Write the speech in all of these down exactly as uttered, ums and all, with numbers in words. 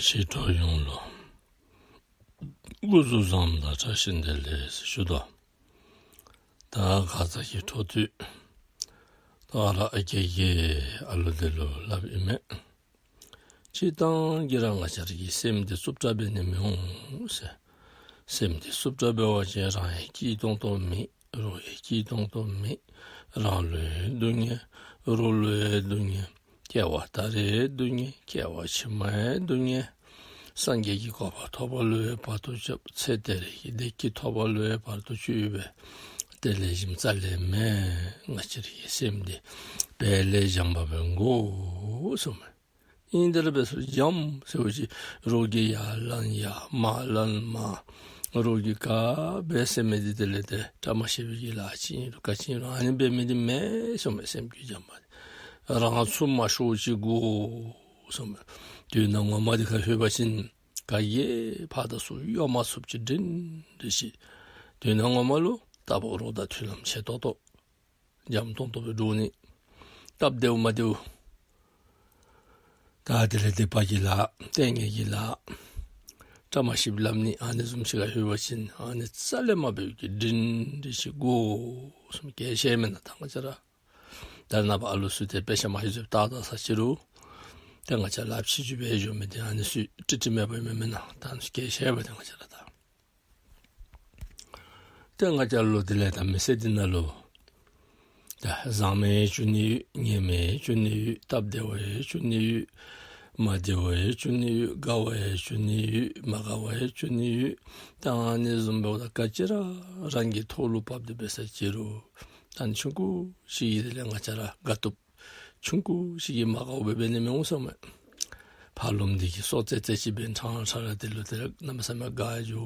ཞི་ཁྲོ་ཡོངས་ལུ་སྐུ་གཟུགས་བཟང་དང་བཀྲ་ཤིས་བདེ་ལེགས་ཞུ་དོ། ད་ཁ་ཙ་གི་འཕྲོ་མཐུད་ད་ར་ཨ་རྒས་ཀྱིས་ཨ་ལུ་འདི་ལུ་སླབ་ཨིན་མས། སྤྱིར་བཏང་གི་ར་ང་བཅས་ར་གི་སེམས་འདི་རྩུབ་དྲགས་འབད་ནི་མི་འོང་ཟེར། སེམས་འདི་རྩུབ་དྲགས་འབད་བ་ཅིན་རང་ཡང་སྐྱིད་ཏོང་ཏོ་མེད། རོགས་ཡང་སྐྱིད་ཏོང་ཏོ་མེད། རང་ལུ་ཡང་སྡུག་བསྔལ། རོགས་ལུ་ཡང་སྡུག་བསྔལ། སྐྱེ་བ་ད་རེས་སྡུག་བསྔལ། སྐྱེ་བ་ཕྱི་མ་ཡང་སྡུག་བསྔལ། སངས་རྒྱས་ཀྱི་གོ་འཕང་ཐོབ་པ་ལུ་ཡང་བར་དུ་གཅོད། ཚེ་འདི་ར་གི་བདེ་སྐྱིད་ཐོབ་པ་ལུ་ཡང་བར་དུ་གཅོད་པས། དེ་ལེགས་ཤོམ་རྩ་ལས་མེན། ང་བཅས་ར་གི་སེམས་འདི་དཔེ་ལས་འཇམ་པ་སྦེ་དགོ་གསུངམ་མས། ཨིན་དེ་ར་འབད་སར་འཇམ་ཟེར་བ་ཅིན་རོགས་ཀྱིས་ཡར་ལན་ཡར་མར་ལན་མར། རོགས་ཀྱིས་ག་འབད་ཟེར་མི་འདི་དེ་ལས་ཏེ་བཀྲ་མ་ཤིས་པའི་གི་ལཱ་ཅིག་ཨིན་རུང་ག་ཅི་ཨིན་རུང་ཨ་ནི་འབད་མི་འདི་མེན་གསུངམ་མས། སེམས་རྒྱུད་འཇམ་པ་འདི་རང་ཚུགས་མ་ཤོར་ཅིག་དགོ་གསུངམ་མས། དོན་དག་ངོ་མ་འདི་ཁར་ལྷོད་པ་ཅིན་ག་གིས་ཕར་དང་ཚུར་གཡོ་མ་ཚུགསཔ་ཅིག་སྒྲིང་སྒྲི་ཞིག། དོན་དག་ངོ་མ་ལུ་ད་འབད་རུང་ད་མཐུན་ལམ་ཆེ་ཏོག་ཏོ་འཇམ་ཏོང་ཏོ་སྦེ་འགྱོ་ནི། སྟབས་བདེཝ་མ་བདེཝ། ད་དེ་ལས་སྡིག་པ་གི་ལཱ་ལྟས་ངན་གྱི་ལཱ་བཀྲ་མ་ཤིསཔ་སླབ་ནི་ཨ་ནི་བཟུམ་ཅིག་ཁར་ལྷོད་པ་ཅིན་ཨ་ནི་རྩ་ལས་མ་འབད་བའི་གི་སྒྲིང་སྒྲི་ཅིག་དགོ་གསུངམ་གལ་ཆེ་མེན་ན། ད་ང་བཅས་ར་ད་ནངས་པ་ཨ་ལུ་ཚུ་ཏེ་དཔེ་ཆ་མ་ཧེ་ཚུ་བལྟ་བལྟ་ས་ཅིག་རུང་ཏེ་ང་བཅས་ར་ལགཔ་ཕྱི་འགྱུར་འབད་འགྱོ་མི་འདི་ཨ་ནི་ཚུ་ཀྲིག་ཀྲི་མེད་པ་ཨིན་མས་མེན་ན། ད་ཨ་ནི་ཚུ་གལ་ཆེ་བས། ཏེ་ང་བཅས་ར་ད་ཏེ་ང་བཅས་ར་ལུ་དེ་ལས་ད་མི་ཚེ་འདི་ནང་ལུ་ད་བཟང་མི་ཡང་འབྱུང་ནི་ཡོད། ངན་མི་ཡང་འབྱུང་ནི་ཡོད། སྟབས་བདེ་བ་ཡང་འབྱུང་ནི་ཡོད། མ་བདེ་བ་ཡང་འབྱུང་ནི་ཡོད། དགའ་བ་ཡང་འབྱུང་ནི་ཡོད། མ་དགའ་བ་ཡང་འབྱུང་ནི་ཡོད། ད་ཨ་ནི་བཟུམ་འབདཝ་ད་ག་ཅི་ར་རང་གི་ཐོག་ལུ་བབས་ཏེ་འབད་ས་ཅིག་རུང་ད་ཨ་ནི་ཆུང་ཀུ་ཅིག་གིས་དེ་ལས་ང་བཅས་ར་དགའ་བཏུབ། ཆུང་ཀུ་ཅིག་གིས་མ་དགའཝ་འབད་འབད་ནི་མི་འོང་གསུངམ་མས། ཕར་ལོགམ་འདི་གིས་སོ་ཙེ་ཙེ་ཅིག་འབད་ཕྲང་ཕྲང་ར་དེ་ལུ་དེ་ལས་གནམ་མེད་ས་མེད་དགའ་འགྱོ།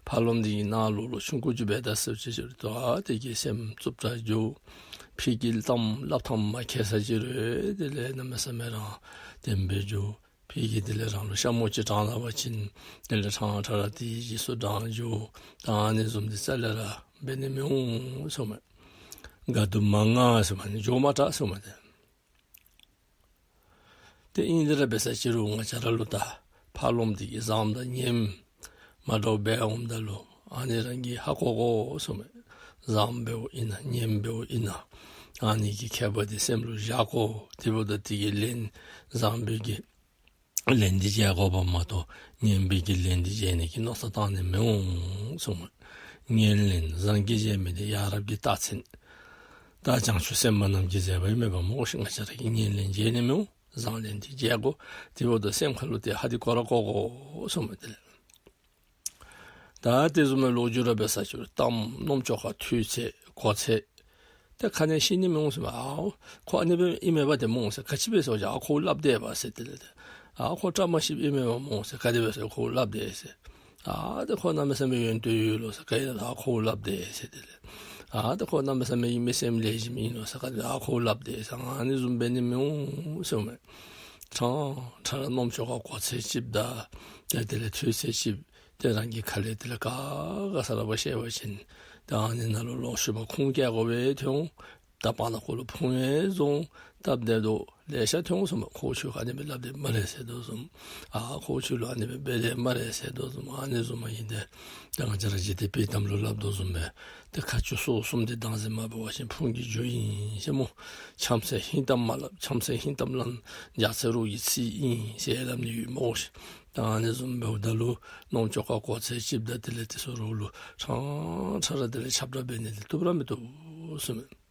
ཕར་ལོགམ་འདི་གིས་ནང་ལོགས་ལུ་ཆུང་ཀུ་ཅིག་འབད་ད་ཟེར་ཅིག་ཅིག་རུང་ད་དེ་གིས་སེམས་རྩུབ་དྲགས་འགྱོ། ཕར་གྱི་གཏམ་སླབ་ཐངས་མ་མཁས་ས་ཅིག་རུང་དེ་ལས་གནམ་མེད་ས་མེད་རང་དེ་སྦེ་འགྱོ། ཕར་གྱི་དེ་ལས་རང་ལུ་ཤ་མོ་ཅིག་དྲངས་ད་པ་ཅིན་དེ་ལས་ཕྲང་ཕྲང་ར་དེ་གིས་རྗེས་སུ་འབྲང་འགྱོ། ད་ཨ་ནི་བཟུམ་འདི་རྩ་ལས་ར་འབད་ནི་མི་འོང་གསུངམ་མས། དགའ་སྡུག་མང་ང་གསུངམ་མས། འགྱོ་མ་དྲག་གསུངམ་མས། ཏེ་ཨིན་དེ་ར་འབད་ས་ཅིག་རུང་ང་བཅས་ར་ལུ་ད་ཕར་ལོགམ་འདི་གིས་བཟངམ་དང་ངནམ་མ་འདྲཝ་འབད་འོངམ་ད་ལུ་ཨ་ནི་རང་གིས་ཧ་གོ་དགོ་གསུངམ་མས། བཟངམ་འབདཝ་ཨིན་ན་ངནམ་འབདཝ་ཨིན་ན་ཨ་ནི་གི་ཁྱད་པར་འདི་སེམས་ལུ་བཞག་དགོ། དེ་འབདཝ་ད་དེ་གི་ལན་བཟང་པོའི་གི་ལན་འདི་འཇལ་དགོཔ་མ་གཏོགས་ངན་པའི་གི་ལན་འདི་འཇལ་ནི་གི་མནོ་བསམ་བཏང་ནི་མི་འོང་གསུངམ་མས། ངན་ལན་བཟང་གིས་འཇལ་མི་འདི་ཡ་རབས་ཀྱི་རྟགས་མཚན། ད་བྱང་ཆུབ་སེམས་དཔའ་རྣམས་ཀྱིས་མཛད་པ་ཨིན་མས་པ་སྨོ་ཤིག། ང་བཅས་ར་གིས་ངན་ལན་འཇལ་ནི་མི་འོང་། བཟང་ལན་འདི་འཇལ་དགོ། དེ་འབདཝ་ད་སེམས་ཁ་ལུ་ཏེ་ཧ་དེ་གོ་ར་གོ་དགོ་གསུངམ་མས། དེ་ལས་ད་དེ་བཟུམ་མའི་ལོ་རྒྱུས་ར་འབད་ས་ཅིག་རུང་གཏམ་རྣམ་ཅོག་ཁར་ཐོས་ཚད་གོ་ཚད་ཏེ་ག་ནི་ཤེས་ནི་མི་འོང་ཟེར་མས། ཨའོ་ཁོ་ཨ་ནི་སྦེ་ཨིན་མས་པ་ཏེ་སྨོ་ཟེར། ག་ཅི་འབད་ཟེར་བ་ཅིན་ཨ་ཁོ་སླབ་དེས་པ་ཟེར། དེ་ལས་ཏེ་ཨ་ཁོ་བཀྲ་མ་ཤིསཔ་ཨིན་མས་པ་སྨོ་ཟེར། ག་དེ་འབད་ཟེར་ཁོ་སླབ་དེས་ཟེར། ཨ་ཏེ་ཁོ་གནམ་མེད་ས་མེད་ཡོན་ཏན་ཡོད་ལོ་ཟེར། ག་ཨིན་ན་ཨ་ཁོ་སླབ་དེས་ཟེར། དེ་ལས་ཨ་ཏེ་ཁོ་གནམ་མེད་ས་མེད་ཡིད་མི་སེམས་ལེགས་ཤོམ་ཨིན་ལོ་ཟེར། ག་ཨ་ཁོ་སླབ་དེས་ཟེར། ཨ་ནི་བཟུམ་འབད་ནི་མི་འོང་ཟེར་མས། ཕྲང་ཕྲང་ར་རྣམ་ཅོག་ཁར་གོ་ཚད་ཅིག་དང་ཏེ་དེ་ལས་ཐོས་ཚད་ཅིག་ཏེ་རང་གིས་ཁ་ལས་དེ་ལས་ག་ག་ས་ར་འབད་ཤེས་པ་ཅིན་ད་ཨ་ནི་ནང་ལུ་ལོག་ཤུལ་མ་ཁུངས་བཀལ་དགོ་པའི་ཐོན་འོང་། ད་བར་ན་ཁོ་ལུ་ཕུང་ཡང་བཟུང་། སྟབས་བདེ་དོ་ལེ་ཤ་ཐོན་འོང་གསུངམ་མས། ཁོ་ཁྱོད་ཨ་ནི་སྦེ་སླབ་དེས་སྨ་རེ་ཟེར་དོ་བཟུམ། ཨ་ཁོ་ཁྱོད་ལུ་ཨ་ནི་སྦེ་འབད་དེས་སྨ་རེ་ཟེར་དོ་བཟུམ། ཨ་ནི་བཟུམ་མ་ཨིན་ཏེ་ད་ང་བཅས་ར་འཇིག་རྟེན་དཔྱེ་གཏམ་ལུ་སླབ་དོ་བཟུམ་སྦེ་ཏེ་ཁ་ཆུ་སོ་གསུམ་འདི་བདག་འཛིན་མ་འབད་བ་ཅིན་ཕུང་གི་རྒྱུ་ཨིན་ཟེར་སྨོ། ཆམ་སེ་ཧིང་གཏམ་མ་སླབ། ཆམ་སེ་ཧིང་གཏམ་སླབ་ན་རྒྱ་ཚེ་རོགས་ཀྱི་ཚིག་ཨིན་ཟེར་སླབ་ནི་ཡོད་སྨོ་ཤིག། ད་ཨ་ནི་བཟུམ་འབདཝ་ད་ལུ་རྣམ་ཅོག་ཁར་གོ་ཚད་ཅིག་དང་དེ་ལས་དེ་ཚུ་རོགས་ལུ་ཕྲང་ཕྲང་ར་དེ་ལས་ཁྱབ་བསྒྲགས་འབད་ནི་འདི་བཏུབ་ར་མི་བཏུབ་གསུངམ་མས།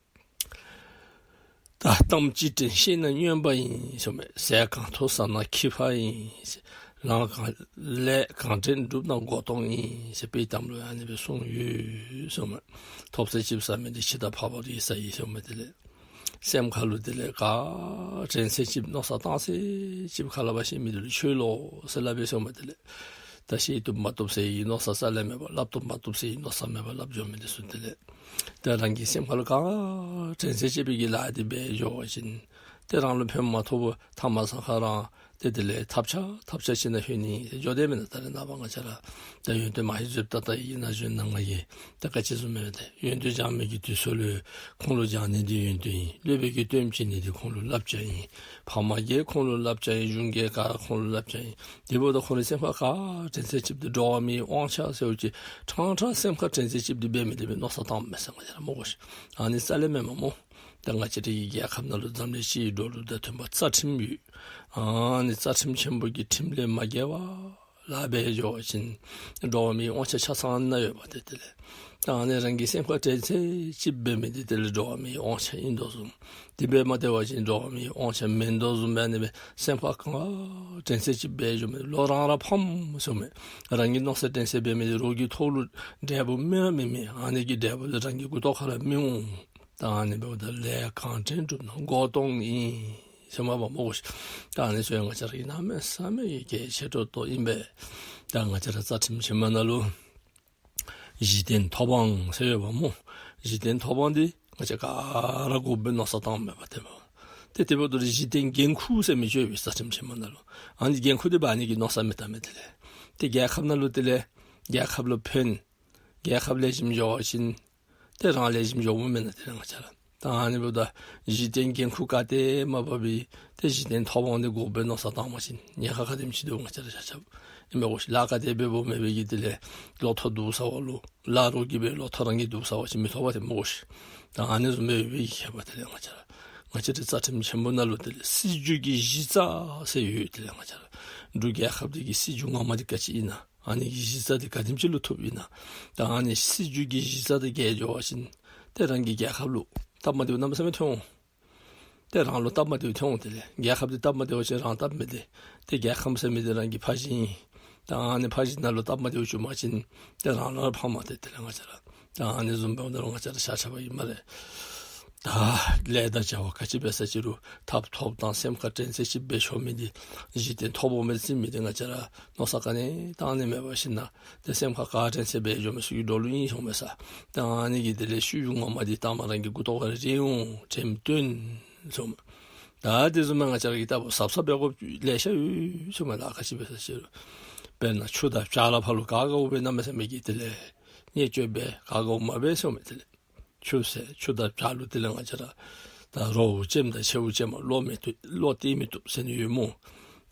ད་གཏམ་ཅི་དྲན་ཤེས་ན་སྨྱོན་པ་ཡིན་གསུངམ་མས། ཟས་གང་ཐོབ་ཟ་ན་ཁྱི་ཕག་ཡིན། ལཱ་གང་ལས་གང་དྲན་སྒྲུབ་ན་མགོ་སྟོང་ཡིན་ཟེར་དཔྱེ་གཏམ་ལུ་ཨ་ནི་སྦེ་གསུངས་ཡོད་གསུངམ་མས། ཐོབ་ཚད་ཅིག་ཟ་མི་འདི་འཆི་བདག་འཕགས་པ་རིགས་བཟང་ཡིན་གསུངམ་མས། དེ་ལས་སེམས་ཁ་ལུ་དེ་ལས་ག་དྲན་ཚད་ཅིག་མནོ་བསམ་བཏང་ཚད་ཅིག་ཁ་སླབ་པ་ཤེས་མི་འདི་ལུ་ཆོས་ལོག་ཟེར་སླབ་པས་གསུངམ་མས། དེ་ལས་ད་བཤད་བཏུབ་མ་བཏུབ་ཟེར་བའི་མནོ་བསམ་རྩ་ལས་མེད་པར་སླབ་བཏུབ་མ་བཏུབ་ཟེར་བའི་མནོ་བསམ་མེད་པར་སླབ་འགྱོ་མི་འདི་ཚུ་དེ་ལས་ད་རང་གི་སེམས་ཁ་ལུ་ག་དྲན་ཚད་ཅིག་སྦེ་གི་ལཱ་འདི་འབད་འགྱོ་བ་ཅིན་ཏེ་རང་ལུ་ཕན་མ་ཐོགས་པར་ཐ་མ་སང་ཁ་རང་ཏེ་ ཏེ་དེ་ལས་ཐབས་ཆག་ཐབས་ཆག་ཅིག་ནང་ལྷོད་ནི་འགྱོ་དེས་མེན་ན། ད་རེས་ནངས་པ་ང་བཅས་ར་ད་ཡོན་ཏན་མ་ཧེ་ཟེརཝ་ད་ད་ཨིན་ན་ཟེར་ན་ང་གིས་ད་ག་ཅི་བཟུམ་མས་ཏེ་ཡོན་ཏན་སྦྱང་མི་གི་དུས་ཚོད་ལུ་ཁོང་ལུ་སྦྱང་ནི་འདི་ཡོན་ཏན་ཨིན། སློབ་དཔོན་གྱིས་སྟོན་བྱིན་ནི་འདི་ཁོང་ལུ་བསླབ་བྱ་ཨིན། ཕ་མ་གིས་ཁོང་ལུ་བསླབ་བྱ་ཨིན། གཞུང་གིས་ག་ཁོང་ལུ་བསླབ་བྱ་ཨིན། དེ་འབདཝ་ད་ཁོང་ལུ་སེམས་ཁར་ག་དྲན་ཚད་ཅིག་འདི་འགྲོ་བ་མིའི་དབང་ཆ་ཟེརཝ་ཅིག་ཕྲང་ཕྲང་སེམས་ཁར་དྲན་ཚད་ཅིག་འདི་འབད་མི་འདི་སྦེ་མནོ་བསམ་བཏངམ་མས་ཟེར་ང་བཅས་ར་སྨོ་གོ་ཤིག། ཨ་ནི་རྩ་ལས་མེན་མས་སྨོ། ད་ང་བཅས་རའི་རྒྱལ་ཁབ་ནང་ལུ་འཛམ་གླིང་སྤྱིའི་འགྲོ་ལུགས་དང་མཐུན་པ་རྩ་ཁྲིམས་ཡོད། ཨ་ནི་རྩ་ཁྲིམས་ཆེན་པོ་གི་ཁྲིམས་ལས་མ་འགལ་བར་ལཱ་འབད་འགྱོ་བ་ཅིན་འགྲོ་བ་མིའི་དབང་ཆ་ཆ་ཚང་ནང་ཡོདཔ་ཏེ་དེ་ལས། ད་ཨ་ནི་རང་གི་སེམས་ཁར་དྲན་ཚད་ཅིག་འབད་མི་འདི་དེ་ལས་འགྲོ་བ་མིའི་དབང་ཆ་ཨིན་དོ་བཟུམ། དེ་འབད་མ་སྟེར་བ་ཅིན་འགྲོ་བ་མིའི་དབང་ཆ་མེན་དོ་བཟུམ་སྦེ་ཨ་ནི་སྦེ་སེམས་ཁར་ག་དྲན་ཚད་ཅིག་འབད་འགྱོ་མི་ལོག་རང་ར་ཕམ་ཟེརཝ་མས། རང་གི་མནོ་བསམ་དྲན་ཚད་འབད་མི་འདི་རོགས་ཀྱི་ཐོག་ལུ་འབྲས་བུ་སྨིན་ར་མི་སྨིན། ཨ་ནི་གི་འབྲས་བུ་འདི་རང་གི་མགུ་ཏོ་ཁར་ར་སྨིན་འོང་། ད་ཨ་ནི་འབདཝ་ད་ལས་གང་དྲན་བསྒྲུབས་ན་མགོ་སྟོང་ཨིན་ཟེརཝ་མས་པ་སྨོ་གོ་ཤིག། ད་ཨ་ནི་ཚུ་ཡང་ང་བཅས་ར་གི་གནམ་མེད་ས་མེད་ཀྱི་གལ་ཆེ་ཏོག་ཏོ་ཨིན་པས། ད་ང་བཅས་ར་རྩ་ཁྲིམས་ཆེན་མོ་ནང་ལུ་གཞི་རྟེན་ཐོབ་དབང་ཟེར་ཡོདཔ་སྨོ། གཞི་རྟེན་ཐོབ་དབང་འདི་ང་བཅས་ག་ར་དགོཔ་སྦེ་མནོ་བསམ་བཏངམ་མས་པ་ཏེ་སྨོ། ཏེ་དེ་འབདཝ་ད་གཞི་རྟེན་འགན་ཁུར་ཟེར་མི་ཅིག་ཡོད་པས་རྩ་ཁྲིམས་ཆེན་མོ་ནང་ལུ། ཨ་ནི་འགན་ཁུར་འདི་འབག་ནི་གི་མནོ་བསམ་མི་བཏང་མི་དེ་ལས། ཏེ་རྒྱལ་ཁབ་ནང་ལུ་དེ་ལས་རྒྱལ་ཁབ་ལུ་ཕན། རྒྱལ་ཁབ་ལེགས་ཤོམ་འགྱོ་བ་ཅིན་ཏེ་རང་ལེགས་ཤོམ་འགྱོཝ་མེན་ན་དེ་ལས་ང་བཅས་ར། ད་ཨ་ནི་འབདཝ་ད་གཞི་རྟེན་འགན་ཁུར་ག་ཏེ་མ་འབག་པའི་ཏེ་གཞི་རྟེན་ཐོབ་དབང་འདི་དགོཔ་སྦེ་མནོ་བསམ་བཏང་བ་ཅིན་ཉེན་ཁ་ག་དེམ་ཅིག་འདུག། ང་བཅས་ར་ཆ་ཁྱབ་ཨིན་མས་གོ་ཤིག། ལཱ་ག་དེ་འབདཝ་མེད་པའི་གི་དེ་ལས་ལོ་ཐོག་འདུག་ཟེར་བ་ལུ་ལཱ་རོགས་ཀྱིས་འབད་ལོ་ཐོག་རང་གིས་འདུག་ཟེར་བ་ཅིན་མི་ཐོབ་པ་ཏེ་སྨོ་གོ་ཤིག། ད་ཨ་ནི་བཟུམ་འབད་བའི་གི་ཁྱད་པར་དེ་ལས་ང་བཅས་ར་ང་བཅས་རའི་རྩ་ཁྲིམས་ཆེན་པོ་ནང་ལུ་དེ་ལས་སྲིད་བྱུས་ཀྱི་གཞི་རྩ་ཟེར་ཡོད། དེ་ལས་ང་བཅས་ར་འབྲུག་རྒྱལ་ཁབ་འདི་གི་སྲིད་བྱུས་ངོ་མ་འདི་ག་ཅི་ཨིན་ན། ཨ་ནི་གི་གཞི་རྩ་འདི་ག་དེམ་ཅིག་ལུ་ཐུགཔ་ཨིན་ན། ད་ཨ་ནི་སྲིད་བྱུས་ཀྱི་གཞི་རྩ་འདི་འགལ་འགྱོ་བ་ཅིན་ཏེ་རང་གི་རྒྱལ་ཁབ་ལུ་སྟབས་མ་བདེཝ་གནམ་མེད་ས་མེད་ཐོན་འོང་། ཏེ་རང་ལུ་སྟབས་མ་བདེཝ་ཐོན་འོང་། དེ་ལས་རྒྱལ་ཁབ་འདི་སྟབས་མ་བདེཝ་ཅིན་རང་སྟབས་མི་བདེ། ཏེ་རྒྱལ་ཁམས་ཟེར་མི་འདི་རང་གི་ཕ་གཞིས་ཨིན། ད་ཨ་ནི་ཕ་གཞིས་ནང་ལུ་སྟབས་མ་བདེཝ་བྱུང་པ་ཅིན་ཏེ་རང་ལུ་ར་ཕམ་མས། ཏེ་དེ་ལས་ང་བཅས་ར་ད་ཨ་ནི་བཟུམ་འབདཝ་ད་ལུ་ང་བཅས་ར་ཆ་ཁྱབ་ཨིན་སྨ་རེ། ད་ལས་དང་བྱ་བ་ག་ཅི་འབད་ས་ཅི་རུང་ཐབས་ཐོབ་དང་སེམས་ཁར་དྲན་ཚད་ཅིག་འབད་ཆོག་མི་འདི་གཞི་རྟེན་ཐོབ་དབང་སྦེ་བརྩི་མི་འདི་ང་བཅས་ར་མནོ་བསམ་ག་ནི་བཏང་ནི་མེད་པར་ཞིནམ་ན་ཏེ་སེམས་ཁར་ག་དྲན་ཚད་འབད་འགྱོ་མི་ཚུ་གི་འགྲོ་ལུགས་ཨིན་ཟེར་མས་ས། ད་ཨ་ནི་གི་དེ་ལས་ཤུལ་ལུ་ངོ་མ་འདི་ད་མ་རང་གི་མགུ་ཏོ་ཁར་ར་རེག་འོང་དྲན་དོན་ཟེར་མས། ད་དེ་བཟུམ་མའི་ང་བཅས་ར་གིས་ལྟ་བུ་གཟབ་གཟབ་འབད་དགོཔ་ལེ་ཤ་ཡོད་ཟེར་མས། ད་ག་ཅི་འབད་ས་ཅི་རུང་དཔེར་ན་ཆུ་དང་བྱ་ལ་ཕར་ལུ་ག་དགའཝ་སྦེ་གནམ་མེད་ས་མེད་ཀྱི་དེ་ལས་བརྙས་བཅོས་འབད་ག་དགའཝ་མ་འབད་ཟེར་མས། དེ་ལས་ཆུ་ཟེར་ཆུ་དང་བྱ་ལུ་དེ་ལས་ང་བཅས་ར་ད་རོགས་ལྕེམ་དང་ཆེཝ་ལྕེམ་མ་བློ་མི་བཏུབ་བློ་གཏད་མི་བཏུབ་ཟེར་ནི་ཡོད་སྨོ།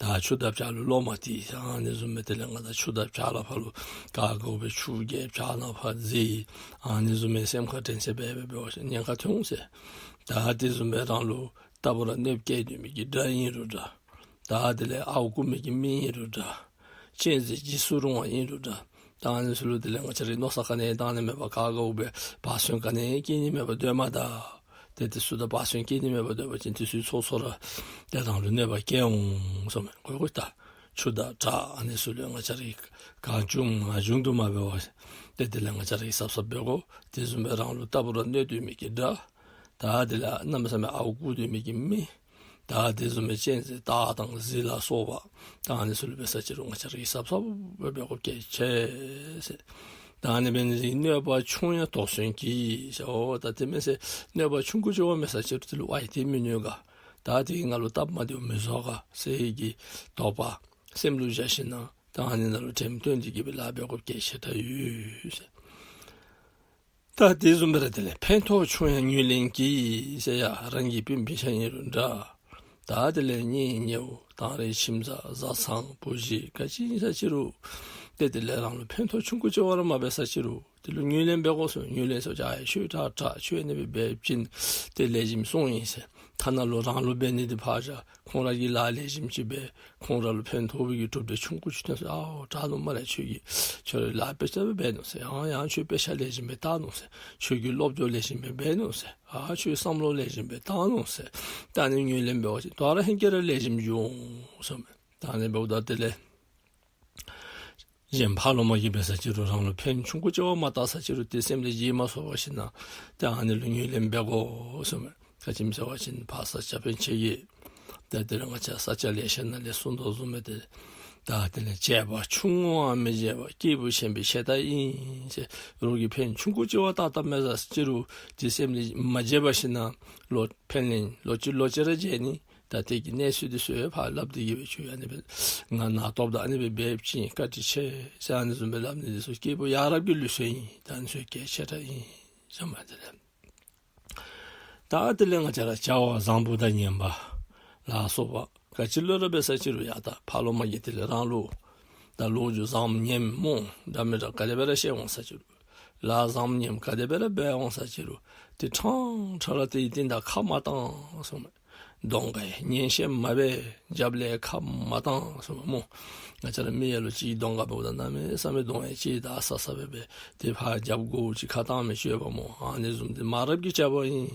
ད་ཆུ་དང་བྱ་ལུ་བློ་མ་གཏད་ཟེར་ཨ་ནི་བཟུམ་སྦེ་དེ་ལས་ང་ད་ཆུ་དང་བྱ་ལ་ཕར་ལུ་ག་དགའཝ་སྦེ་ཆུ་རྐྱལ་བྱ་ནང་ཕར་འཛེགས་ཨ་ནི་བཟུམ་སྦེ་སེམས་ཁར་དྲན་ཚད་འབད་འབད་འབད་བ་ཅིན་ཉེན་ཁ་ཐོན་འོང་ཟེར། ད་དེ་བཟུམ་སྦེ་རང་ལུ་རྟག་བུ་ར་གནོདཔ་བཀལ་སྡོད་མི་གི་དགྲ་ཨིན་རུང་འདྲ། ད་དེ་ལས་ཨརཝ་རྐུ་མི་གི་མི་ཨིན་རུང་འདྲ། གཅན་གཟན་འཇིགས་སུ་རུང་བ་ཨིན་རུང་འདྲ། ད་ཨ་ནི་ཚུ་ལུ་དེ་ལས་ང་བཅས་ར་མནོ་བསམ་ག་ནི་བཏང་ནི་མེད་པར་ག་དགའཝ་སྦེ་བག་ཟོན་ག་ནི་བསྐྱེད་ནི་མེད་པར་སྡོདཔ་མ་ད། ཏེ་དེ་ཚུ་དང་བག་ཟོན་བསྐྱེད་ནི་མེད་པར་སྡོད་པ་ཅིན་དེ་ཚུ་ཚུར་ཚུར་ར་ཏེ་རང་ལུ་གནོད་པ་བཀལ་འོང་ཟེར་མས། གོ་གོ་ད་ཆུ་དང་བྱ་ཨ་ནི་ཚུ་ལུ་ང་བཅས་ར་གིས་གང་བྱུང་མང་བྱུང་དུ་མ་འབད་བར་ཏེ་དེ་ལས་ང་བཅས་ར་གིས་གཟབ་གཟབ་འབད་དགོ། དེ་བཟུམ་སྦེ་རང་ལུ་རྟག་བུ་ར་གནོད་སྡོད་མི་གི་དགྲ། ད་དེ་ལས་གནམ་མེད་ས་མེད་ཨརཝ་རྐུ་སྡོད་མི་གི་མི། ད་དེ་བཟུམ་སྦེ་གཅན་གཟན་སྟག་དང་གཟིག་ལ་སོགས་པ་ད་ཨ་ནི་ཚུ་ལུ་འབད་ས་ཅི་རུང་ང་བཅས་ར་གིས་གཟབ་གཟབ་འབད་དགོཔ་གལ་ཆེ་ཟེར། ད་ཨ་ནི་འབད་ནི་འདི་གིས་གནོད་པ་ཆུང་ཡང་དོགས་ཟོན་གྱིས་ཟེར། འོ་ད་དེ་མེན་ཟེར་གནོད་པ་ཆུང་ཀུ་ཅིག་བ་མེད་ས་ཅི་རུང་དེ་ལུ་ཝའི་དེ་མི་གནོད་ག། ད་དེ་གིས་ང་ལུ་སྟབས་མ་བདེཝ་མི་བཟོ་ག་ཟེར་གྱི་དོགས་པ་སེམས་ལུ་བཞག་ཞིནམ་ན་ད་ཨ་ནི་ནང་ལུ་དྲནམ་བཏོན་ཏེ་གི་སྦེ་ལཱ་འབད་དགོཔ་གལ་ཆེ་དྲགས་ཡོད་ཟེར། ད་དེ་བཟུམ་སྦེ་ར་དེ་ལས་ཕན་ཐོགས་ཆུང་ཡང་ངོས་ལེན་གྱིས་ཟེར་ཡ། རང་གི་སྤུན་སྤུན་ཆ་ཨིན་རུང་འདྲ། ད་དེ་ལས་གཉེན་ཉེཝ་དང་རེ་ཁྱིམ་བཟའ་བཟའ་ཚང་བུ་གཞི་ག་ཅི་ཨིན་ས་ཅི་རུང་ཏེ་དེ་ལས་རང་ལུ་ཕན་ཐོགས་ཆུང་ཀུ་ཅིག་བ་ར་མ་འབད་ས་ཅི་རུང་དེ་ལུ་ངོས་ལེན་འབད་དགོ་ཟེར། ངོས་ལེན་ཟེར་བ་ཅིན་ཨའེ་ཁྱོད་དྲག་དྲག་ཁྱོད་ཨ་ནི་སྦེ་འབད་བ་ཅིན་ཏེ་ལེགས་ཤོམ་སོང་ཡི་ཟེར། ཐ་ན་ལུ་རང་ལུ་འབད་ནི་འདི་ཕར་བཞག། ཁོང་ར་གིས་ལཱ་ལེགས་ཤོམ་ཅིག་འབད་ཁོང་ར་ལུ་ཕན་ཐོགས་པའི་གི་གྲུབ་འབྲས་ཆུང་ཀུ་ཅིག་ཐོན་སོང་། ཨའོ་དྲག་ནུག་སྨ་རེ། ཁྱོད་ཀྱིས་ཁྱོད་ར་ལཱ་དཔེ་ཆ་སྦེ་འབད་ནུག་ཟེར། ཡང་ཡང་ཁྱོད་དཔེ་ཆ་ལེགས་ཤོམ་སྦེ་བལྟ་ནུག་ཟེར། ཁྱོད་ཀྱིས་སློབ་སྦྱོང་ལེགས་ཤོམ་སྦེ་འབད་ནུག་ཟེར། ཨ་ཁྱོད་བསམ་བློ་ལེགས་ཤོམ་སྦེ་བཏང་ནུག་ཟེར། ད་ཨ་ནི་ངོས་ལེན་འབད་བ་ཅིན་དོ་རུང་ཧེང་སྐལ་ར་ལེགས་ཤོམ་འགྱོ་འོང་ཟེར་མས། ད་ཨ་ནི་འབདཝ་ད་དེ་ལས་གཞན་ཕར་ལུ་མ་གིས་འབད་ས་ཅི་རུང་རང་ལུ་ཕན་ཆུང་ཀུ་ཅིག་བ་མ་བཏགས་ས་ཅི་རུང་ཏེ་སེམས་ལས་བརྗེད་མ་སོང་བར་ཞིནམ་ན་ཏེ་ཨ་ནི་ལུ་ངོས་ལེན་འབད་དགོ་ཟེར་མས། ག་ཅི་སྨོ་ཟེར་བ་ཅིན་ཕར་ས་སྐྱ་པཎ་ཆེན་གྱིས་ཏེ་དེ་ལས་ང་བཅས་ས་སྐྱ་ལེགས་བཤད་ནང་ལས་གསུངས་དོ་བཟུམ་སྦེ་ཏེ་ད་དེ་ལས་བྱས་པ་ཆུང་ངུའང་མི་བརྗེད་པ་སྐྱེས་བུ་ཆེན་པོའི་ཤེས་རྟགས་ཡིན་ཟེར། རོགས་ཀྱིས་ཕན་ཆུང་ཀུ་ཅིག་བ་བཏགས་བཏགསཔ་མས་ས་ཅི་རུང་ཏེ་སེམས་ལས་མ་བརྗེད་པར་ཞིནམ་ན་ལོག་ཕན་ལན་ལོག་ཅི་ལོག་ཅི་ར་འཇལ་ནི། ད་དེ་གི་གནས་ཚུལ་འདི་ཚུ་ཡང་ཕར་སླབ་སྟེ་གི་སྦེ་ཁྱོད་ཨ་ནི་སྦེ་ང་ནཱ་ཐོབ་ད་ཨ་ནི་སྦེ་འབད་བྱིན་བཀའ་དྲིན་ཆེ་ཟེར་ཨ་ནི་བཟུམ་སྦེ་སླབ་ནི་འདི་ཚུ་སྐྱེས་བུ་ཡ་རབས་ཀྱི་ལུགས་སྲོལ་ཨིན། ད་ཨ་ནི་ཚུ་གལ་ཆེ་དྲགས་ཨིན་ཟེར་མས། དེ་ལས་ད་དེ་ལས་ང་བཅས་ར་བྱ་བ་བཟང་པོ་དང་ངན་པ་ལ་སོགས་པ་ག་ཅི་ལུ་ར་འབད་ས་ཅི་རུང་ཡ་ད་ཕར་ལོགས་མ་གི་དེ་ལས་རང་ལུགས་ད་ལོ་རྒྱུས་བཟངམ་ངནམ་སྨོ། འདྲ་མི་འདྲ་ག་དེ་སྦེ་ར་བཤད་འོང་ས་ཅི་རུང་ལཱ་བཟངམ་ངནམ་ག་དེ་སྦེ་ར་འབད་འོང་ས་ཅི་རུང་དེ་ཕྲང་ཕྲང་ར་དེའི་རྟིང་བདའ་ཁ་མ་བཏང་གསུངས་མས། གདོང་ཁར་ངན་བཤད་མ་འབད། རྒྱབ་ལས་ཁ་མ་བཏང་གསུངས་མས་སྨོ། ང་བཅས་ར་མི་ཡ་ལུ་ཅིག་གདོང་ཁར་འབདཝ་ད་གནམ་མེད་ས་མེད་གདོང་ཡང་ཅིག་བདའ་ས་ས་སྦེ་སྦེ་དེ་ཕར་རྒྱབ་སྒོ་ཅིག་ཁ་བཏང་མི་ཅིག་ཡོདཔ་སྨོ། ཨ་ནི་བཟུམ་དེ་མ་རབས་ཀྱི་བྱ་བ་ཨིན།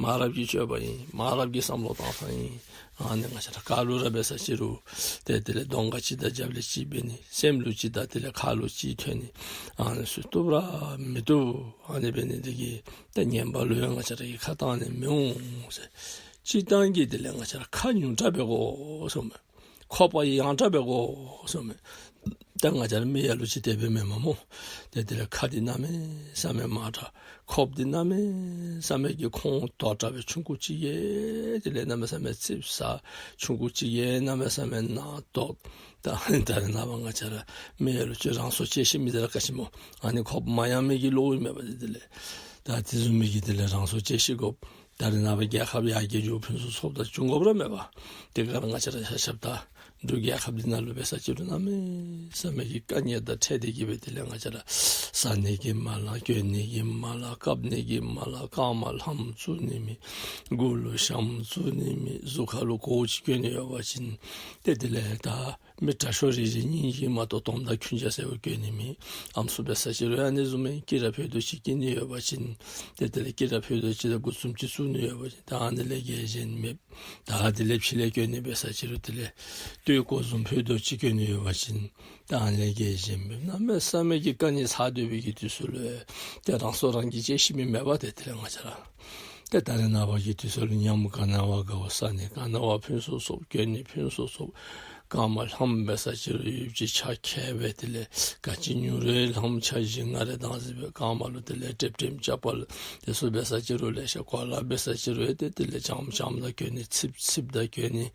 མ་རབས་ཀྱི་སྤྱོད་པ་ཨིན། མ་རབས་ཀྱི་བསམ་བློ་བཏང་ཐངས་ཨིན། ཨ་ནི་ང་བཅས་ར་ག་ལུ་ར་འབད་ས་ཅི་རུང་ཏེ་དེ་ལས་གདོང་ཁར་ཅིག་བདའ་རྒྱབ་ལས་ཅིག་འབད་ནི་སེམས་ལུ་ཅིག་བདའ་དེ་ལས་ཁ་ལུ་ཅིག་ཐོན་ནི་ཨ་ནི་ཚུ་བཏུབ་ར་མི་བཏུབ། ཨ་ནི་འབད་ནི་དེ་གིས་ད་ངན་པ་ལུ་ཡང་ང་བཅས་ར་གིས་ཁ་བཏང་ནི་མི་འོང་ཟེར། སྤྱིར་བཏང་གི་དེ་ལས་ང་བཅས་ར་ཁ་ཉུང་དྲགས་འབད་དགོ་གསུངས་མས། ཁོག་པ་ཡངས་དྲགས་འབད་དགོ་གསུངས་མས། ད་ང་བཅས་ར་མི་ཡ་ལུ་ཅིག་དེ་སྦེ་མེན་མས་སྨོ། ཏེ་དེ་ལས་ཁ་འདི་གནམ་མེད་ས་མེད་མང་དྲགས། ཁོགཔ་འདི་གནམ་མེད་ས་མེད་ཀྱི་ཁོང་དོག་དྲགས་སྦེ་ཆུང་ཀུ་ཅིག་གིས་དེ་ལས་གནམ་མེད་ས་མེད་ཙིགཔ་ཟ། ཆུང་ཀུ་ཅིག་གིས་གནམ་མེད་ས་མེད་ནང་དོག། ད་ད་རེས་ནངས་པ་ང་བཅས་ར་མི་ཡ་ལུ་ཅིག་རང་སྲོག་བཅད་ཤི་མི་དེ་ར་ག་ཅི་སྨོ། ཨ་ནི་ཁོགཔ་མ་ཡངས་མི་གི་བློ་ཨིན་མས་པ། ཏེ་དེ་ལས་ད་དེ་བཟུམ་མའི་གི་དེ་ལས་རང་སྲོག་བཅད་ཤི་དགོཔ། ད་རེས་ནངས་པ་རྒྱལ་ཁབ་ཡར་རྒྱས་འགྱོ་ཕུན་སུམ་ཚོགསཔ་ད་བྱུང་དགོཔ་ར་མས་པ། དེ་ག་ར་ང་བཅས་ར་ཆ་ཁྱབ་ད་འབྲུག་རྒྱལ་ཁབ་འདི་ནང་ལུ་འབད་ས་ཅི་རུང་གནམ་མེད་ས་མེད་ཀྱི་དཀའ་ངལ་དང་འཕྱད་དེ་གི་སྦེ་དེ་ལས་ང་བཅས་ར་ཟ་ནི་གི་མ་ལང་གྱོན་ནི་གི་མ་ལང་བཀབ་ནི་གི་མ་ལང་རྐངམ་ལྷམ་བཙུགས་ནི་མེད། མགུ་ལུ་ཞྭམོ་བཙུགས་ནི་མེད། གཟུགས་ཁ་ལུ་གོ་ཅིག་གྱོན་ནི་ཡོད་པ་ཅིན་ཏེ་དེ་ལས་ད་མི་དྲག་ཤོས་རེ་རེ་གཉིས་ཀྱིས་མ་གཏོགས་དོམ་དང་ཁྱུང་ཆ་ཟེར་བ་གྱོན་ནི་མེད། ཨམ་སྲུ་འབད་ས་ཅི་རུང་ཨ་ནི་བཟུམ་མའི་དཀྱི་ར་ཕུད་རྡོག་ཅིག་དཀྱི་ནི་ཡོད་པ་ཅིན་ཏེ་དེ་ལས་དཀྱི་ར་ཕུད་རྡོག་ཅིག་དང་མགུ་ཙུམ་ཅིག་བཙུགས་ནི་ཡོད་པ་ཅིན་ད་ཨ་ནི་ལས་བརྒལ་གཞན་མེད། ད་དེ་ལས་ཕྱི་ལས་གྱོན་ནི་འབད་ས་ཅི་རུང་དེ་ལས་སྟོད་གོས་བཟུམ་ཕུད་རྡོག་ཅིག་གྱོན་ནི་ཡོད་པ་ཅིན་ད་ཨ་ནི་ལས་བརྒལ་གཞན་མེད། གནམ་མེད་ས་མེད་ཀྱི་དཀའ་ངལ་ཚ་སྡོད་པའི་གི་དུས་སུ་ལུ་ཏེ་རང་སྲོག་རང་གིས་བཅད་ཤི་མི་མེད་པ། ཏེ་དེ་ལས་ང་བཅས་ར་ཏེ་ད་རེས་ནངས་པ་གི་དུས་སུ་ལུ་ཉམས་ག་ནི་བ་དགའཝ། ཟ་ནི་ག་ནི་བ་ཕུན་སུམ་ཚོགསཔ། གྱོན་ནི་ཕུན་སུམ་ཚོགསཔ། རྐངམ་ལྷམ་འབད་ས་ཅི་རུང་ཡུདཔ་ཅིག་ཆ་ཁྱབ་སྦེ་དེ་ལས་ག་ཅི་ཉོ་རུང་ལྷམ་ཆ་བཞི་ལྔ་རེ་བཏང་ཟེར་སྦེ་རྐངམ་ལུ་དེ་ལས་ཀྲེབ་ཀྲེབ་ཅ་པཱལ་དེ་ཚུ་འབད་ས་ཅི་རུང་ལེ་ཤ་གོ་ལ་འབད་ས་ཅི་རུང་ཏེ་དེ་ལས་འཇམ་འཇམ་ད་གྱོན་ནི་ཚིབ་ཚིབ་ད་གྱོན་ནི།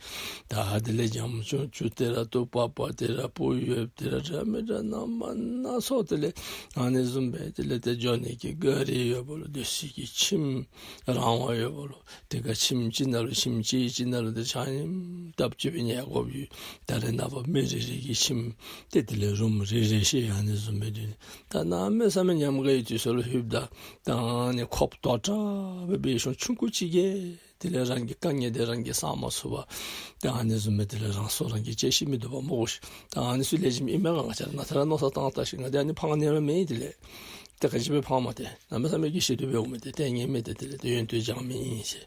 ད་དེ་ལས་འཇམ་ཅུང་ཅུང་དེ་ར་ཏོ་པ་པ་དེ་ར་སྤུ་ཡོདཔ་དེ་ར་འདྲ་མི་འདྲ་སྣ་མ་སྣ་ཚོགས་དེ་ལས་ཨ་ནི་བཟུམ་སྦེ་དེ་ལས་ཏེ་འགྱོ་ནི་གི་ག་རི་ཡོདཔ་ལུ་སྡོད་སའི་གི་ཁྱིམ་རང་དབང་ཡོདཔ་ལུ་དེ་ཁར་ཁྱིམ་ཅིག་ནང་ལུ་ཁྱིམ་ཅིག་ཅིག་ནང་ལུ་ཏེ་ཆ་མཉམ་སྟབས་གཅིག་སྦེ་ཉལ་དགོཔ་ཡོད། ད་རེས་ནངས་པ་མི་རེ་རེ་གི་ཁྱིམ་ཏེ་དེ་ལས་རུམ་རེ་རེ་བཞི་ཨ་ནི་བཟུམ་སྦེ་སྡོད་ནི། ད་གནམ་མེད་ས་མེད་ཉམས་དགའ་བའི་དུས་སུ་ལུ་ལྷོདཔ་ད་ད་ཨ་ནི་ཁོགཔ་དོག་དྲགས་སྦེ་འབད་ཞིནམ་ཆུང་ཀུ་ཅིག་གིས་དེ་ལས་རང་གི་དཀའ་ངལ་དེ་རང་གིས་སངས་མ་ཚུགས་པར་ཏེ་ཨ་ནི་བཟུམ་སྦེ་དེ་ལས་རང་སྲོག་རང་གིས་བཅད་ཤི་མི་འདུག་པ་སྨོ་གོ་ཤིག། ད་ཨ་ནི་ཚུ་ལེགས་ཤོམ་ཨིན་མས་ག། ང་བཅས་ར་ནང་ཐ་ར་མནོ་བསམ་བཏང་བལྟ་ཤིག། ང་འདི་ཨ་ནི་ཕངས་ནི་ར་མེན། དེ་ལས་ཏེ་ག་ཅི་སྦེ་ཕངས་མས། ཏེ་གནམ་མེད་ས་མེད་ཀྱི་ཤེས་ཏེ་འབདཝ་མས། ཏེ་ལྟས་ངན་མས། ཏེ་དེ་ལས་ཏེ་ཡོན་ཏན་སྦྱང་མི་ཨིན་ཟེར།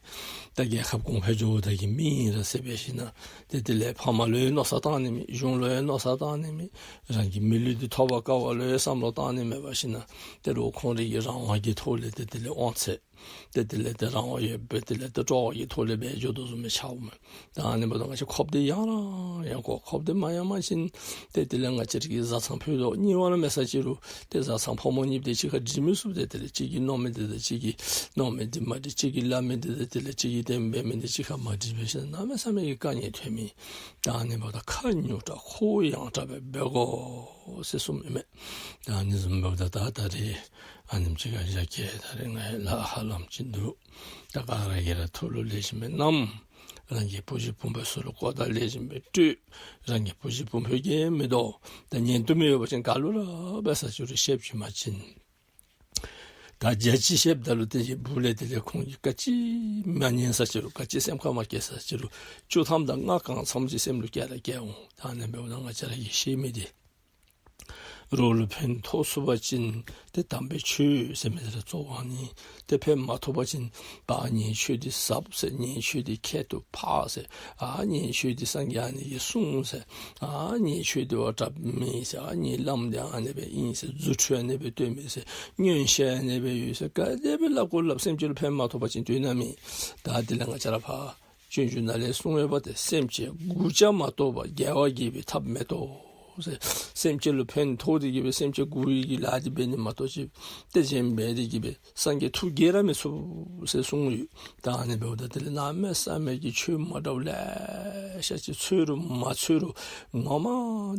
ད་རྒྱལ་ཁབ་གོང་འཕེལ་འགྱོཝ་ད་གི་མི་ཨིན་ར་ཟེར་འབད་ཞིནམ་ཏེ་དེ་ལས་ཕ་མ་ལུ་ཡང་མནོ་བསམ་བཏང་ནི་མེད། གཞུང་ལུ་ཡང་མནོ་བསམ་བཏང་ནི་མེད། རང་གི་མི་ལུས་འདི་ཐོབ་པར་དཀའ་བ་ལུ་ཡང་བསམ་བློ་བཏང་ནི་མེད་པར་ཞིནམ་ཏེ་རོགས་ཁོང་རའི་གི་རང་དབང་གི་ཐོག་ལས་ཏེ་དེ་ལས་དབང་ཚད་ཏེ་དེ་ལས་ཏེ་རང་དབང་ཡོད་པའི་དེ་ལས་ཏེ་སྤྲོ་བ་གི་ཐོག་ལས་འབད་འགྱོ་དོ་བཟུམ་མི་ཆགསཔ་མས། ད་ཨ་ནི་འབདཝ་ད་ང་བཅས་ཁོགཔ་དེ་ཡངས་ར་ཡངས་དགོ། ཁོགཔ་དེ་མ་ཡངས་པ་ཅིན་ཏེ་དེ་ལས་ང་བཅས་རའི་གི་བཟའ་ཚང་ཕུད་རྡོག་གཉིས་བ་ར་མེད་ས་ཅི་རུང་ཏེ་བཟའ་ཚང་ཕོ་མོ་གཉིས་དེ་གཅིག་ཁར་སྒྲིག་མི་ཚུགས། ཏེ་དེ་ལས་གཅིག་གིས་མནོ་མི་དེ་དང་གཅིག་གིས་མནོ་མི་དེ་མ་སྒྲིག། གཅིག་གིས་སླབ་མི་དེ་དང་དེ་ལས་གཅིག་གིས་དེ་སྦེ་མི་དེ་གཅིག་ཁར་མ་སྒྲིག་པར་ཞིནམ་གནམ་མེད་ས་མེད་ཀྱི་དཀའ་ངལ་ཐོན་མི། ད་ཨ་ནི་འབདཝ་ད་ཁ་ཉུང་དྲགས་ཁོག་ཡངས་དྲགས་སྦེ་འབད་དགོ་ཟེར་གསུངམ་ཨིན་མས། ད་ཨ་ནི་བཟུམ་འབདཝ་ད་ད་ད་རེས་ཨ་ནེམ་ཅིག་ཁར་བཞག་གེ། ད་རེས་ང་ཡང་ལཱ་ཧ་ལམ་ཅིག་འདུག། ད་ག་ར་གིས་ར་ཐུགས་ལུ་ལེགས་ཤོམ་སྦེ་བསྣམས། རང་གི་བུ་གཞི་བུམོ་ཚུ་ལུ་གོ་བརྡ་ལེགས་ཤོམ་སྦེ་སྤྲོད། རང་གི་བུ་གཞི་བུམོ་གིས་མི་དོ། ད་ཉན་དུ་མི་ཡོད་པ་ཅིན་ག་ལུ་ར་འབད་ས་ཅི་རུང་བཤདཔ་ཅིག་མ་བྱིན། ད་བརྒྱ་ཅིག་བཤདཔ་ད་ལུ་དེ་གི་སྦུག་ལས་དེ་ལས་ཁོང་གིས་ག་ཅི་མ་ཉན་ས་ཅི་རུང་ག་ཅི་སེམས་ཁར་མ་སྐྱེས་ས་ཅི་རུང་བཅུ་ཐམ་དང་ལྔ་གང་འཚམས་ཅིག་སེམས་ལུ་སྐྱེ་ར་སྐྱེ་འོང་། ད་ཨ་ནི་འབདཝ་ད་ང་བཅས་ར་གིས་ཤེས་མི་དེ་རོགས་ལུ་ཕན་ཐོགས་ཚུགས་པ་ཅིན་ཏེ་དམ་པའི་ཆོས་ཟེར་མི་དེ་ར་གཙོ་བོ་ཨ་ནི། ཏེ་ཕན་མ་ཐོགས་པ་ཅིན་ད་ངེའི་ཆོས་འདི་ཟབ་ཟེར། ངེའི་ཆོས་འདི་ཁྱད་དུ་འཕགས་ཟེར། ཨ་ངེའི་ཆོས་འདི་སངས་རྒྱས་ཨ་ནི་གིས་གསུངས་ཟེར། ཨ་ངེའི་ཆོས་འདི་བ་དྲགཔ་མེད་ཟེར། ཨ་ངེའི་བླམ་འདི་ཨ་ནི་སྦེ་ཨིན་ཟེར། རྫུ་འཕྲུལ་ཨ་ནི་སྦེ་སྟོན་མི་ཟེར། མངོན་ཤེས་ཨ་ནི་སྦེ་ཡོད་ཟེར། ག་དེ་སྦེ་སླབ་དགོ་སླབ། སེམས་ཅན་ལུ་ཕན་མ་ཐོགས་པ་ཅིན་དོན་དག་མེད། ད་དེ་ལས་ང་བཅས་ར་ཕར་སྤྱོད་འཇུག་ནང་ལས་གསུངས་ཡོད་པ་དེ་སེམས་ཅན་དགུ་བརྒྱ་མ་གཏོགས་པ་རྒྱལ་བ་དགྱེས་པའི་ཐབས་མེད་དོ། ཟེར་སེམས་ཅན་ལུ་ཕན་ཐོགས་ཏེ་གི་སྦེ་སེམས་ཅན་མགུ་ཡི་གི་ལཱ་འདི་འབད་ནི་མ་གཏོགས་ཅིག་ཏེ་གཞན་འབད་དེ་གི་སྦེ་སངས་རྒྱས་ཐུགས་དགྱེས་ར་མི་ཚུགས་ཟེར་གསུངས་ཡོད། ད་ཨ་ནི་འབདཝ་ད་དེ་ལས་གནམ་མེད་ས་མེད་ཀྱི་ཆོས་མ་འདྲཝ་ལེ་ཤ་ཅིག་འཚོལ་རུང་མ་འཚོལ་རུང་ངོ་མ་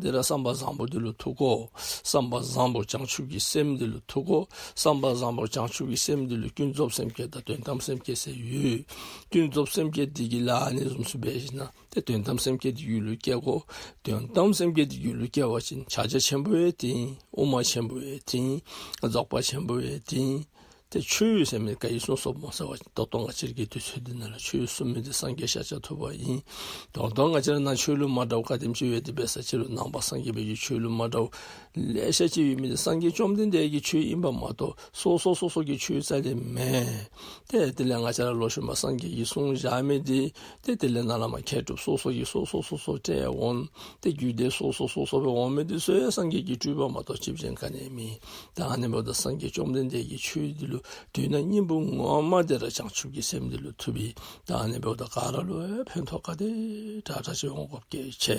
འདི་ར་བསམ་པ་བཟང་པོ་འདི་ལུ་ཐུག་དགོ། བསམ་པ་བཟང་པོ་བྱང་ཆུབ་ཀྱི་སེམས་འདི་ལུ་ཐུག་དགོ། བསམ་པ་བཟང་པོ་བྱང་ཆུབ་ཀྱི་སེམས་འདི་ལུ་ཀུན་རྫོབ་སེམས་བསྐྱེད་དང་དོན་དམ་སེམས་བསྐྱེད་ཟེར་ཡོད། ཀུན་རྫོབ་སེམས་བསྐྱེད་འདི་གི་ལཱ་ཨ་ནི་བཟུམ་ཚུ་འབད་ཞིན་ན་ཏེ་དོན་དམ་སེམས་བསྐྱེད་འདི་རྒྱུད་ལུ་སྐྱེ་དགོ། དོན་དམ་སེམས་བསྐྱེད་འདི་རྒྱུད་ལུ་སྐྱེ་བ་ཅིན་ཕྱག་རྒྱ་ཆེན་པོ་ཡང་བཏིང་། དབུ་མ་ཆེན་པོ་ཡང་བཏིང་། རྫོགས་པ་ཆེན་པོ་ཡང་བཏིང་། ཏེ་ཆོས་ཟེར་མི་ག་ཡི་གསུང་སོཔ་སྨོ་ཟེར་བ་ཅིན་ད་ལྟོ་ང་བཅས་ར་གི་དུས་ཚོད་འདི་ནང་ལུ་ཆོས་གསུང་མི་འདི་སངས་རྒྱས་ཤཱཀྱ་ཐུབ་པ་ཨིན། ད་ལྟོ་ང་བཅས་ར་ནང་ཆོས་ལུགས་མ་འདྲཝ་ག་དེམ་ཅིག་ཡོད་དེ་འབད་ས་ཅིག་རུང་ནང་པ་སངས་རྒྱས་པའི་གི་ཆོས་ལུགས་མ་འདྲཝ་ལེ་ཤ་ཅིག་ཡོད་མི་འདི་སངས་རྒྱས་བཅོམ་ལྡན་འདས་ཀྱི་ཆོས་ཨིན་པ་མ་གཏོགས་སོ་སོ་སོ་སོ་གི་ཆོས་རྩ་ལས་མེན། ཏེ་དེ་ལས་ང་བཅས་ར་ལོ་གཞོན་པ་སངས་རྒྱས་ཀྱིས་གསུངས་བཞག་མི་འདི་ཏེ་དེ་ལས་ནཱ་ལས་མར་མཁས་གྲུབ་སོ་སོ་གིས་སོ་སོ་སོ་སོ་བཀྲལ་འོང་། ཏེ་རྒྱུད་སྡེ་སོ་སོ་སོ་སོ་སྦེ་འོང་མི་འདི་ཚུ་ཡང་སངས་རྒྱས་ཀྱི་སྤྲུལ་པ་མ་གཏོགས་ཆིབས་ཅན་ག་ནི་མེད། ད་ཨ་ནི་འབདཝ་ད་སངས་རྒྱས་བཅོམ་ལྡན་འདས་ཀྱི་ཆོས་འདི་ལུ་དོན་དག་སྙིང་པོ་ངོ་མ་འདི་ར་བྱང་ཆུབ་ཀྱི་སེམས་འདི་ལུ་ཐུག་པས། ད་ཨ་ནི་འབདཝ་ད་ག་ར་ལུ་ཡང་ཕན་ཐོགས་ག་དེ་དྲག་དྲག་ཅིག་འོང་དགོཔ་གལ་ཆེ།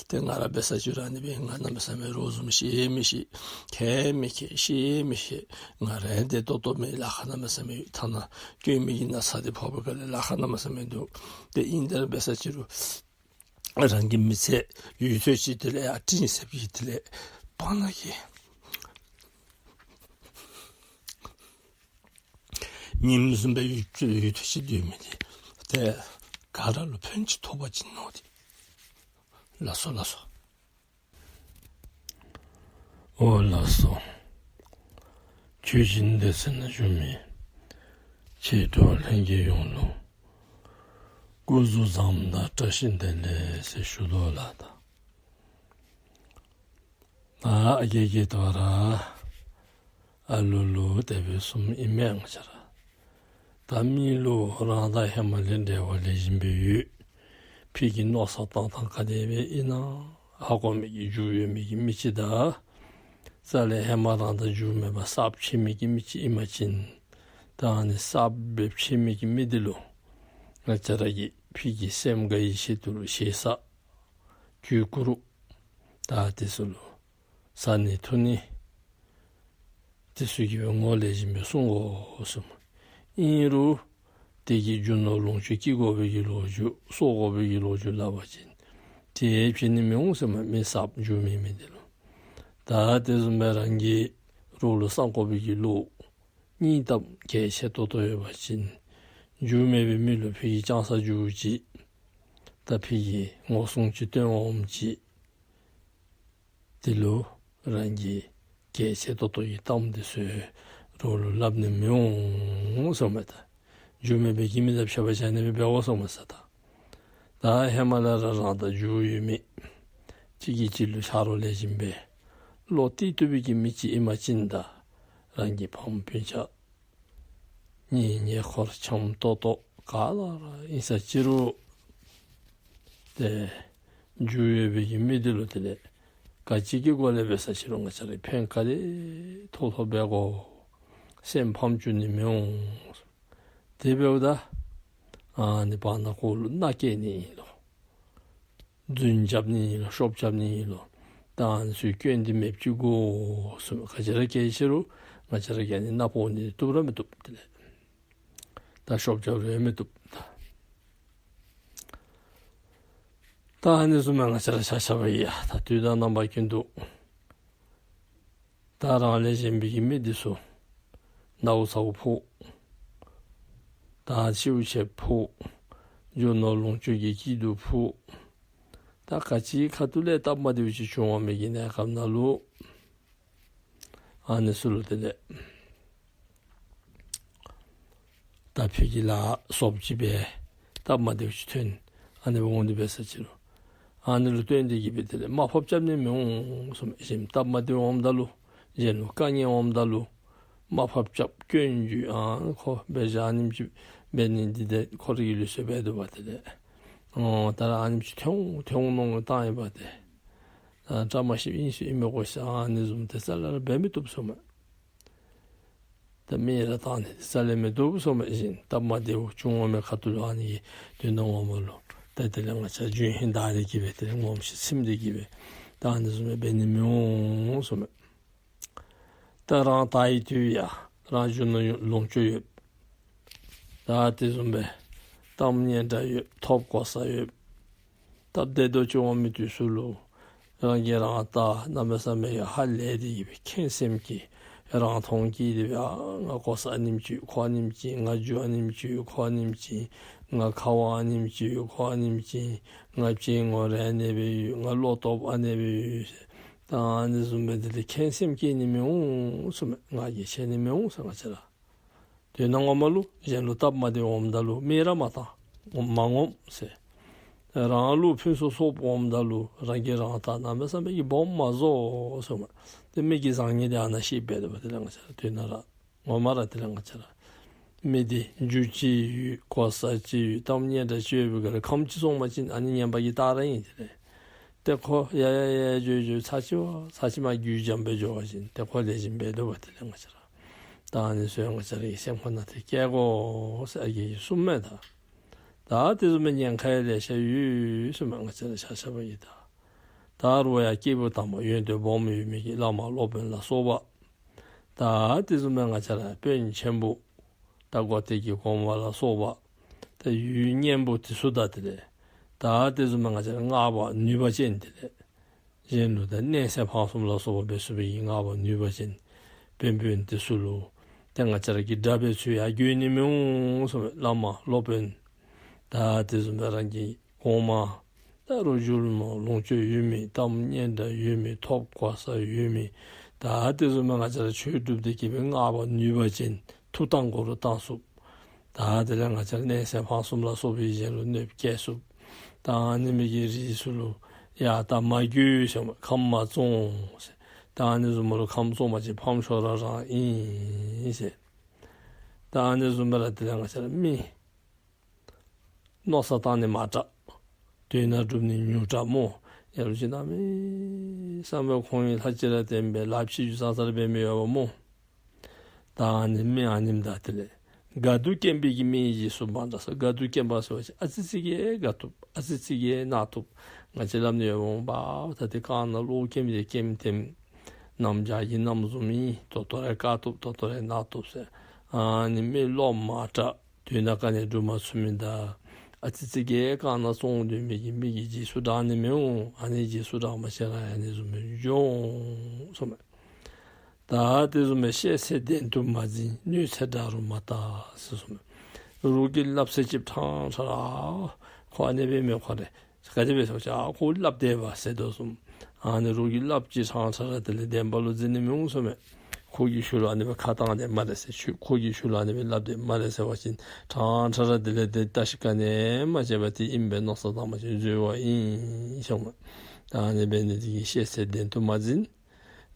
ཏེ་ང་ར་འབད་ས་ཅིག་ར་ཨ་ནི་སྦེ་ང་གནམ་མེད་ས་མེད་རོགས་བཟུམ་ཤེས་མི་ཤེས། མཁས་མི་མཁས་ཤེས་མི་ཤེས། ང་ར་བདེ་ཏོག་ཏོ་མེད། ལཱ་ཁག་གནམ་མེད་ས་མེད་ཡོད། ཐ་ན་སྐྱོན་མེད་ཀྱི་ན་ཚ་འདི་ཕོག་པའི་སྐབས་ལས་ལཱ་ཁག་གནམ་མེད་ས་མེད་འདུག། ཏེ་ཨིན་ཏེ་ར་འབད་ས་ཅིག་རུང་རང་གི་མི་ཚེ་ཡུན་ཚོད་ཅིག་དེ་ལས་ཡར་བཀྲིན་ཟེར་བའི་དེ་ལས་སྤང་ནི་གི་ཉིནམ་བཟུམ་སྦེ་ཡུན་ཚོད་ཡུན་ཚོད་ཅིག་སྡོད་མི་འདི་ཏེ་ག་ར་ལུ་ཕན་ཅིག་ཐོགས་པ་ཅིན་མནོ་སྟེ། ལགས་སོ་ལགས་སོ། འོ་ལགས་སོ། ཆོས་སྦྱིན་སྡེ་ཚན་ནང་བཞུགས་མི་མཆེད་གྲོགས་ལྷན་རྒྱས་ཡོངས་ལུ་སྐུ་གཟུགས་བཟང་དང་བཀྲ་ཤིས་བདེ་ལེགས་ཟེར་ཞུ་དོ་ལགས། ད་ཨ་རྒས་རྒས་དོ་ར་ཨ་ལུ་ལུ་དེ་སྦེ་གསུངམ་ཨིན་མས་ང་བཅས་ར། ད་མི་ལུ་རང་དང་ཧེ་མ་ལས་འབྲེལ་བ་ལེགས་ཤོམ་སྦེ་ཡོད། ཕི་གི་མནོ་བསམ་བཏང་ཐངས་ག་དེ་སྦེ་ཨིན་ན་ཧ་གོ་མི་གི་རྒྱུས་ཡོད་མི་གི་མི་ཅིག་དང་རྩ་ལས་ཧེ་མ་རང་དང་རྒྱུས་མེད་པར་གསརཔ་ཕྱད་མི་གི་མི་ཅིག་ཨིན་པ་ཅིན་ད་ཨ་ནི་གསརཔ་སྦེ་ཕྱད་མི་གི་མི་འདི་ལུ་ང་བཅས་ར་གིས་ཕི་གི་སེམས་དགའ་བའི་ཆེད་དུ་ལུ་ཞེ་ས་གུས་བཀུར་ད་དེ་ཚུ་ལུ་བཟའ་ནི་འཐུང་ནི་དེ་ཚུ་གི་སྦེ་ངོ་ལེགས་ཤོམ་སྦེ་སྲུང་དགོ་གསུངམ། ཨིན་རུང་དེ་གི་རྒྱུ་ནོར་ལོངས་སྤྱོད་བསྐྱི་དགོ་པའི་གི་ལོ་རྒྱུས་གསོག་དགོ་པའི་གི་ལོ་རྒྱུས་སླབ་པ་ཅིན་དེ་བྱིན་ནི་མི་འོང་ཟེར་མས། མི་གསརཔ་རྒྱུས་མེད་མི་འདི་ལུ། ད་དེ་བཟུམ་སྦེ་རང་གི་རོགས་ལུ་བསམ་དགོ་པའི་གི་བློ་སྙིང་སྟོབས་གལ་ཆེ་ཏོག་ཏོ་ཡོད་པ་ཅིན་རྒྱུས་མེད་པའི་མི་ལུ་ཕི་གིས་ཅང་ས་རྒྱུས་ཅིག་ད་ཕི་གིས་ངོ་སྲུང་ཅིག་སྟོན་འོངམ་ཅིག་དེ་ལུ་རང་གིས་གལ་ཆེ་ཏོག་ཏོ་གི་གཏམ་དེ་ཚུ་རོགས་ལུ་སླབ་ནི་མི་འོང་གསུངམ་མས། ད་རྒྱུས་མེད་པའི་གི་མི་དང་འཕྱད་པ་བྱ་ནི་སྦེ་འབད་དགོ་གསུངམ་མས་ཟེར། ད་ད་ཧེ་མ་ལས་ར་རང་དང་རྒྱུས་ཡོད་མི་གཅིག་གིས་གཅིག་ལུ་ཆ་རོགས་ལེགས་ཤོམ་སྦེ་བློ་གཏད་བཏུབ་པའི་གི་མི་ཅིག་ཨིན་པ་ཅིན་ད་རང་གི་ཕམ་སྤུན་ཆ་གཉེན་ཉེ་འཁོར་འཆམ་ཏོག་ཏོ་ག་ལུ་ར་ཨིན་ས་ཅིག་རུང་ཏེ་རྒྱུས་ཡོད་པའི་གི་མི་འདི་ལུ་དེ་ལས་ག་ཅི་གི་སྒོ་ལས་འབད་ས་ཅིག་རུང་ང་བཅས་ར་ཕན་ག་དེ་ཐོགས་ཐོགས་འབད་དགོ། སེམས་ཕམ་བཅུག་ནི་མི་འོང་། དེ་འབདཝ་ད་ཨ་ནི་བར་ན་ཁོ་ལུ་མནའ་སྐྱེལ་ནི་ཨིན་ལོ། རྫུན་རྐྱབ་ནི་ཨིན་ལོ། ཤོབ་རྐྱབ་ནི་ཨིན་ལོ། ད་ཨ་ནི་ཚུ་སྐྱོན་འདི་མེདཔ་ཅིག་དགོ་གསུངམ་མས། ག་ཅི་ར་གལ་ཆེ་རུང་ང་བཅས་ར་གིས་ཨ་ནི་མནའ་བོར་ནི་བཏུབ་ར་མི་བཏུབ། དེ་ལས་ད་ཤོབ་རྐྱབ་ར་མི་བཏུབ། ད་ད་ཨ་ནི་བཟུམ་མའི་ང་བཅས་ར་ཆ་ཁྱབ་ཡང་ད་དུས་དང་རྣམ་པ་ཀུན་ཏུ་ད་རང་ལས་གཞན་པའི་གི་མི་འདི་ཚུ་ནཝ་ཚཝ་ཕོག། ད་ཤིཝ་ཆད་ཕོག། རྒྱུ་ནོར་ལོངས་སྤྱོད་ཀྱི་སྐྱིད་སྡུག་ཕོག། ད་ག་ཅི་ཁ་ཐུག་ལས་སྟབས་མ་བདེཝ་ཅིག་བྱུང་འོང་མི་གི་གནས་སྐབས་ནང་ལུ་ཨ་ནི་ཚུ་ལུ་དེ་ལས་ད་ཕི་གི་ལཱ་སོབ་ཅིག་སྦེ་སྟབས་མ་བདེཝ་ཅིག་ཐོན། ཨ་ནི་འབདཝ་འོང་དེ་འབད་ས་ཅིག་རུང་ཨ་ནི་ལུ་བརྟེན་ཏེ་གི་སྦེ་དེ་ལས་དམའ་ཕབ་རྐྱབ་ནི་མི་འོང་གསུངམ་མས། གཞན་སྟབས་མ་བདེཝ་འོངམ་ད་ལུ་གཞན་ལུ་དཀའ་ངལ་འོངམ་ད་ལུ་དམའ་ཕབ་རྐྱབ་སྐྱོན་བརྗོད་ཨ་ཁོ་འབད་བཞག་ཨ་ནེམ་ཅིག་འབད་ནི་འདི་ཏེ་ཁོ་རའི་ལུགས་སྲོལ་འབད་དོ་བ་དེ་ལས་ཨོ་ད་ར་ཨ་ནེམ་ཅིག་ཐོན་འོང་ཐོན་འོང་མནོ་བསམ་བཏང་ཡི་བ་དེ་ད་བཀྲ་མ་ཤིསཔ་ཨིན་ཟེར་ཨིན་མས་གོ་ཟེར་ཨ་ནི་བཟུམ་དེ་རྩ་ལས་ར་འབད་མི་བཏུབ་གསུངམ་མས། ད་མི་ར་བཏང་ནི་དེ་རྩ་ལས་མི་བཏུབ་གསུངམ་མས། གཞན་སྟབས་མ་བདེཝ་བྱུང་འོང་མི་ཁ་ཐུག་ལུ་ཨ་ནི་གི་དོན་དག་ངོ་མ་ལུ་ད་དེ་ལས་ང་བཅས་རྒྱུན་ཧིང་བདའ་སྟེ་གི་སྦེ་དེ་ལས་ངོམས་ཤིག་ཚིམས་ཏེ་གི་སྦེ་ ད་ཨ་ནི་བཟུམ་སྦེ་འབད་ནི་མི་འོང་གསུངམ་མས། ད་རང་དག་པའི་དུས་ཡང་རང་རྒྱུ་ནོར་ལོངས་སྤྱོད་ཡོད། ད་དེ་བཟུམ་སྦེ་གཏམ་སྙན་གྲགས་ཡོད། ཐོབ་གོ་ས་ཡོད། སྟབས་བདེ་ཏོག་ཅིག་འོང་མི་དུས་སུ་ལུ་རང་གིས་རང་ལྟ་གནམ་མེད་ས་མེད་ཀྱི་ཧ་ལས་ཏེ་གི་སྦེ་ཁེངས་སེམས་ཀྱིས་རང་མཐོང་སྐྱེས་ཏེ་སྦེ་ཨ་ང་གོ་ས་ཨ་ནེམ་ཅིག་ཁོ་ཨ་ནེམ་ཅིག་ང་རྒྱུ་ཨ་ནེམ་ཅིག་ཁོ་ཨ་ནེམ་ཅིག་ང་ཁ་དབང་ཨ་ནེམ་ཅིག་ཁོ་ཨ་ནེམ་ཅིག་ང་སྤྱན་ངོ་ར་ཨ་ནེ་སྦེ་ཡོད། ང་བློ་སྟོབས་ཨ་ནེ་སྦེ་ཡོད་ཟེར། ད་ཨ་ནི་བཟུམ་སྦེ་དེ་ལས་ཁེངས་སེམས་སྐྱེ་ནི་མི་འོང་གསུངམ་མས། ང་རྒྱལ་ཆེ་ནི་མི་འོང་ཟེར་ང་བཅས་ར། དོན་ངོ་མ་ལུ་གཞན་ལུ་སྟབས་མ་བདེཝ་འོངམ་ད་ལུ་མིག་ར་མ་བཏང་མ་ངོམས་ཟེར། རང་ལུ་ཕུན་སུམ་ཚོགསཔ་འོངམ་ད་ལུ་རང་གིས་རང་ལྟ་གནམ་མེད་ས་མེད་ཀྱི་སྦོམ་མ་བཟོ་གསུངམ་མས། ཏེ་མི་གི་བཟང་ངན་དེ་ཨ་ནཱ་ཤེས་འབད་དོ་བ་དེ་ལས་ང་བཅས་ར་དོན་ར་ངོ་མ་ར་དེ་ལས་ང་བཅས་ར་མི་དེ་རྒྱུ་ཅིག་ཡོད། གོ་ས་ཅིག་ཡོད། གཏམ་སྙན་གྲགས་ཅིག་ཡོད་པའི་སྒང་ལས་ཁམས་ཅིག་སོང་པ་ཅིན་ཨ་ནི་ངན་པ་གིས་བལྟ་ར་ཨིན། དེ་ལས་ཏེ་ཁོ་ཡ་ཡ་ཡ་འགྱོ་འགྱོ་ཚར་ཅིག་བ་ཚར་ཅིག་མར་རྒྱུས་འབྱམས་སྦེ་འགྱོ་བ་ཅིན་ཏེ་ཁོ་ལེགས་ཤོམ་འབད་དོ་བ་དེ་ལས་ང་བཅས་ར། ད་ཨ་ནི་ཚུ་ཡང་ང་བཅས་ར་གི་སེམས་ཁོང་ནང་དེ་སྐྱེ་དགོ་ཟེར་ཨ་རྒས་ཀྱིས་གསུངམ་མས་ད། ད་དེ་བཟུམ་མའི་ཉེན་ཁ་ཡང་ལེ་ཤ་ཡོད་གསུངམ་མས་ང་བཅས་ར་ཆ་ཁྱབ་ཀྱིས་ད། ད་རུང་ཡང་སྐྱེས་བུ་དམ་པ་ཡོན་ཏན་སྦོམ་ཡོད་མི་གི་བླ་མ་སློབ་དཔོན་ལ་སོགས་པ། ད་དེ་བཟུམ་མའི་ང་བཅས་ར་དཔོན་ཆེན་པོ་ད་གོ་ཏེ་གི་གོང་མ་ལ་སོགས་པ་ད་ཡུལ་གཉན་པོ་དེ་ཚུ་ད་དེ་ལས་ད་དེ་བཟུམ་མའི་ང་བཅས་ར་མངའ་བ་ནུས་པ་ཅན་དེ་ལས་གཞན་ལུ་ད་གནས་ཚད་འཕང་གསུམ་ལ་སོགས་པ་འབད་ཚུགས་པའི་མངའ་བ་ནུས་པ་ཅན་དཔོན་དཔོན་དེ་ཚུ་ལུ་ཏེ་ང་བཅས་ར་གིས་དགྲ་འབད་ཚུགས་ཡ་འགྱོ་ནི་མི་འོང་གསུངམ་མས། བླ་མ་སློབ་དཔོན་ད་དེ་བཟུམ་སྦེ་རང་གི་གོང་མ་ད་རུང་རྒྱུ་ནོར་ལོངས་སྤྱོད་ཡོད་མི་གཏམ་སྙན་གྲགས་ཡོད་མི་ཐོབ་གོ་ས་ཡོད་མི་ད་དེ་བཟུམ་སྦེ་ང་བཅས་ར་ཆོས་སྒྲུབ་སྟེ་གི་སྦེ་མངའ་བ་ནུས་པ་ཅན་མཐུ་བཏང་དགོ་རུང་བཏང་ཚུགས། ད་དེ་ལས་ང་བཅས་ར་གནས་ཚད་འཕང་གསུམ་ལ་སོགས་པའི་གཞན་ལུ་གནོདཔ་བཀལ་ཚུགས། ད་ཨ་ནི་མི་གི་རིགས་ཚུ་ལུ་ཡ་ད་མ་འགྱོ་ཟེར་མས། ཁམས་མ་བཙོང་ཟེར། ད་ཨ་ནི་བཟུམ་མ་ལུ་ཁམས་བཙོང་པ་ཅིན་ཕམ་ཤོས་ར་རང་ཨིན་ཟེར། ད་ཨ་ནི་བཟུམ་སྦེ་ར་དེ་ལས་ང་བཅས་ར་མི་མནོ་བསམ་བཏང་ནི་མང་དྲགས། དོན་དག་སྒྲུབ་ནི་ཉུང་དྲགས་སྨོ། ཡ་ལུ་ཅིག་གནམ་མེད་ས་མེད་ཁོང་གི་ལྷ་ཅིག་ར་བསྟེན་སྦེ་ལཱ་ཕྱི་འགྱུར་ཙང་ཙ་ར་འབད་མི་ཡོདཔ་སྨོ། ད་ཨ་ནི་མི་ཨ་ནེམ་ད་དེ་ལས་དགའ་སྡུག་སྐྱེན་པའི་གི་མི་ཡི་རྗེས་སུ་འབྲང་དྲགས་ཟེར། དགའ་སྡུག་སྐྱེན་པ་ཟེར་བ་ཅིན་ཨ་ཙི་ཙི་གིས་དགའ་བཏུབ་ཨ་ཙི་ཙི་གིས་ནག་བཏུབ། ང་བཅས་སླབ་ནི་ཡོདཔ་སྨོ། པ་ད་དེ་གང་ན་ལོག་སྐྱེན་པའི་སྐྱེན་ཐེམ་གནམ་བྱཱར་གྱི་གནམ་བཟུམ་ཨིན། ད་ལྟོ་ར་དགའ་བཏུབ་ད་ལྟོ་ར་ནག་བཏུབ་ཟེར། ཨ་ནི་མི་བློ་མང་དྲགས། དོན་དག་ག་ནི་སྒྲུབ་མ་ཚུགས་མི་ད། ཨ་ཙི་ཙི་གིས་གང་ན་བཙོང་སྡོད་མི་གི་མི་གི་རྗེས་སུ་འབྲང་ནི་མི་འོང་། ཨ་ནི་རྗེས་སུ་འབྲང་པ་ཅིན་ར་ཨ་ནི་བཟུམ་སྦེ་འགྱོ་འོང་གསུངམ་མས། ད་དེ་བཟུམ་སྦེ་བཤད་ཚད་བདེན་དུ་མ་འཛིན། གནོད་འཚེ་དགྲ་རུ་མ་བལྟ་ཟེར་གསུངམ་མས། རོགས་ཀྱིས་སླབ་ཚད་ཅིག་ཕྲང་ཕྲང་ར་ཁོ་ཨ་ནེ་སྦེ་མས་ཁོ་རེ། ག་དེ་སྦེ་ཟེར་བ་ཅིན་ཨ་ཁོ་སླབ་སྡོད་པས་ཟེར་དོ་བཟུམ། ཨ་ནི་རོགས་ཀྱིས་སླབ་ཅིག་ཕྲང་ཕྲང་ར་དེ་ལས་བདེན་པ་ལུ་འཛིན་ནི་མི་འོང་གསུངམ་མས། ཁོ་གིས་ཤུལ་ལུ་ཨ་ནི་སྦེ་ཁ་བཏང་སྡོདཔ་སྨ་རེ་ཟེར། ཁོ་གིས་ཤུལ་ལུ་ཨ་ནི་སྦེ་སླབ་སྡོདཔ་སྨ་རེ་ཟེར་བ་ཅིན་ཕྲང་ཕྲང་ར་དེ་ལས་ཏེ་བརྟག་ཞིབ་ག་ནི་ཡང་མ་བྱས་པར་དེ་ཨིནམ་སྦེ་མནོ་བསམ་བཏང་པ་ཅིན་འཛོལ་བ་ཨིན་གསུངམ་མས། ད་ཨ་ནི་འབད་ནི་དེ་གིས་བཤད་ཚད་བདེན་དུ་མ་འཛིན།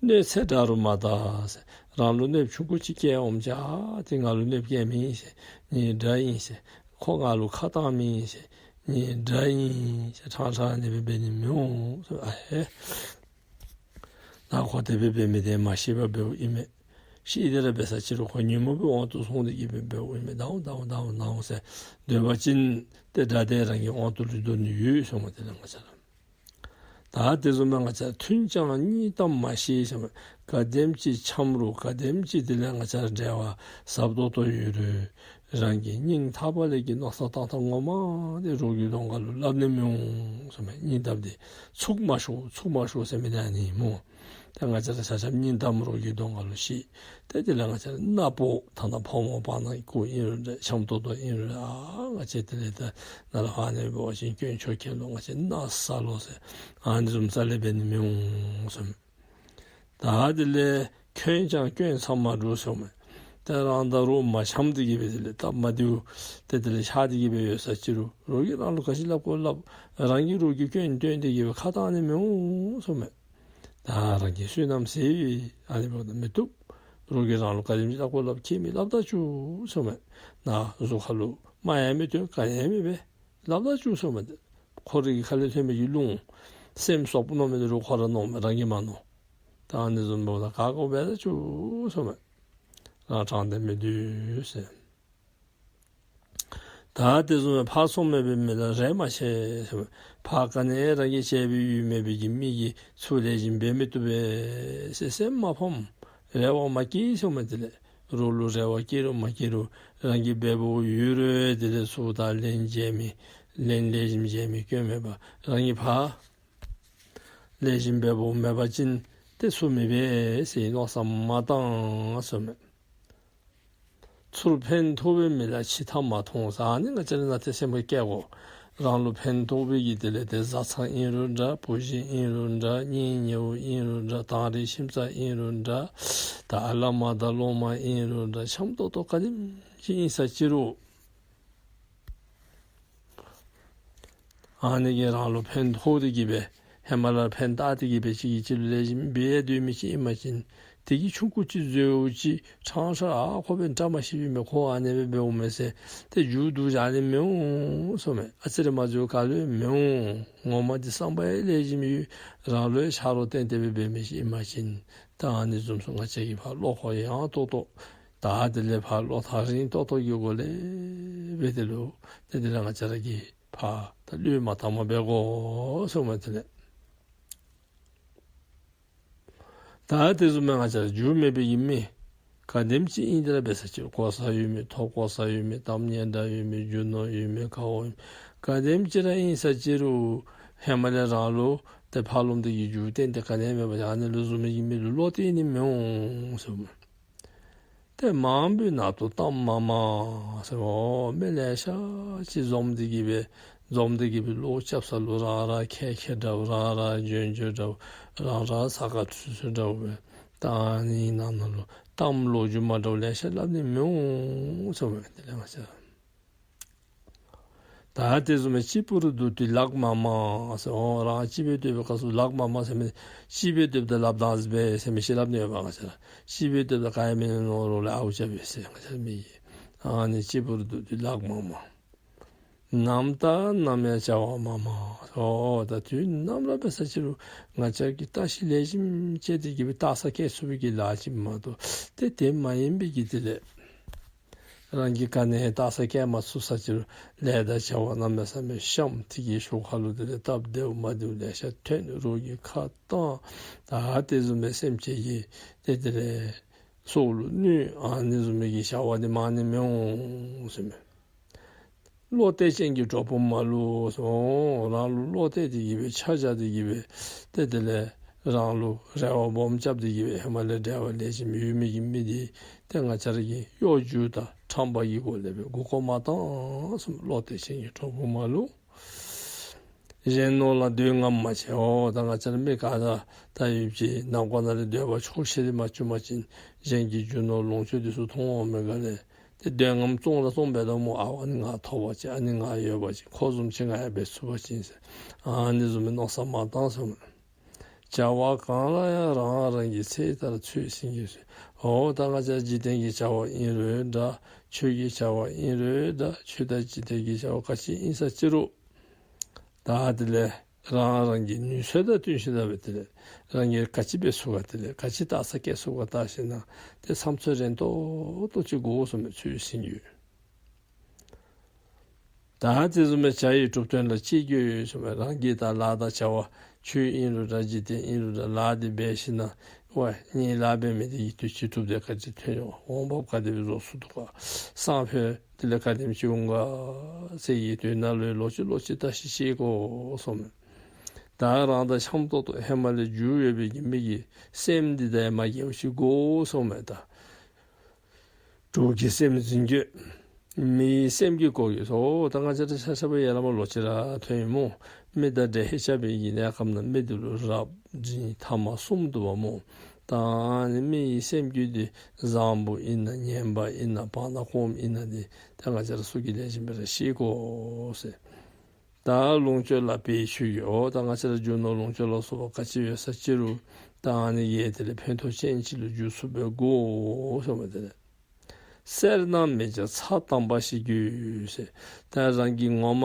གནོད་འཚེ་དགྲ་རུ་མ་བལྟ་ཟེར། རང་ལུ་གནོདཔ་ཆུང་ཀུ་ཅིག་བཀལ་འོངམ་ཅིག་ཨ་དེ་ང་ལུ་གནོདཔ་བཀལ་མི་ཨིན་ཟེར། ངེའི་དགྲ་ཨིན་ཟེར། ཁོ་ང་ལུ་ཁ་བཏང་མི་ཨིན་ཟེར། ངེའི་དགྲ་ཨིན་ཟེར་ཕྲང་ཕྲང་ཨ་ནི་སྦེ་འབད་ནི་མི་འོང་ཟེར། ཨ་ཧེ། ད་ཁོ་དེ་སྦེ་འབད་མི་དེ་མ་ཤེས་པར་འབདཝ་ཨིན་མས། ཤེས་ཏེ་ར་འབད་ས་ཅིག་རུང་ཁོ་ཉོན་མོངས་པའི་དབང་དུ་སོང་སྟེ་གི་སྦེ་འབདཝ་ཨིན་མས། ད་འོང་ད་འོང་ད་འོང་ད་འོང་ཟེར་སྡོད་པ་ཅིན་ཏེ་དགྲ་དེ་རང་གི་དབང་དུ་ལུས་དོ་ནི་ཡོད་གསུངམ་མས། དེ་ལས་ང་བཅས་ར་ད་དེ་བཟུམ་སྦེ་ང་བཅས་མཐུན་ཀྱང་སྙིང་གཏམ་མ་ཤེས་ཟེར་མས། ག་དེམ་ཅིག་འཆམ་རུང་ག་དེམ་ཅིག་དེ་ལས་ང་བཅས་འབྲེལ་བ་ཟབ་ཏོག་ཏོ་ཡོད་རུང་རང་གི་སྙིང་ཐག་པ་ལས་ཀྱི་མནོ་བསམ་བཏང་ཐངས་ངོ་མ་དེ་རོགས་ཀྱི་གདོང་ཁ་ལུ་སླབ་ནི་མི་འོང་ཟེར་མས། སྙིང་གཏམ་དེ་ཚུགས་མ་ཤོར་ཚུགས་མ་ཤོར་ཟེར་མི་དེ་ཨ་ནི་སྨོ། ད་ང་བཅས་ར་ཆ་ཁྱབ་སྙིང་གཏམ་རོགས་ཀྱི་གདོང་ཁ་ལུ་བཤད། ཏེ་དེ་ལས་ང་བཅས་ར་ནག་པོ་ཐ་ན་ཕོ་མོ་བར་ན་གུ་ཨིན་རུང་འདྲ་འཆམ་ཏོག་ཏོ་ཨིན་རུང་ཨ་ང་བཅས་དེ་ལས་ད་ནཱ་ལས་ཕར་ནཱ་འབད་བ་ཅིན་སྐྱོན་ཆོས་ཁྱེར་ལོ་ང་བཅས་ནག་ས་ལོ་ཟེར་ཨ་ནི་བཟུམ་རྩ་ལས་འབད་ནི་མི་འོང་གསུངམ་མས། ད་དེ་ལས་འཁོན་ཀྱང་སྐྱོན་ཚང་མ་སྒྲུབ་གསུངམ་མས། ཏེ་རང་དང་རོགས་མ་འཆམ་སྟེ་གི་སྦེ་དེ་ལས་སྟབས་མ་བདེཝ་ཏེ་དེ་ལས་ཤར་ཏེ་གི་སྦེ་ཡོད་ས་ཅིག་རུང་རོགས་ཀྱིས་རང་ལུ་ག་ཅི་སླབ་དགོ་སླབ། རང་གིས་རོགས་ཀྱི་སྐྱོན་བཏོན་ཏེ་གི་སྦེ་ཁ་བཏང་ནི་མི་འོང་གསུངམ་མས། ད་རང་གི་བསོད་ནམས་ཟད་ཨ་ནི་འབདཝ་ད་མི་བཏུབ། རོགས་ཀྱིས་རང་ལུ་ག་དེམ་ཅིག་སླབ་དགོ་སླབ་ཁྱད་མེད་སླབ་ད་བཅུག་གསུངམ་མས། ནཱ་གཟུགས་ཁ་ལུ་མ་ཡང་མི་སྟོན་ག་ཡང་མི་འབད་སླབ་ད་བཅུག་གསུངམ་མས། ཁོ་རའི་གི་ཁ་ལས་ཐོན་མི་གི་རླུང་སེམས་སོག་པོ་མནོ་མི་དེ་རུང་ཁོ་ར་མནོཝ་མས། རང་གིས་མ་མནོ། ད་ཨ་ནི་བཟུམ་འབདཝ་ད་ག་དགོ་འབད་ད་བཅུག་གསུངམ་མས། རང་དྲང་བདེན་མི་འདུག་ཟེར། ད་དེ་བཟུམ་སྦེ་ཕར་སོང་མེད་པའི་མི་ལ་རེ་མ་ཆེ་ཟེར། ཕར་ག་ནི་རང་གིས་བྱས་པའི་ཡུལ་མེད་པའི་གི་མི་གིས་ཚུར་ལེགས་ཤོམ་འབད་མི་བཏུབ་པས་ཟེར་སེམས་མ་ཕམ། རེ་བ་མ་བསྐྱེད་ཟེརཝ་མས། དེ་ལས་རོགས་ལུ་རེ་བ་བསྐྱེད་རུང་མ་བསྐྱེད་རུང་རང་གིས་འབད་བའི་ཡུལ་རེ་དེ་ལས་ཚུར་ད་ལན་འཇལ་མི་ལན་ལེགས་ཤོམ་འཇལ་མི་སྐྱོན་མེད་པར་རང་གིས་ཕར་ལེགས་ཤོམ་འབད་བའི་མེད་པ་ཅིན་ཏེ་ཚུར་མི་འབད་ཟེར་མནོ་བསམ་མ་བཏང་ཟེརཝ་མས། ཚུར་ཕན་ཐོགས་པའི་མི་ལ་ཕྱི་མཐའ་མ་མཐོང་ཟེར། ཨ་ནི་ང་བཅས་ར་ནང་ཏེ་སེམས་ཁར་བཀལ་དགོ། རང་ལུ་ཕན་ཐོགས་པའི་གི་དེ་ལས་ཏེ་བཟའ་ཚང་ཨིན་རུང་འདྲ། བུ་གཞི་ཨིན་རུང་འདྲ། གཉེན་ཉེཝ་ཨིན་རུང་འདྲ། དང་རིགས་ཁྱིམ་ཚང་ཨིན་རུང་འདྲ། ད་བླ་མ་དང་སློབ་མ་ཨིན་རུང་འདྲ། འཆམ་ཏོག་ཏོ་ག་དེམ་ཅིག་ཨིན་ས་ཅི་རུང་ཨ་ནི་གིས་རང་ལུ་ཕན་ཐོགས་ཏེ་གི་སྦེ་ཧེ་མ་ལས་ཕན་བཏགས་ཏེ་གི་སྦེ་གཅིག་གིས་གཅིག་ལུ་ལེགས་ཤོམ་འབད་སྡོད་མི་ཅིག་ཨིན་པ་ཅིན་དེ་གིས་ཆུང་ཀུ་ཅིག་འཛོལཝ་ཅིག་ཕྲང་ཕྲང་ཨ་ཁོ་འབདན་བཀྲ་མ་ཤིས་པས་མས། ཁོ་ཨ་ནི་སྦེ་འབདཝ་མས་ཟེར་ཏེ་མཇུག་བསྡུ་བཞག་ནི་མི་འོང་ཟེརཝ་མས། ཨ་ཙི་རེ་མ་འཛོལ་ག་ལུ་ཡང་མི་འོང་། ངོ་མ་འདི་བསམ་པ་ཡང་ལེགས་ཤོམ་ཡོད། རང་ལུ་ཡང་ཆ་རོགས་བསྟེན་ཏེ་སྦེ་འབད་མི་ཅིག་ཨིན་པ་ཅིན་ད་ཨ་ནི་བཟུམ་ཚུ་ང་བཅས་ཀྱིས་ཕར་བློ་ཁོག་ཡངས་ཏོག་ཏོ་ད་དེ་ལས་ཕར་བློ་ཐག་རིང་ཏོག་ཏོ་གི་སྒོ་ལས་སྦེ་དེ་ལུ་ཏེ་དེ་ལས་ང་བཅས་ར་གིས་ཕར་ད་བློས་མ་བཏང་པར་འབད་དགོ་ཟེརཝ་མས། དེ་ལས་ད་དེ་བཟུམ་མའི་ང་བཅས་ར་རྒྱུ་མེད་པའི་གི་མི་ག་དེམ་ཅིག་ཨིན་དེ་ར་འབད་ས་ཅི་རུང་གོ་ས་ཡོད་མི་ཐོབ་གོ་ས་ཡོད་མི་གཏམ་སྙན་གྲགས་ཡོད་མི་རྒྱུ་ནོར་ཡོད་མི་ག་འོང་ག་དེམ་ཅིག་ར་ཨིན་ས་ཅི་རུང་ཧེ་མ་ལས་རང་ལུ་ཏེ་ཕར་ལོགམ་དེ་གིས་རྒྱུ་གཏན་དེ་ག་ནི་ཡང་མེད་པ་ཅིན་ཨ་ནི་ལུ་བཟུང་མི་གི་མི་ལུ་བློ་གཏད་ནི་མི་འོང་ཟེརཝ་མས། ཏེ་མང་པོའི་ནང་དུ་གཏམ་མང་མང་ཟེར། འོ་མི་ལེ་ཤ་ཅིག་འཛོམས་ཏེ་གི་སྦེ་འཛོམས་ཏེ་གི་སྦེ་བློ་རྐྱབ་ས་ལུ་རང་རང་ཁེ་ཁེ་འདྲཝ་རང་རང་འཇོན་འཇོན་འདྲཝ་རང་རང་ས་ག་ཚུད་ཚུད་འདྲཝ་སྦེ་ད་ཨ་ནི་ནང་ན་ལུ་གཏམ་ལོ་རྒྱུས་མ་འདྲཝ་ལེ་ཤ་སླབ་ནི་མི་འོང་ཟེརཝ་མས། དེ་ལས་ང་བཅས་ད་དེ་བཟུམ་སྦེ་གཅིག་པུར་སྡོད་དུས་ལག་མང་མང་ཟེར། འོ་རང་གཅིག་སྦེ་སྡོད་པའི་སྐབས་སུ་ལག་མང་མང་ཟེར་མི་གཅིག་སྦེ་སྡོདཔ་ད་ལགཔ་དང་སྦེ་ཟེར་མི་ཅིག་སླབ་ནི་ཡོདཔ། ང་བཅས་ར་གཅིག་སྦེ་སྡོདཔ་ད་ག་ཡང་མེད་ནོ་རོགས་ལས་ཨརཝ་རྐྱབ་པས་ཟེར་ང་བཅས་ར་མི་གིས། ཨ་ནི་གཅིག་པུར་སྡོད་དུས་ལག་མང་མང་། ནམ་དང་ནམ་ཡང་བྱ་བ་མང་མང་། འོ་ད་དུས་ནམ་ར་འབད་ས་ཅི་རུང་ང་བཅས་ཀྱིས་བརྟག་ཞིབ་ལེགས་ཤོམ་བྱས་ཏེ་གི་སྦེ་བརྟག་ས་བཀལ་ཚུགས་པའི་གི་ལཱ་ཅིག་མ་གཏོགས་ཏེ་དེ་མ་ཡིན་པའི་གི་དེ་ལས་རང་གིས་ག་ནི་ཡང་བརྟག་ས་བཀལ་མ་ཚུགས་ས་ཅི་རུང་ལས་དང་བྱ་བ་གནམ་མེད་ས་མེད་བཤམས། དེ་གི་ཞོར་ཁ་ལུ་དེ་ལས་སྟབས་བདེཝ་མ་བདེཝ་ལེ་ཤ་ཐོན། རོགས་ཀྱིས་ཁ་བཏང་། ད་དེ་བཟུམ་སྦེ་སེམས་ཅན་གྱི་ཏེ་དེ་ལས་སྲོག་ལུ་གནོད། ཨ་ནི་བཟུམ་མའི་གི་བྱ་བ་དེ་མང་ནི་མི་འོང་ཟེརཝ་མས། བློ་གཏད་ཅན་གྱི་གྲོགས་པོ་མ་ལུས་ཟེར། རང་ལུ་བློ་གཏད་དེ་གི་སྦེ་ཆ་བཞག་དེ་གི་སྦེ་ཏེ་དེ་ལས་རང་ལུ་རེ་བ་སྦོམ་རྐྱབ་དེ་གི་སྦེ་ཧེ་མ་ལས་འབྲེལ་བ་ལེགས་ཤོམ་ཡོད་མི་གི་མི་དེ་ཏེ་ང་བཅས་ར་གིས་གཡོ་སྒྱུ་དང་ཁྲམ་པ་གི་སྒོ་ལས་སྦེ་མགུ་སྐོར་མ་བཏང་ཟེརཝ་མས། བློ་གཏད་ཅན་གྱི་གྲོགས་པོ་མ་ལུས། གཞན་ནོར་ལ་འདོད་རྔམ་མ་བྱེད། འོ་ད་ང་བཅས་ར་མི་ག་ར་ད་ཡུལ་གྱི་ནང་འཁོད་ནང་ལས་འདོད་པ་ཆོག་ཤེས་དེ་མ་བྱུང་པ་ཅིན་གཞན་གྱི་རྒྱུ་ནོར་ལོངས་སྤྱོད་དེ་ཚུ་མཐོང་འོང་མི་ག་ལས་ཏེ་འདོད་རྔམ་བཙོང་ར་བཙོང་འབད་དོ་སྨོ། ཨ་ཨ་ནི་ང་ཐོབ་པ་ཅིན་ཨ་ནི་ང་ཡོད་པ་ཅིན་ཁོ་བཟུམ་ཅིག་ང་ཡང་འབད་ཚུགས་པ་ཅིན་ཟེར་ཨ་ནི་བཟུམ་མའི་མནོ་བསམ་མ་བཏང་ཟེརཝ་མས། བྱ་བ་གང་ལ་ཡང་རང་རང་གི་ཚད་ལྟར་ཚུལ་བཞིན་གྱིས་ཟེར། འོ་ད་ང་བཅས་འཇིག་རྟེན་གྱི་བྱ་བ་ཨིན་རུང་འདྲ། ཆོས་ཀྱི་བྱ་བ་ཨིན་རུང་འདྲ། ཆོས་དང་འཇིག་རྟེན་གྱི་བྱ་བ་ག་ཅི་ཨིན་ས་ཅི་རུང་ད་དེ་ལས་རང་རང་གི་ནུས་ཚད་དང་བསྟུན་ཞིནམ་ལས་སྦེ་དེ་ལས་རང་གིས་ག་ཅི་འབད་ཚུགས་ག་དེ་ལས་ག་ཅི་བརྟག་ས་བཀལ་ཚུགས་ག་བརྟག་ཞིནམ་ལས་ཏེ་བསམ་ཚུལ་རན་ཏོག་ཏོ་ཅིག་དགོ་ཟེརཝ་མས། ཚུལ་བཞིན་གྱིས། ད་དེ་བཟུམ་སྦེ་བྱ་ཡི་གྲུབ་དོན་ལ་ཅི་དགོས་ཟེརཝ་མས། རང་གི་ད་ལཱ་དང་བྱ་བ་ཆོས་ཨིན་རུང་འདྲ་འཇིག་རྟེན་ཨིན་རུང་འདྲ་ལཱ་དེ་འབད་ཞིནམ་ལས་ཝའི་ངེའི་ལཱ་འབད་མི་དེ་གིས་དུས་ཅི་གྲུབ་འབྲས་ག་ཅི་ཐོན་ཡོད། འོང་འབབ་ག་དེ་སྦེ་རོགས་ཚུ་འདུག་ག། སང་ཕོད་དེ་ལས་ག་དེམ་ཅིག་འོང་ག་ཟེར་གྱི་དོན་ནང་ལུ་ལོག་ཅི་ལོག་ཅི་བརྟག་ཞིབ་བྱེད་དགོ་ཟེརཝ་མས། ད་རང་དང་འཆམ་ཏོག་ཏོ་ཧེ་མ་ལས་རྒྱུས་ཡོད་པའི་གི་མི་གི་སེམས་འདི་ད་ཡང་མ་དགེཝ་ཅིག་དགོ་ཟེརཝ་མས། ད་གྲོགས་ཀྱི་སེམས་འཛིན་དགོ། མིའི་སེམས་ཀྱིས་གོ་དགོ་ཟེར། ད་ང་བཅས་ར་ཆ་ཁྱབ་ཡར་ལས་མར་ལོག་ཅི་ར་ཐོན་ཡི་སྨོ། མི་དང་འབྲེལ་ཧེ་རྐྱབ་པའི་གི་གནས་སྐབས་ནང་མི་དེ་ལུ་རབ་འབྲིང་ཐ་མ་གསུམ་འདུག་པ་སྨོ། ད་ཨ་ནི་མིའི་སེམས་རྒྱུད་དེ་བཟང་པོ་ཨིན་ན་ངན་པ་ཨིན་ན་བར་ན་གོངམ་ཨིན་ན་དེ་ད་ང་བཅས་ར་ཚུ་གིས་ལེགས་ཤོམ་སྦེ་ར་ཤེས་དགོ་ཟེར། ད་ལོངས་སྤྱོད་ལ་བེད་སྤྱོད་ཀྱི། འོ་ད་ང་བཅས་ར་རྒྱུ་ནོར་ལོངས་སྤྱོད་ལ་སོགས་པ་ག་ཅི་ཡོད་ས་ཅི་རུང་ད་ཨ་ནི་གི་དེ་ལས་ཕན་ཐོགས་ཅན་ཅིག་ལུ་འགྱུར་ཚུགསཔ་སྦེ་དགོ་ཟེརཝ་མས། དེ་ལས་སེར་སྣ་མེད་ཅིང་ཚ་དམ་པ་ཞིག་དགོས་ཟེར། ད་རང་གིས་ངོ་མ་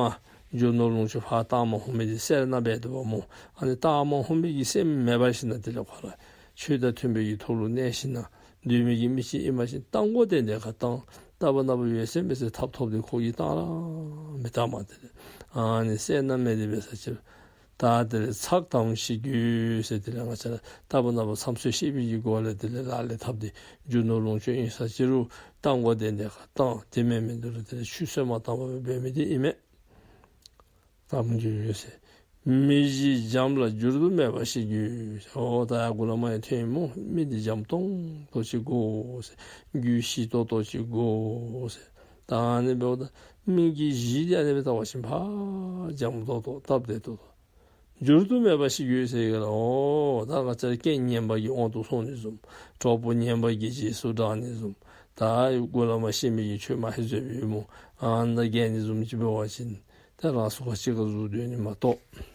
རྒྱུ་ནོར་ལོངས་སྤྱོད་ཕར་བཏང་མ་འོང་མི་དེ་སེར་སྣ་འབད་དོ་བ་སྨོ། ཨ་ནི་བཏང་མ་འོང་མི་གི་སེམས་མེད་པར་ཞིནམ་ལས་དེ་ལས་ཁོ་ར་ཆོས་དང་མཐུན་པའི་གི་ཐོག་ལུ་གནས་ཞིནམ་ལས་སྡོད་མི་གི་མི་ཅིག་ཨིན་པ་ཅིན་བཏང་དགོ་དེ་དེ་ཁར་བཏང་། རྟག་བུ་ན་བུ་ཡོད་ཟེར་མི་ཟེར་ཐབ་ཐོབ་སྟེ་ཁོ་གིས་བཏང་ར་མི་བཏང་མས། དེ་ལས་ཨ་ནི་སེར་སྣ་མེད་དེ་འབད་ས་ཅིག་རུང་ད་དེ་ལས་ཚགས་དམ་ཤེས་དགོས་ཟེར། དེ་ལས་ང་བཅས་ར་རྟག་བུ་ན་བུ་མཚམས་ཚོད་ཤེས་པའི་གི་སྒོ་ལས་དེ་ལས་ལག་ལེན་འཐབ་སྟེ་རྒྱུ་ནོར་ལོངས་སྤྱོད་ཨིན་ས་ཅིག་རུང་བཏང་དགོ་དེ་འདི་ཁར་བཏང་། དེ་མེན་མི་འདི་རུང་དེ་ལས་ཆུད་ཟོས་མ་བཏང་བར་འབད་མི་དེ་ཨིན་མས། དམ་རྒྱུ་ཡོད་ཟེར། མི་གཞི་འཇམ་ལ་འགྱུར་དུ་མེད་པ་ཞིག་དགོས་ཟེར། འོ་ད་ཡར་གུ་ལས་མར་ཡང་ཐོན་ཡི་སྨོ། མི་འདི་འཇམ་ཏོང་ཏོ་ཅིག་དགོ་ཟེར། རྒྱུད་ཞི་ཏོག་ཏོ་ཅིག་དགོ་ཟེར། ད་ཨ་ནི་འབདཝ་ད་མི་གི་གཞི་འདི་ཨ་ནི་སྦེ་བལྟ་བ་ཅིན་ཕར་འཇམ་ཏོག་ཏོ་སྟབས་བདེ་ཏོག་ཏོ། འགྱུར་དུ་མེད་པ་ཞིག་དགོས་ཟེར་གི་ལགས། འོ་ད་ང་བཅས་ར་རྐྱེན་ངན་པ་གི་དབང་དུ་སོང་ནི་བཟུམ། གྲོགས་པོ་ངན་པ་གི་རྗེས་སུ་འབྲང་ནི་བཟུམ། ད་གུ་ལས་མར་ཤེས་མི་གིས་ཆོས་མ་ཧེ་བཟོ་བའི་སྨོ། ཨ་ནཱ་རྒྱལ་ནི་བཟུམ་ཅིག་འབད་བ་ཅིན་ད་རང་སོ་ཁ་གཅིག་ཁར་བཟོ་སྡོད་ནི་མ་གཏོགས།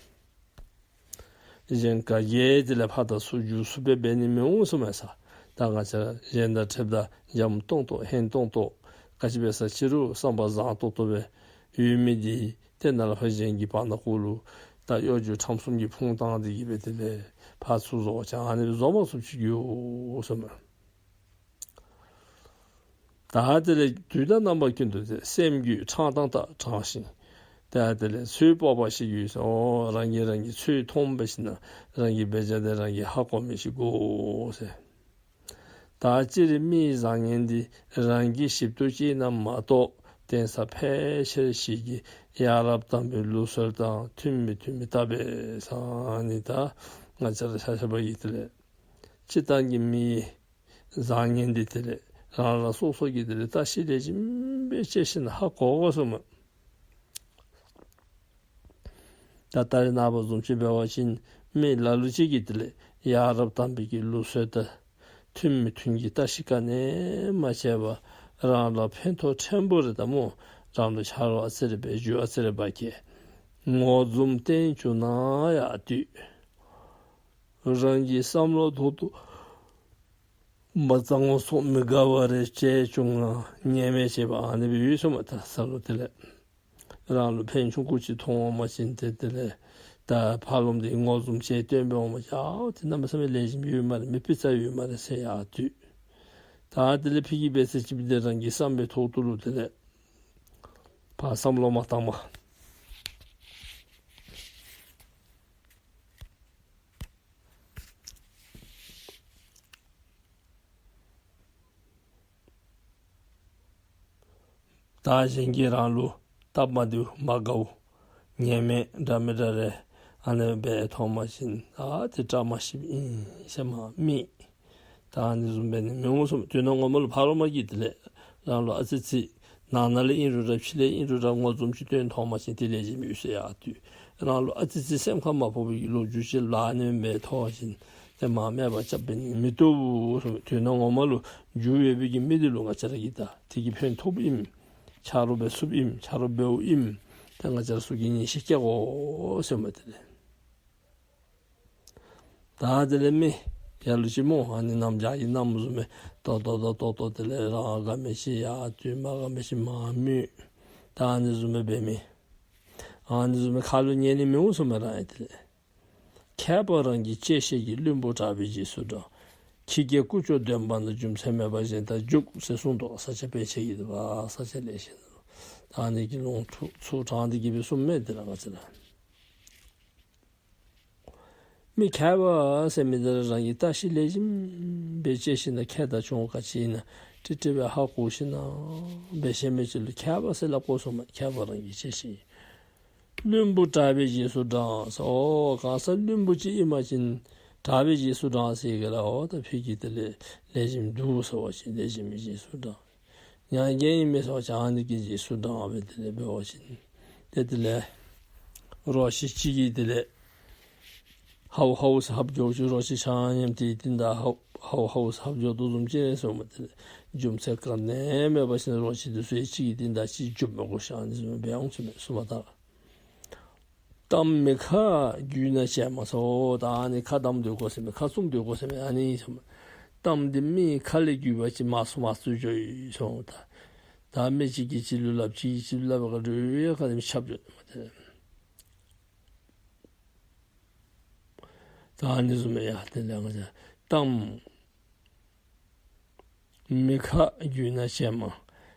གཞན་ག་གིས་དེ་ལས་ཕར་དང་ཚུར་འགྱུར་ཚུགསཔ་སྦེ་འབད་ནི་མི་འོང་ཟེར་མས་ས། ད་ང་བཅས་ར་གཞན་དང་འཕྲད་ད་འཇམ་ཏོང་ཏོ་ཧན་ཏོང་ཏོ་ག་ཅི་འབད་ས་ཅིག་རུང་བསམ་པ་བཟང་ཏོག་ཏོ་སྦེ་ཡོད་མི་འདི་དེ་ནང་ལས་ཕར་གཞན་གྱི་བར་ན་ཁོ་ལུ་ད་གཡོ་སྒྱུ་ཁྲམ་གསུམ་གྱི་ཕུང་བཏང་སྟེ་གི་སྦེ་དེ་ལས་ཕར་ཚུར་བཟོ་བ་ཅིན་ཨ་ནི་སྦེ་བཟོ་མ་ཚུགསཔ་ཅིག་ཡོད་ཟེར་མས། ད་དེ་ལས་དུས་དང་རྣམ་པ་ཀུན་ཏུ་དེ་སེམས་རྒྱུད་དྲང་དང་དྲང་ཞིང་། ད་དེ་ལས་ཚུལ་དཔོག་པ་ཞིག་དགོས་ཟེར། འོ་རང་གིས་རང་གི་ཚུལ་མཐོང་བ་ཅིན་རང་གི་དཔེ་ཆ་དེ་རང་གིས་ཧ་གོ་མི་ཞིག་དགོ་ཟེར། ད་སྤྱིར་མིའི་བཟང་ངན་འདི་རང་གིས་ཞིབ་ཏུ་དཔྱད་ན་མ་གཏོགས་གདན་ས་ཕལ་ཆེར་ཞིག་གིས་ཡ་རབས་དམ་པའི་ལུགས་སྲོལ་དང་མཐུན་མི་མཐུན་མི་བལྟ་བས་ཟེར། ཨ་ནི་ད་ང་བཅས་ར་ཆ་ཁྱབ་ཀྱིས་དེ་ལས་སྤྱིར་བཏང་གི་མིའི་བཟང་ངན་འདི་དེ་ལས་རང་རང་སོ་སོ་གིས་དེ་ལས་བརྟག་ཞིབ་ལེགས་ཤོམ་སྦེ་དཔྱད་ཞིན་ན་ཧ་གོ་དགོ་ཟེར་མས། ད་ད་རེས་ནངས་པ་བཟུམ་ཅིག་འབད་བ་ཅིན་མི་ལ་ལུ་ཅིག་གིས་དེ་ལས་ཡ་རབས་དམ་པའི་གི་ལུགས་སྲོལ་དང་མཐུན་མི་མཐུན་གྱི་བརྟག་ཞིབ་ག་ནི་མ་བྱས་པར་རང་ལུ་ཕན་ཐོགས་ཕྲན་བུ་རེ་དང་སྨོ། རང་ལུ་ཆ་རོགས་ཨ་ཙི་རེ་འབད་རྒྱུ་ཨ་ཙི་རེ་འབད་གེ་ངོ་འཛུམ་བསྟན་བཅུག་ན་ཡང་བཏུབ། རང་གི་བསམ་བློ་ཐོག་ཏུ་མ་གཙང་བ་སོགས་མི་དགའ་བ་རེ་བྱས་བྱུང་ན་ཉེས་མེད་བྱེད་པ་ཨ་ནི་སྦེ་ཡོད་ཟེར་མས། ད་ས་ལུ་དེ་ལས་རང་ལུ་ཕན་ཆུང་ཀུ་ཅིག་མཐོང་འོང་པ་ཅིན་དེ་དེ་ལས་ད་ཕར་ལོགམ་དེ་ངོ་འཛུམ་བྱས་སྟོན་འབད་འོང་པ་ཅིན་ཨའོ་དེ་གནམ་མེད་ས་མེད་ལེགས་ཤོམ་ཡོད་སྨ་རེ། མི་སྤུས་ཚད་ཡོད་སྨ་རེ་ཟེར་ཡང་བཏུབ། ད་དེ་ལས་ཕ་གི་འབད་ས་ཅིག་འབད་དེ་རང་གི་བསམ་པའི་ཐོག་ཏུ་ལུ་དེ་ལས་ཕར་བསམ་བློ་མ་བཏང་པར་ད་གཞན་གྱིས་རང་ལུ་སྟབས་མ་བདེཝ་མ་དགའཝ་ཉེས་མེད་འདྲ་མི་འདྲ་རེ་ཨ་ནི་སྦེ་མཐོང་པ་ཅིན་ཨ་དེ་བཀྲ་མ་ཤིསཔ་ཨིན་ཟེར་མ་མི། ད་ཨ་ནི་བཟུམ་འབད་ནི་མི་འོང་ཟེར་མས། དོན་ངོ་མ་ལུ་ཕ་རོལ་མ་གིས་དེ་ལས་རང་ལུ་ཨ་ཙི་ཅིག་ནང་ན་ལས་ཨིན་རུང་ར་ཕྱི་ལས་ཨིན་རུང་ར་ངོ་འཛུམ་ཅིག་སྟོན་མཐོང་པ་ཅིན་དེ་ལས་ཅིག་མི་ཡོད་ཟེར་ཡང་བཏུབ། རང་ལུ་ཨ་ཙི་ཅིག་སེམས་ཁར་མ་ཕོག་པའི་ལོ་རྒྱུས་ཅིག་ལཱ་ཨ་ནི་སྦེ་མཐོང་པ་ཅིན་དེ་མ་སྨད་པ་རྐྱབ་འབད་ནི་མི་བཏུབ་ཟེར་མས། དོན་ངོ་མ་ལུ་རྒྱུ་ཡོད་པའི་གི་མི་དེ་ལུ་ང་བཅས་ར་གིས་ད་དེ་གིས་ཕན་ཐོགཔ་ཨིནམ་ཆ་རོགས་འབད་ཚུགསཔ་ཨིནམ་ཆ་རོགས་འབདཝ་ཨིནམ་དེ་ང་བཅས་ར་ཚུ་གིས་ངེས་ཤེས་བསྐྱེད་དགོ་ཟེར་མས། དེ་ལས་ད་དེ་ལས་མི་ལ་ལུ་ཅིག་སྨོ་ཨ་ནི་རྣམ་རྒྱལ་གྱི་རྣམ་བཟུམ་སྦེ་ཏོག་ཏོག་ཏོག་ཏོག་ཏོ་དེ་ལས་རང་དགའ་མི་ཅིག་ཡང་བཏུབ། མ་དགའ་མི་ཅིག་མ་སྨོད། ད་ཨ་ནི་བཟུམ་སྦེ་འབད་མི་ཨ་ནི་བཟུམ་སྦེ་ཁ་ལུ་ཉན་ནི་མི་འོང་ཟེར་མས་རང་ཡང་། དེ་ལས་མཁས་པ་རང་གི་གཅེས་ཤེས་ཀྱིས། བླུན་པོ་གྲགས་པའི་རྗེས་སུ་འབྲང་། ཁྱི་རྒས་ཀུ་ཅོ་འདོན་པ་ན། རྒྱུ་མཚན་མེད་པར་གཞན་དག་རྒྱུག་ཟེར་གསུངས་འདུག། ས་སྐྱ་པཎ་ཆེན་གྱིས་འདུག་པ། ས་སྐྱ་ལེགས་བཤད་ནང་ལུ། ད་ཨ་ནི་གི་ལུང་ཚུ་ཚུ་དྲངས་ཏེ་གི་སྦེ་གསུངམ་མས། དེ་ར་ང་བཅས་ར་མི་མཁས་པ་ཟེར་མི་དེ་ར་རང་གིས་བརྟག་ཞིབ་ལེགས་ཤོམ་སྦེ་དཔྱད་ཞིན་ན་མཁས་དང་ཆུང་ག་ཅི་ཨིན་ན་ཀྲིག་ཀྲི་སྦེ་ཧ་གོ་ཞིན་ན་འབད་ཤེས་མི་ཅིག་ལུ་མཁས་པ་ཟེར་སླབ་དགོ་ཟེར་མས། མཁས་པ་རང་གི་གཅེས་ཤེས། བླུན་པོ་གྲགས་པའི་རྗེས་སུ་འབྲང་ཟེར། ཨོ་གང་ཟག་བླུན་པོ་ཅིག་ཨིན་པ་ཅིན་གྲགས་པའི་རྗེས་སུ་འབྲང་ཟེར་གི་ལགས། ཨོ་ད་ཕ་གི་དེ་ལས་ལེགས་ཤོམ་འདུག་ཟེར་བ་ཅིན་ལེགས་ཤོམ་གྱི་རྗེས་སུ་འབྲང་། ཉམས་རྒུད་ཨིན་མས་ཟེར་བ་ཅིན་ཨ་ནི་གི་རྗེས་སུ་འབྲང་སྦེ་དེ་ལས་འབད་བ་ཅིན་ཏེ་དེ་ལས་རོ་ཁྱི་ཅིག་གིས་དེ་ལས་ཧའུ་ཧའུ་ཟེར་ཧབ་འགྱོ་ཅི། རོ་ཁྱི་ཆ་མཉམ་དེའི་རྟིང་བདའ་ཧའུ་ཧའུ་ཧའུ་ཟེར་ཧབ་འགྱོ་དོ་བཟུམ་ཅིག་ཨིན་ཟེར་མས། དེ་ལས་རྒྱུ་མཚན་ག་ནི་མེད་པ་ཅིན་རོ་ཁྱི་དེ་ཚུ་ཡང་གཅིག་གི་རྟིང་བདའ་གཅིག་རྒྱུག་མི་དགོ་ཤ་ཨ་ནི་བཟུམ་སྦེ་འོང་ཟེར་མས། གསུམ་པ་ད་གཏམ་མི་ཁ་རྒྱུད་ན་བྱེད་མ་ཟེར། ད་ཨ་ནི་ཁ་གཏམ་སྡོད་དགོ་ཟེར་མས། ཁ་བཙུམ་སྡོད་དགོ་ཟེར་མས། ཨ་ནི་ཟེར་མས། གཏམ་འདི་མི་ཁ་ལས་བརྒྱུད་པ་ཅིན་མ་གསུང་མ་གསུང་འགྱོ་ཡི་ཟེར་མས། ད་ད་མི་གཅིག་གིས་གཅིག་ལུ་སླབ་གཅིག་གིས་གཅིག་ལུ་སླབ་ག་འགྱོ་ཡི་ཁ་ལས་མི་ཁྱབ་འགྱོ་ཟེར་མས། དེ་ད་ཨ་ནི་བཟུམ་སྦེ་ཡ་དེ་ལས་ང་བཅས་གཏམ་མི་ཁ་རྒྱུད་ན་བྱེད་མ།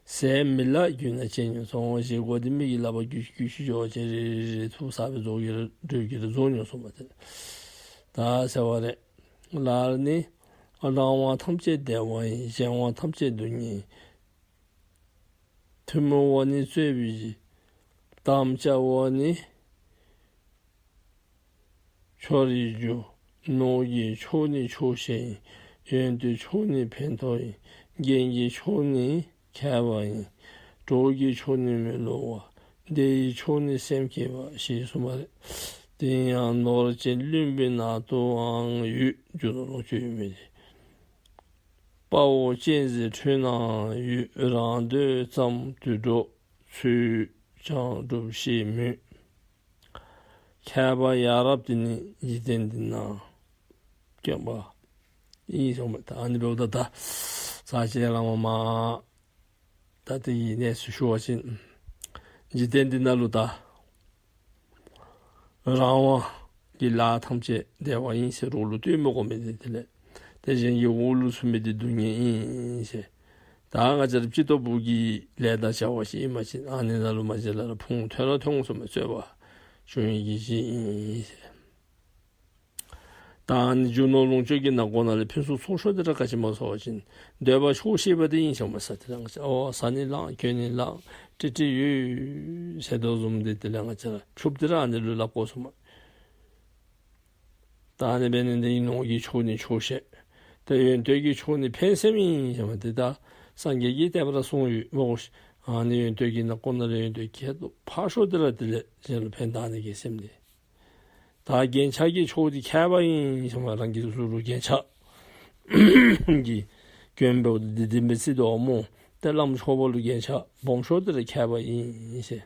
ཟས་མི་ལ་རྒྱུས་ན་བྱིན་ནུག་ཟེར། བཞེས་སྒོ་འདི་མི་གི་ལག་པར་རྒྱུས་རྒྱུས་ཤིག་འགྱོ་བ་ཅིན་རེ་རེ་རེ་ཐུགས་བསགས་པའི་རྫོགས་ཀྱི་ར་འགྲོས་ཀྱི་ར་རྫོགས་ནུག་ཟེརཝ་མས་ཏེ། ད་ཟེར་བ་རེ་ལར་ནི། རང་དབང་ཐམས་ཅད་བདེ་བ་ཡིན། གཞན་དབང་ཐམས་ཅད་སྡུག་བསྔལ་ཡིན། ཐུན་མོང་བ་ནི་རྩོད་པའི་གཞི། དམ་བཅའ་བ་ནི་ཆོ་རིག་རྒྱུ། ནོར་གྱི་མཆོག་ནི་ཆོག་ཤེས་ཡིན། ཡོན་ཏན་མཆོག་ནི་ཕན་ཐོགས་ཡིན། རྒྱན་གྱི་མཆོག་ནི་མཁས་པ་ཡིན། གྲོགས་ཀྱི་མཆོག་ནི་མི་བསླུ་བ། བདེ་བའི་མཆོག་ནི་སེམས་བསྐྱེད་པ་ཞེས་གསུངས་པ་རེད། དེ་ཡང་ནོར་ཅན་བླུན་པོའི་ནང་དུའང་ཡོད། རྒྱུ་ནོར་ལོངས་སྤྱོད་ཡོད་མི་དེ། དཔའ་བོ་གཅན་གཟན་ཁྲོད་ནའང་ཡོད། རང་འདོད་ཙམ་དུད་འགྲོ་ཚུལ་ཀྱང་སྒྲུབ་ཤེས་མོད། མཁས་པ་ཡ་རབས་དེ་ནི་འཇིག་རྟེན་འདི་ན་དཀོན་པ་ཡིན་གསུངས་པ། ད་ཨ་ནི་འབདཝ་ད་ད་ས་སྐྱ་ར་མ་མ་ད་དེ་གི་གནས་ཚུལ་ཞུ་བ་ཅིན་འཇིག་རྟེན་འདི་ནང་ལུ་ད་རང་དབང་གི་ལཱ་ཐམས་ཅད་བདེ་བ་ཡིན་ཟེར་རོགས་ལུ་སྟོན་མི་དགོ་མི་འདི་དེ་ལས་དེ་གཞན་གྱི་འོག་ལུ་ཚུད་མི་འདི་སྡུག་བསྔལ་ཡིན་ཟེར། ད་ང་བཅས་ར་སྤྱི་ཚོགས་བུ་གི་ལས་དང་བྱ་བ་ཞིག་ཨིན་པ་ཅིན་ཨ་ནི་ནང་ལུ་མ་བྱས་ལ་ར་ཕུང་ཐོན་ར་ཐོན་འོང་ཟེརཝ་མས། རྩོད་པ་བྱུང་ནི་གི་གཞི་ཨིན་ཟེར། ད་ཨ་ནི་རྒྱུ་ནོར་ལོངས་སྤྱོད་ཀྱི་ནང་ཁོངས་ནང་ལས་ཕུན་སུམ་ཚོགས་ཤོས་འདི་ར་ག་ཅི་སྨོ་ཟེར་བ་ཅིན་འདོད་པ་ཆོག་ཤེས་པ་འདི་ཨིན་ཟེརཝ་མས། ས་དེ་ར་ང་བཅས་ཨོ་ཟ་ནི་ལང་གྱོན་ནི་ལང་ཀྲིག་ཀྲི་ཡོད་ཟེར་དོ་བཟུམ་འདི་དེ་ལས་ང་བཅས་ར་ཕྱུགཔོ་འདི་ར་ཨ་ནི་ལུ་སླབ་དགོ་ཟེརཝ་མས། ད་ཨ་ནི་འབད་ནི་འདི་གིས་ནོར་གྱི་མཆོག་ནི་ཆོག་ཤེས། ད་ཡོན་ཏན་གྱི་མཆོག་ནི་ཕན་སེམས་ཡིན་ཟེརཝ་མས། དེ་ད་སངས་རྒྱས་ཀྱིས་བསྟན་པ་ར་གསུངས་ཡོད་སྨོ། ཨ་ནི་ཡོན་ཏན་གྱི་ནང་ཁོངས་ནང་ལས་ཡོན་ཏན་ཁྱད་དུ་འཕགས་ཤོས་འདི་ར་དེ་ལས་གཞན་ལུ་ཕན་བཏགས་ནི་གི་སེམས་འདི། ད་རྒྱན་ཆ་གི་མཆོག་འདི་མཁས་པ་ཡིན་ཟེརཝ་མས། རང་གི་གཟུགས་ལུ་རྒྱན་ཆ་གི་གྱོན་འབདཝ་ད་འདི་འདི་མི་སྲིད་དོ་སྨོ། ཏེ་བླམ་ཆོསཔ་ལུ་རྒྱན་ཆ་སྦོམ་ཤོས་འདི་ར་མཁས་པ་ཡིན་ཟེར།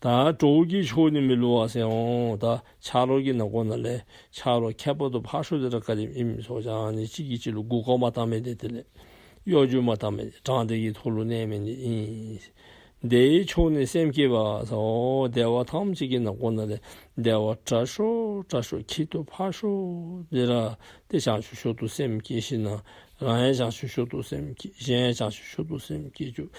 ད་གྲོགས་ཀྱི་མཆོག་ནི་མི་བསླུ་བ་ཟེར་འོང་། ད་ཆ་རོགས་ཀྱི་ནང་ཁོངས་ནང་ལས་ཆ་རོགས་ཁྱད་པར་དུ་འཕགས་ཤོས་འདི་ར་ག་དེམ་ཨིནམ་ཟེར་བ་ཅིན་ཨ་ནི་གཅིག་གིས་གཅིག་ལུ་མགུ་སྐོར་མ་བཏང་མི་འདི་དེ་ལས་གཡོ་སྒྱུ་མ་བཏང་མི་འདི་དྲང་བདེན་གྱི་ཐོག་ལུ་གནས་མི་འདི་ཨིན། བདེ་བའི་མཆོག་ནི་སེམས་བསྐྱེད་པ་ཟེར་འོང་། བདེ་བ་ཐམས་ཅད་ཀྱི་ནང་ཁོངས་ནང་ལས་བདེ་བ་དྲག་ཤོས་དྲག་ཤོས་ཁྱད་དུ་འཕགས་ཤོས་འདི་ར་ཏེ་བྱང་ཆུབ་མཆོག་ཏུ་སེམས་བསྐྱེད་ཞིནམ་ལས་རང་ཡང་བྱང་ཆུབ་མཆོག་ཏུ་སེམས་བསྐྱེད། གཞན་ཡང་བྱང་ཆུབ་མཆོག་ཏུ་སེམས་བསྐྱེད་བཅུག།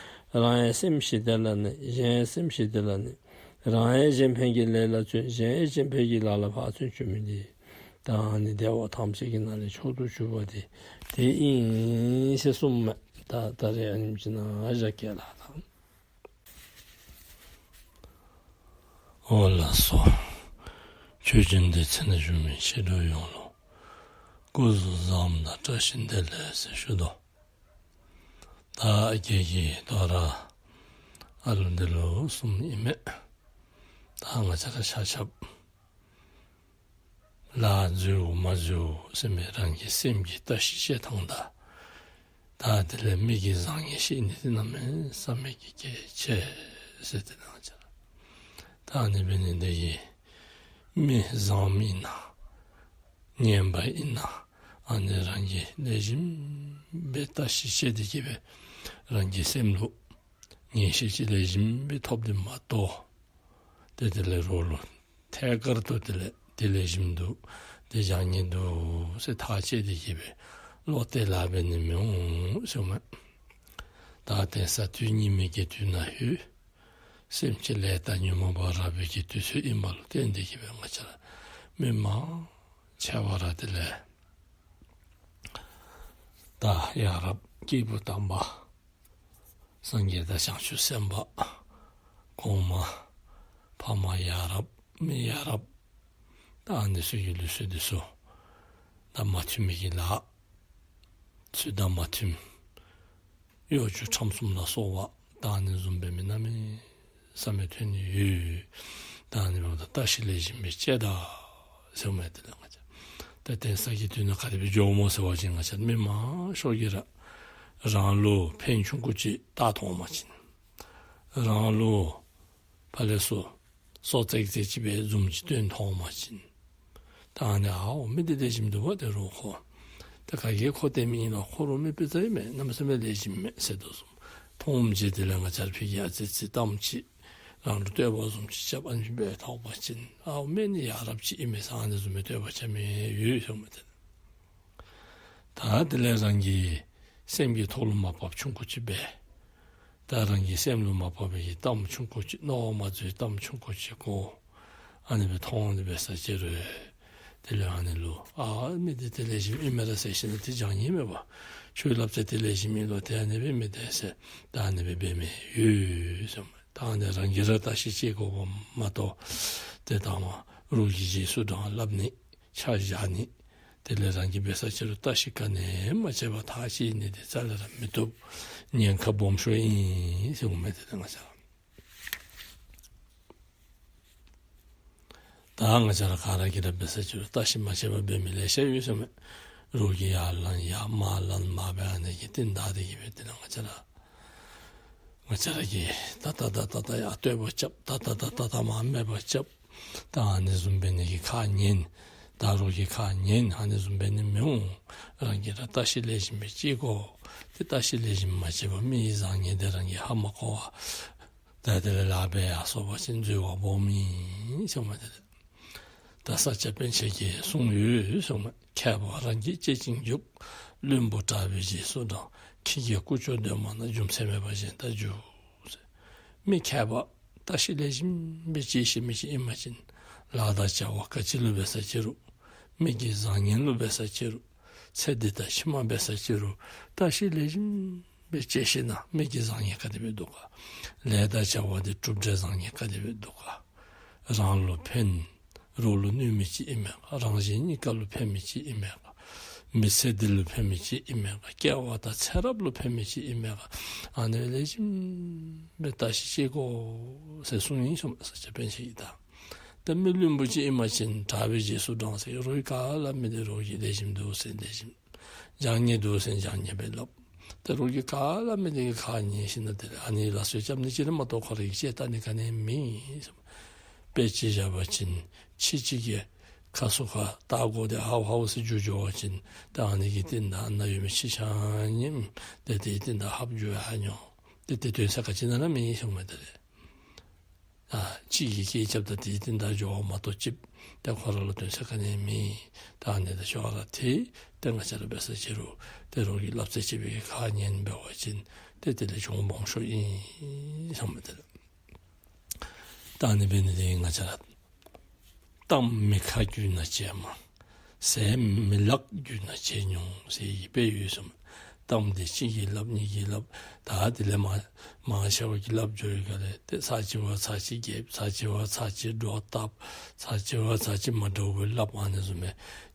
རང་ཡང་སེམས་ཞི་བདེ་ལ་གནས། གཞན་ཡང་སེམས་ཞི་བདེ་ལ་གནས། རང་ཡང་གཞན་ཕན་གྱི་ལས་ལ་བརྩོན། གཞན་ཡང་གཞན་ཕན་གྱི་ལཱ་ལ་ཕར་བརྩོན་བཅུག་མི་འདི་ད་ཨ་ནི་བདེ་བ་ཐམས་ཅད་ཀྱི་ནང་ལས་མཆོག་ཏུ་གྱུར་པ་འདི་དེ་ཨིན་ཟེར་གསུངསམ་མས། ད་ད་རེས་ཨ་ནེམ་ཅིག་ནང་བཞག་གེ་ལགས། ད་འོ་ལགས་སོ། ཆོས་སྦྱིན་སྡེ་ཚན་ནང་བཞུགས་མི་ཆོས་གྲོགས་ཡོངས་ལུ་སྐུ་གཟུགས་བཟང་པོ་དང་བཀྲ་ཤིས་བདེ་ལེགས་ཟེར་ཞུ་དོ། ད་ཁྱེད་ཀྱིས་དོ་རུང་ཨ་ལུ་འདི་ལུ་གསུངམ་ཨིན་མས། ད་ང་བཅས་ར་ཆ་ཁྱབ་ལཱ་འཛོལཝ་མ་འཛོལཝ་ཟེར་མི་རང་གི་སེམས་ཀྱིས་བརྟག་ཞིབ་བྱེད་ཐངས་དང་། ད་དེ་ལས་མི་གི་བཟང་ངན་ཤེས་ནི་འདི་གནམ་མེད་ས་མེད་ཀྱི་གལ་ཆེ་ཟེར། དེ་ནང་བཅས་ར་ད་ཨ་ནི་འབད་ནི་འདི་གིས་མི་བཟངམ་ཨིན་ན་ངན་པ་ཨིན་ན་ཨ་ནི་རང་གིས་ལེགས་ཤོམ་སྦེ་བརྟག་ཞིབ་བྱས་ཏེ་གིས་སྦེ་རང་གི་སེམས་ལུ་ངེས་ཤེས་ཅིག་ལེགས་ཤོམ་སྦེ་ཐོབ་སྟེ་མ་གཏོགས་ཏེ་དེ་ལས་རོགས་ལུ་ཐད་ཀར་དུ་དེ་ལས་དེ་ལེགས་ཤོམ་འདུག་དེ་བྱང་ཉེས་འདུག་ཟེར་ཐག་བཅད་དེ་གིས་སྦེ་བློ་གཏད་ལ་འབད་ནི་མི་འོང་ཟེརཝ་མས། ད་དེང་སང་དུས་ངན་པའི་གི་དུས་ནང་ཡོད། སེམས་ཅན་ལས་དང་ཉོན་མོངས་པ་རགས་པའི་གི་དུས་ཚོད་ཨིནམ་ལུ་བརྟེན་ཏེ་གིས་སྦེ་ང་བཅས་ར་མི་མང་ཆེ་བ་ར་དེ་ལས་ད་ཡ་རབས་སྐྱེས་བུ་དམ་པ་སངས་རྒྱས་དང་བྱང་ཆུབ་སེམས་དཔའ་གོང་མ་ཕ་མ་ཡ་རབས་མི་ཡ་རབས་ད་ཨ་ནི་ཚུ་གི་ལུགས་སྲོལ་འདི་ཚུ་ད་མ་མཐུན་མི་གི་ལཱ་ཚུལ་དང་མ་མཐུན་གཡོ་སྒྱུ་ཁྲམ་གསུམ་ལ་སོགས་པ་ད་ཨ་ནི་བཟུམ་སྦེ་མི་གནམ་མེད་ས་མེད་ཐོན་ནི་ཡོད། ད་ཨ་ནི་འབདཝ་ད་བརྟག་ཞིབ་ལེགས་ཤོམ་སྦེ་དཔྱད་ད་ཟེརཝ་མས། དེ་ལས་ང་བཅས་ད་དེང་སང་གི་དུས་ནང་ག་དེ་སྦེ་འགྱོཝ་སྨོ་ཟེར་བ་ཅིན་ང་བཅས་མི་མང་ཤོས་ཀྱིས་ར་རང་ལུ་ཕན་ཆུང་ཀུ་ཅིག་བལྟ་མཐོང་པ་ཅིན་རང་ལུ་ཕར་ལས་ཚུར་སོ་ཙེག་ཙེག་ཅིག་སྦེ་བཟུམ་ཅིག་སྟོན་མཐོང་པ་ཅིན་ད་ཨ་ནི་ཨའོ་མི་འདི་ལེགས་ཤོམ་འདུག་པ། ཏེ་རོགས་ཁོ་ཏེ་ག་གིས་ཁོ་སྟོན་མི་ཨིན་ལོ། ཁོ་རོགས་མི་དཔེ་རྩ་ཨིན་མས། གནམ་མེད་ས་མེད་ལེགས་ཤོམ་མས་ཟེར་དོ་བཟུམ་མཐོངམ་ཅིག་དེ་ལས་ང་བཅས་ར་ཕི་གི་ཨ་ཙི་ཙི་གཏམ་ཅིག་རང་ལུ་བསྟོད་པ་བཟུམ་ཅིག་རྐྱབ་ཨ་ནི་སྦེ་ཐོབ་པ་ཅིན་ཨའོ་མི་ནི་ཡ་རབས་ཅིག་ཨིན་མས་ཟེར་ཨ་ནི་བཟུམ་མའི་བསྟོད་པ་རྐྱབ་མི་ཡོད་ཟེརཝ་མས། ཏེ་ད་དེ་ལས་རང་གི་སེམས་ཀྱི་ཐོག་ལུ་མ་བབས་ཆུང་ཀུ་ཅིག་སྦེ་ ད་རང་གི་སེམས་ལུ་མ་བབ་པའི་གི་གཏམ་ཆུང་ཀུ་ཅིག་མནོ་བ་མ་འཛོལ་གཏམ་ཆུང་ཀུ་ཅིག་གོ། ཨ་ནི་སྦེ་མཐོང་ནི་འབད་ས་ཅིག་རུང་དེ་ལས་ཨ་ནི་ལུ་ཨ་མི་འདི་ཏེ་ལེགས་ཤོམ་ཨིན་མས་ར་ཟེར་ཞིནམ་ལས་ཏེ་བྱང་ཉེས་མེད་པར་ཁྱོད་སླབ་ཚད་ཏེ་ལེགས་ཤོམ་ཨིན་ལོ་ཏེ་ཨ་ནི་སྦེ་མི་འདི་ཟེར་ད་ཨ་ནི་སྦེ་འབད་མི་ཡོད་ཟེར་མས། ད་ཨ་ནི་རང་གིས་ར་བརྟག་ཞིབ་དཔྱད་དགོཔ་མ་གཏོགས་ཏེ་ད་མ་རོགས་ཀྱི་རྗེས་སུ་འབྲང་སླབ་ནི་ཆ་བཞག་ནི་དེ་ལས་རང་གིས་འབད་ས་ཅིག་རུང་བརྟག་ཞིབ་ག་ནི་ཡང་མ་དཔྱད་པར་ཐག་བཅད་ནི་འདི་རྩ་ལས་ར་མི་བཏུབ། ཉེན་ཁ་སྦོམ་ཤོས་ཨིན་ཟེར་འོང་མས། དེ་ལས་ང་བཅས་ར་ད་ང་བཅས་ར་ག་ར་གིས་ར་འབད་ས་ཅིག་རུང་བརྟག་ཞིབ་མ་དཔྱད་པར་འབད་མི་ལེ་ཤ་ཡོད་ཟེར་མས། རོགས་ཀྱིས་ཡར་ལན་ཡར་མར་ལན་མར་སྦེ་ཨ་ནི་གི་རྟིང་བདའ་སྟེ་གི་སྦེ་དེ་ལས་ང་བཅས་ར་ང་བཅས་ར་གིས་ད་ད་ད་ད་ད་ཡར་བསྟོད་པ་རྐྱབ། ད་ད་ད་ད་ད་མར་སྨད་པ་རྐྱབ། ད་ཨ་ནི་བཟུམ་འབད་ནི་གི་ཁ་ཉན། ད་རོགས་ཀྱི་ཁ་ཉན། ཨ་ནི་བཟུམ་འབད་ནི་མི་འོང་། རང་གིས་ར་བརྟག་ཞིབ་ལེགས་ཤོམ་སྦེ་དཔྱད་དགོ། ཏེ་བརྟག་ཞིབ་ལེགས་ཤོམ་མ་དཔྱད་པར་མི་གི་བཟང་ངན་འདི་རང་གིས་ཧ་མ་གོ་བར་ད་དེ་ལས་ལཱ་འབད་ཡར་སོང་པ་ཅིན་འཛོལ་བ་སྦོམ་ཨིན་ཟེར་མས། དེ་ལས་ད་ས་སྐྱ་པཎ་ཆེན་གྱིས་གསུངས་ཡོད་ཟེར་མས། མཁས་པ་རང་གིས་དཔྱད་ཅིང་རྒྱུག། བླུན་པོ་གྲགས་པའི་རྗེས་སུ་འབྲང་། ཁྱི་རྒས་ཀུ་ཅོ་འདོན་པ་ན། རྒྱུ་མཚན་མེད་པར་གཞན་ལྟར་རྒྱུག་ཟེར། མི་མཁས་པ་བརྟག་ཞིབ་ལེགས་ཤོམ་སྦེ་དཔྱད་ཤེས་མི་ཅིག་ཨིན་པ་ཅིན་ལཱ་དང་བྱ་བ་ག་ཅི་ལུ་འབད་ས་ཅིག་རུང་མི་གི་བཟང་ངན་ལུ་འབད་ས་ཅིག་རུང་ཚེ་འདི་དང་ཕྱི་མ་འབད་ས་ཅིག་རུང་བརྟག་ཞིབ་ལེགས་ཤོམ་སྦེ་དཔྱད་ཤེས་ན་མི་གི་བཟང་ངན་ག་དེ་སྦེ་འདུག་ག། ལས་དང་བྱ་བ་འདི་གྲུབ་འབྲས་བཟང་ངན་ག་དེ་སྦེ་འདུག་ག། རང་ལུ་ཕན་རོགས་ལུ་གནོད་མི་ཅིག་ཨིན་མས་ག། རང་གཞན་གཉིས་ཀ་ལུ་ཕན་མི་ཅིག་ཨིན་མས་ག། མི་ཚེ་འདི་ལུ་ཕན་མི་ཅིག་ཨིན་མས་ག། སྐྱེ་བ་དང་ཚེ་རབས་ལུ་ཕན་མི་ཅིག་ཨིན་མས་ག། ཨ་ནི་ལེགས་ཤོམ་སྦེ་བརྟག་ཞིབ་དཔྱད་དགོ་ཟེར་གསུངས་ཡི་ཟེར་མས་ས་སྐྱ་པཎ་ཆེན་གྱིས། ད་ད་མི་བླུན་པོ་ཅིག་ཨིན་པ་ཅིན་གྲགས་པའི་རྗེས་སུ་འབྲང་ཟེར། རོགས་ཀྱིས་ག་སླབ་མི་འདི་རོགས་ཀྱིས་ལེགས་ཤོམ་འདུག་ཟེར་ལེགས་ཤོམ། བྱང་ཉེས་འདུག་ཟེར་བྱང་ཉེས་སྦེ་སླབ། ད་རོགས་ཀྱིས་ག་སླབ་མི་འདི་གི་ཁ་ཉན་ཞིནམ་ལས་དེ་ལས་ཨ་ནི་ལ་སོགས་རྐྱབ་ནི་ཅིག་ར་མ་གཏོགས་ཁོ་རའི་དཔྱད་བལྟ་ནི་ག་ནི་ཡང་མེད་ཟེར། དཔེ་ཅིག་བཞག་པ་ཅིན་ཁྱི་ཅིག་གིས་ཁ་སོ་ཁར་ལྟ་སྒོ་འདི་ཧའུ་ཧའུ་ཟེར་རྒྱུག་འགྱོ་བ་ཅིན་ད་ཨ་ནི་གི་རྟིང་བདའ་ཨ་ནཱ་ཡོད་མི་ཁྱི་ཆ་མཉམ་ཏེ་དེའི་རྟིང་བདའ་ཧབ་འགྱོ་ཡར་འགྱོ། ཏེ་དེ་དོན་ས་ག་ཅི་ནང་ན་མེད་ཟེར་མས། དེ་ལས་ཨ་གཅིག་གིས་སྐད་རྐྱབ་ད་དེའི་རྟིང་བདའ་འགྱོ་བ་མ་གཏོགས་ཅིག་ཏེ་ཁོ་ར་ལུ་དོན་ས་ག་ནི་ཡང་མེད། ད་ཨ་ནི་དང་ཅོག་ར་འཐད། ཏེ་ང་བཅས་ར་འབད་ས་ཅིག་རུང་ཏེ་རོགས་ཀྱི་སླབ་ཚད་ཅིག་སྦེ་གི་ཁ་ཉན་འབད་བ་ཅིན་ཏེ་དེ་ལས་གྱོང་སྦོམ་ཤོས་ཨིན་ཟེར་མས། དེ་ལས་ད་ཨ་ནི་འབད་ནི་འདི་ང་བཅས་ར་གཏམ་མི་ཁ་བརྒྱུད་ན་བྱེ་མ། ཟས་མི་ལག་བརྒྱུད་ན་བྱེ་མྱོང་ཟེར་ཡི་དཔེ་ཡོད་ཟེར་མས། གཏམ་འདི་གཅིག་གིས་སླབ་གཉིས་ཀྱིས་སླབ། ད་དེ་ལས་མ་མང་ཆེ་བ་གིས་སླབ་འགྱོ་བའི་སྒང་ལས་ཏེ་ཚར་གཅིག་བ་ཚར་གཅིག་རྒྱབ། ཚར་གཅིག་བ་ཚར་གཅིག་སྒྲོ་བཏབ། ཚར་གཅིག་བ་ཚར་གཅིག་མ་འདྲཝ་སྦེ་སླབ། ཨ་ནི་བཟུམ་སྦེ་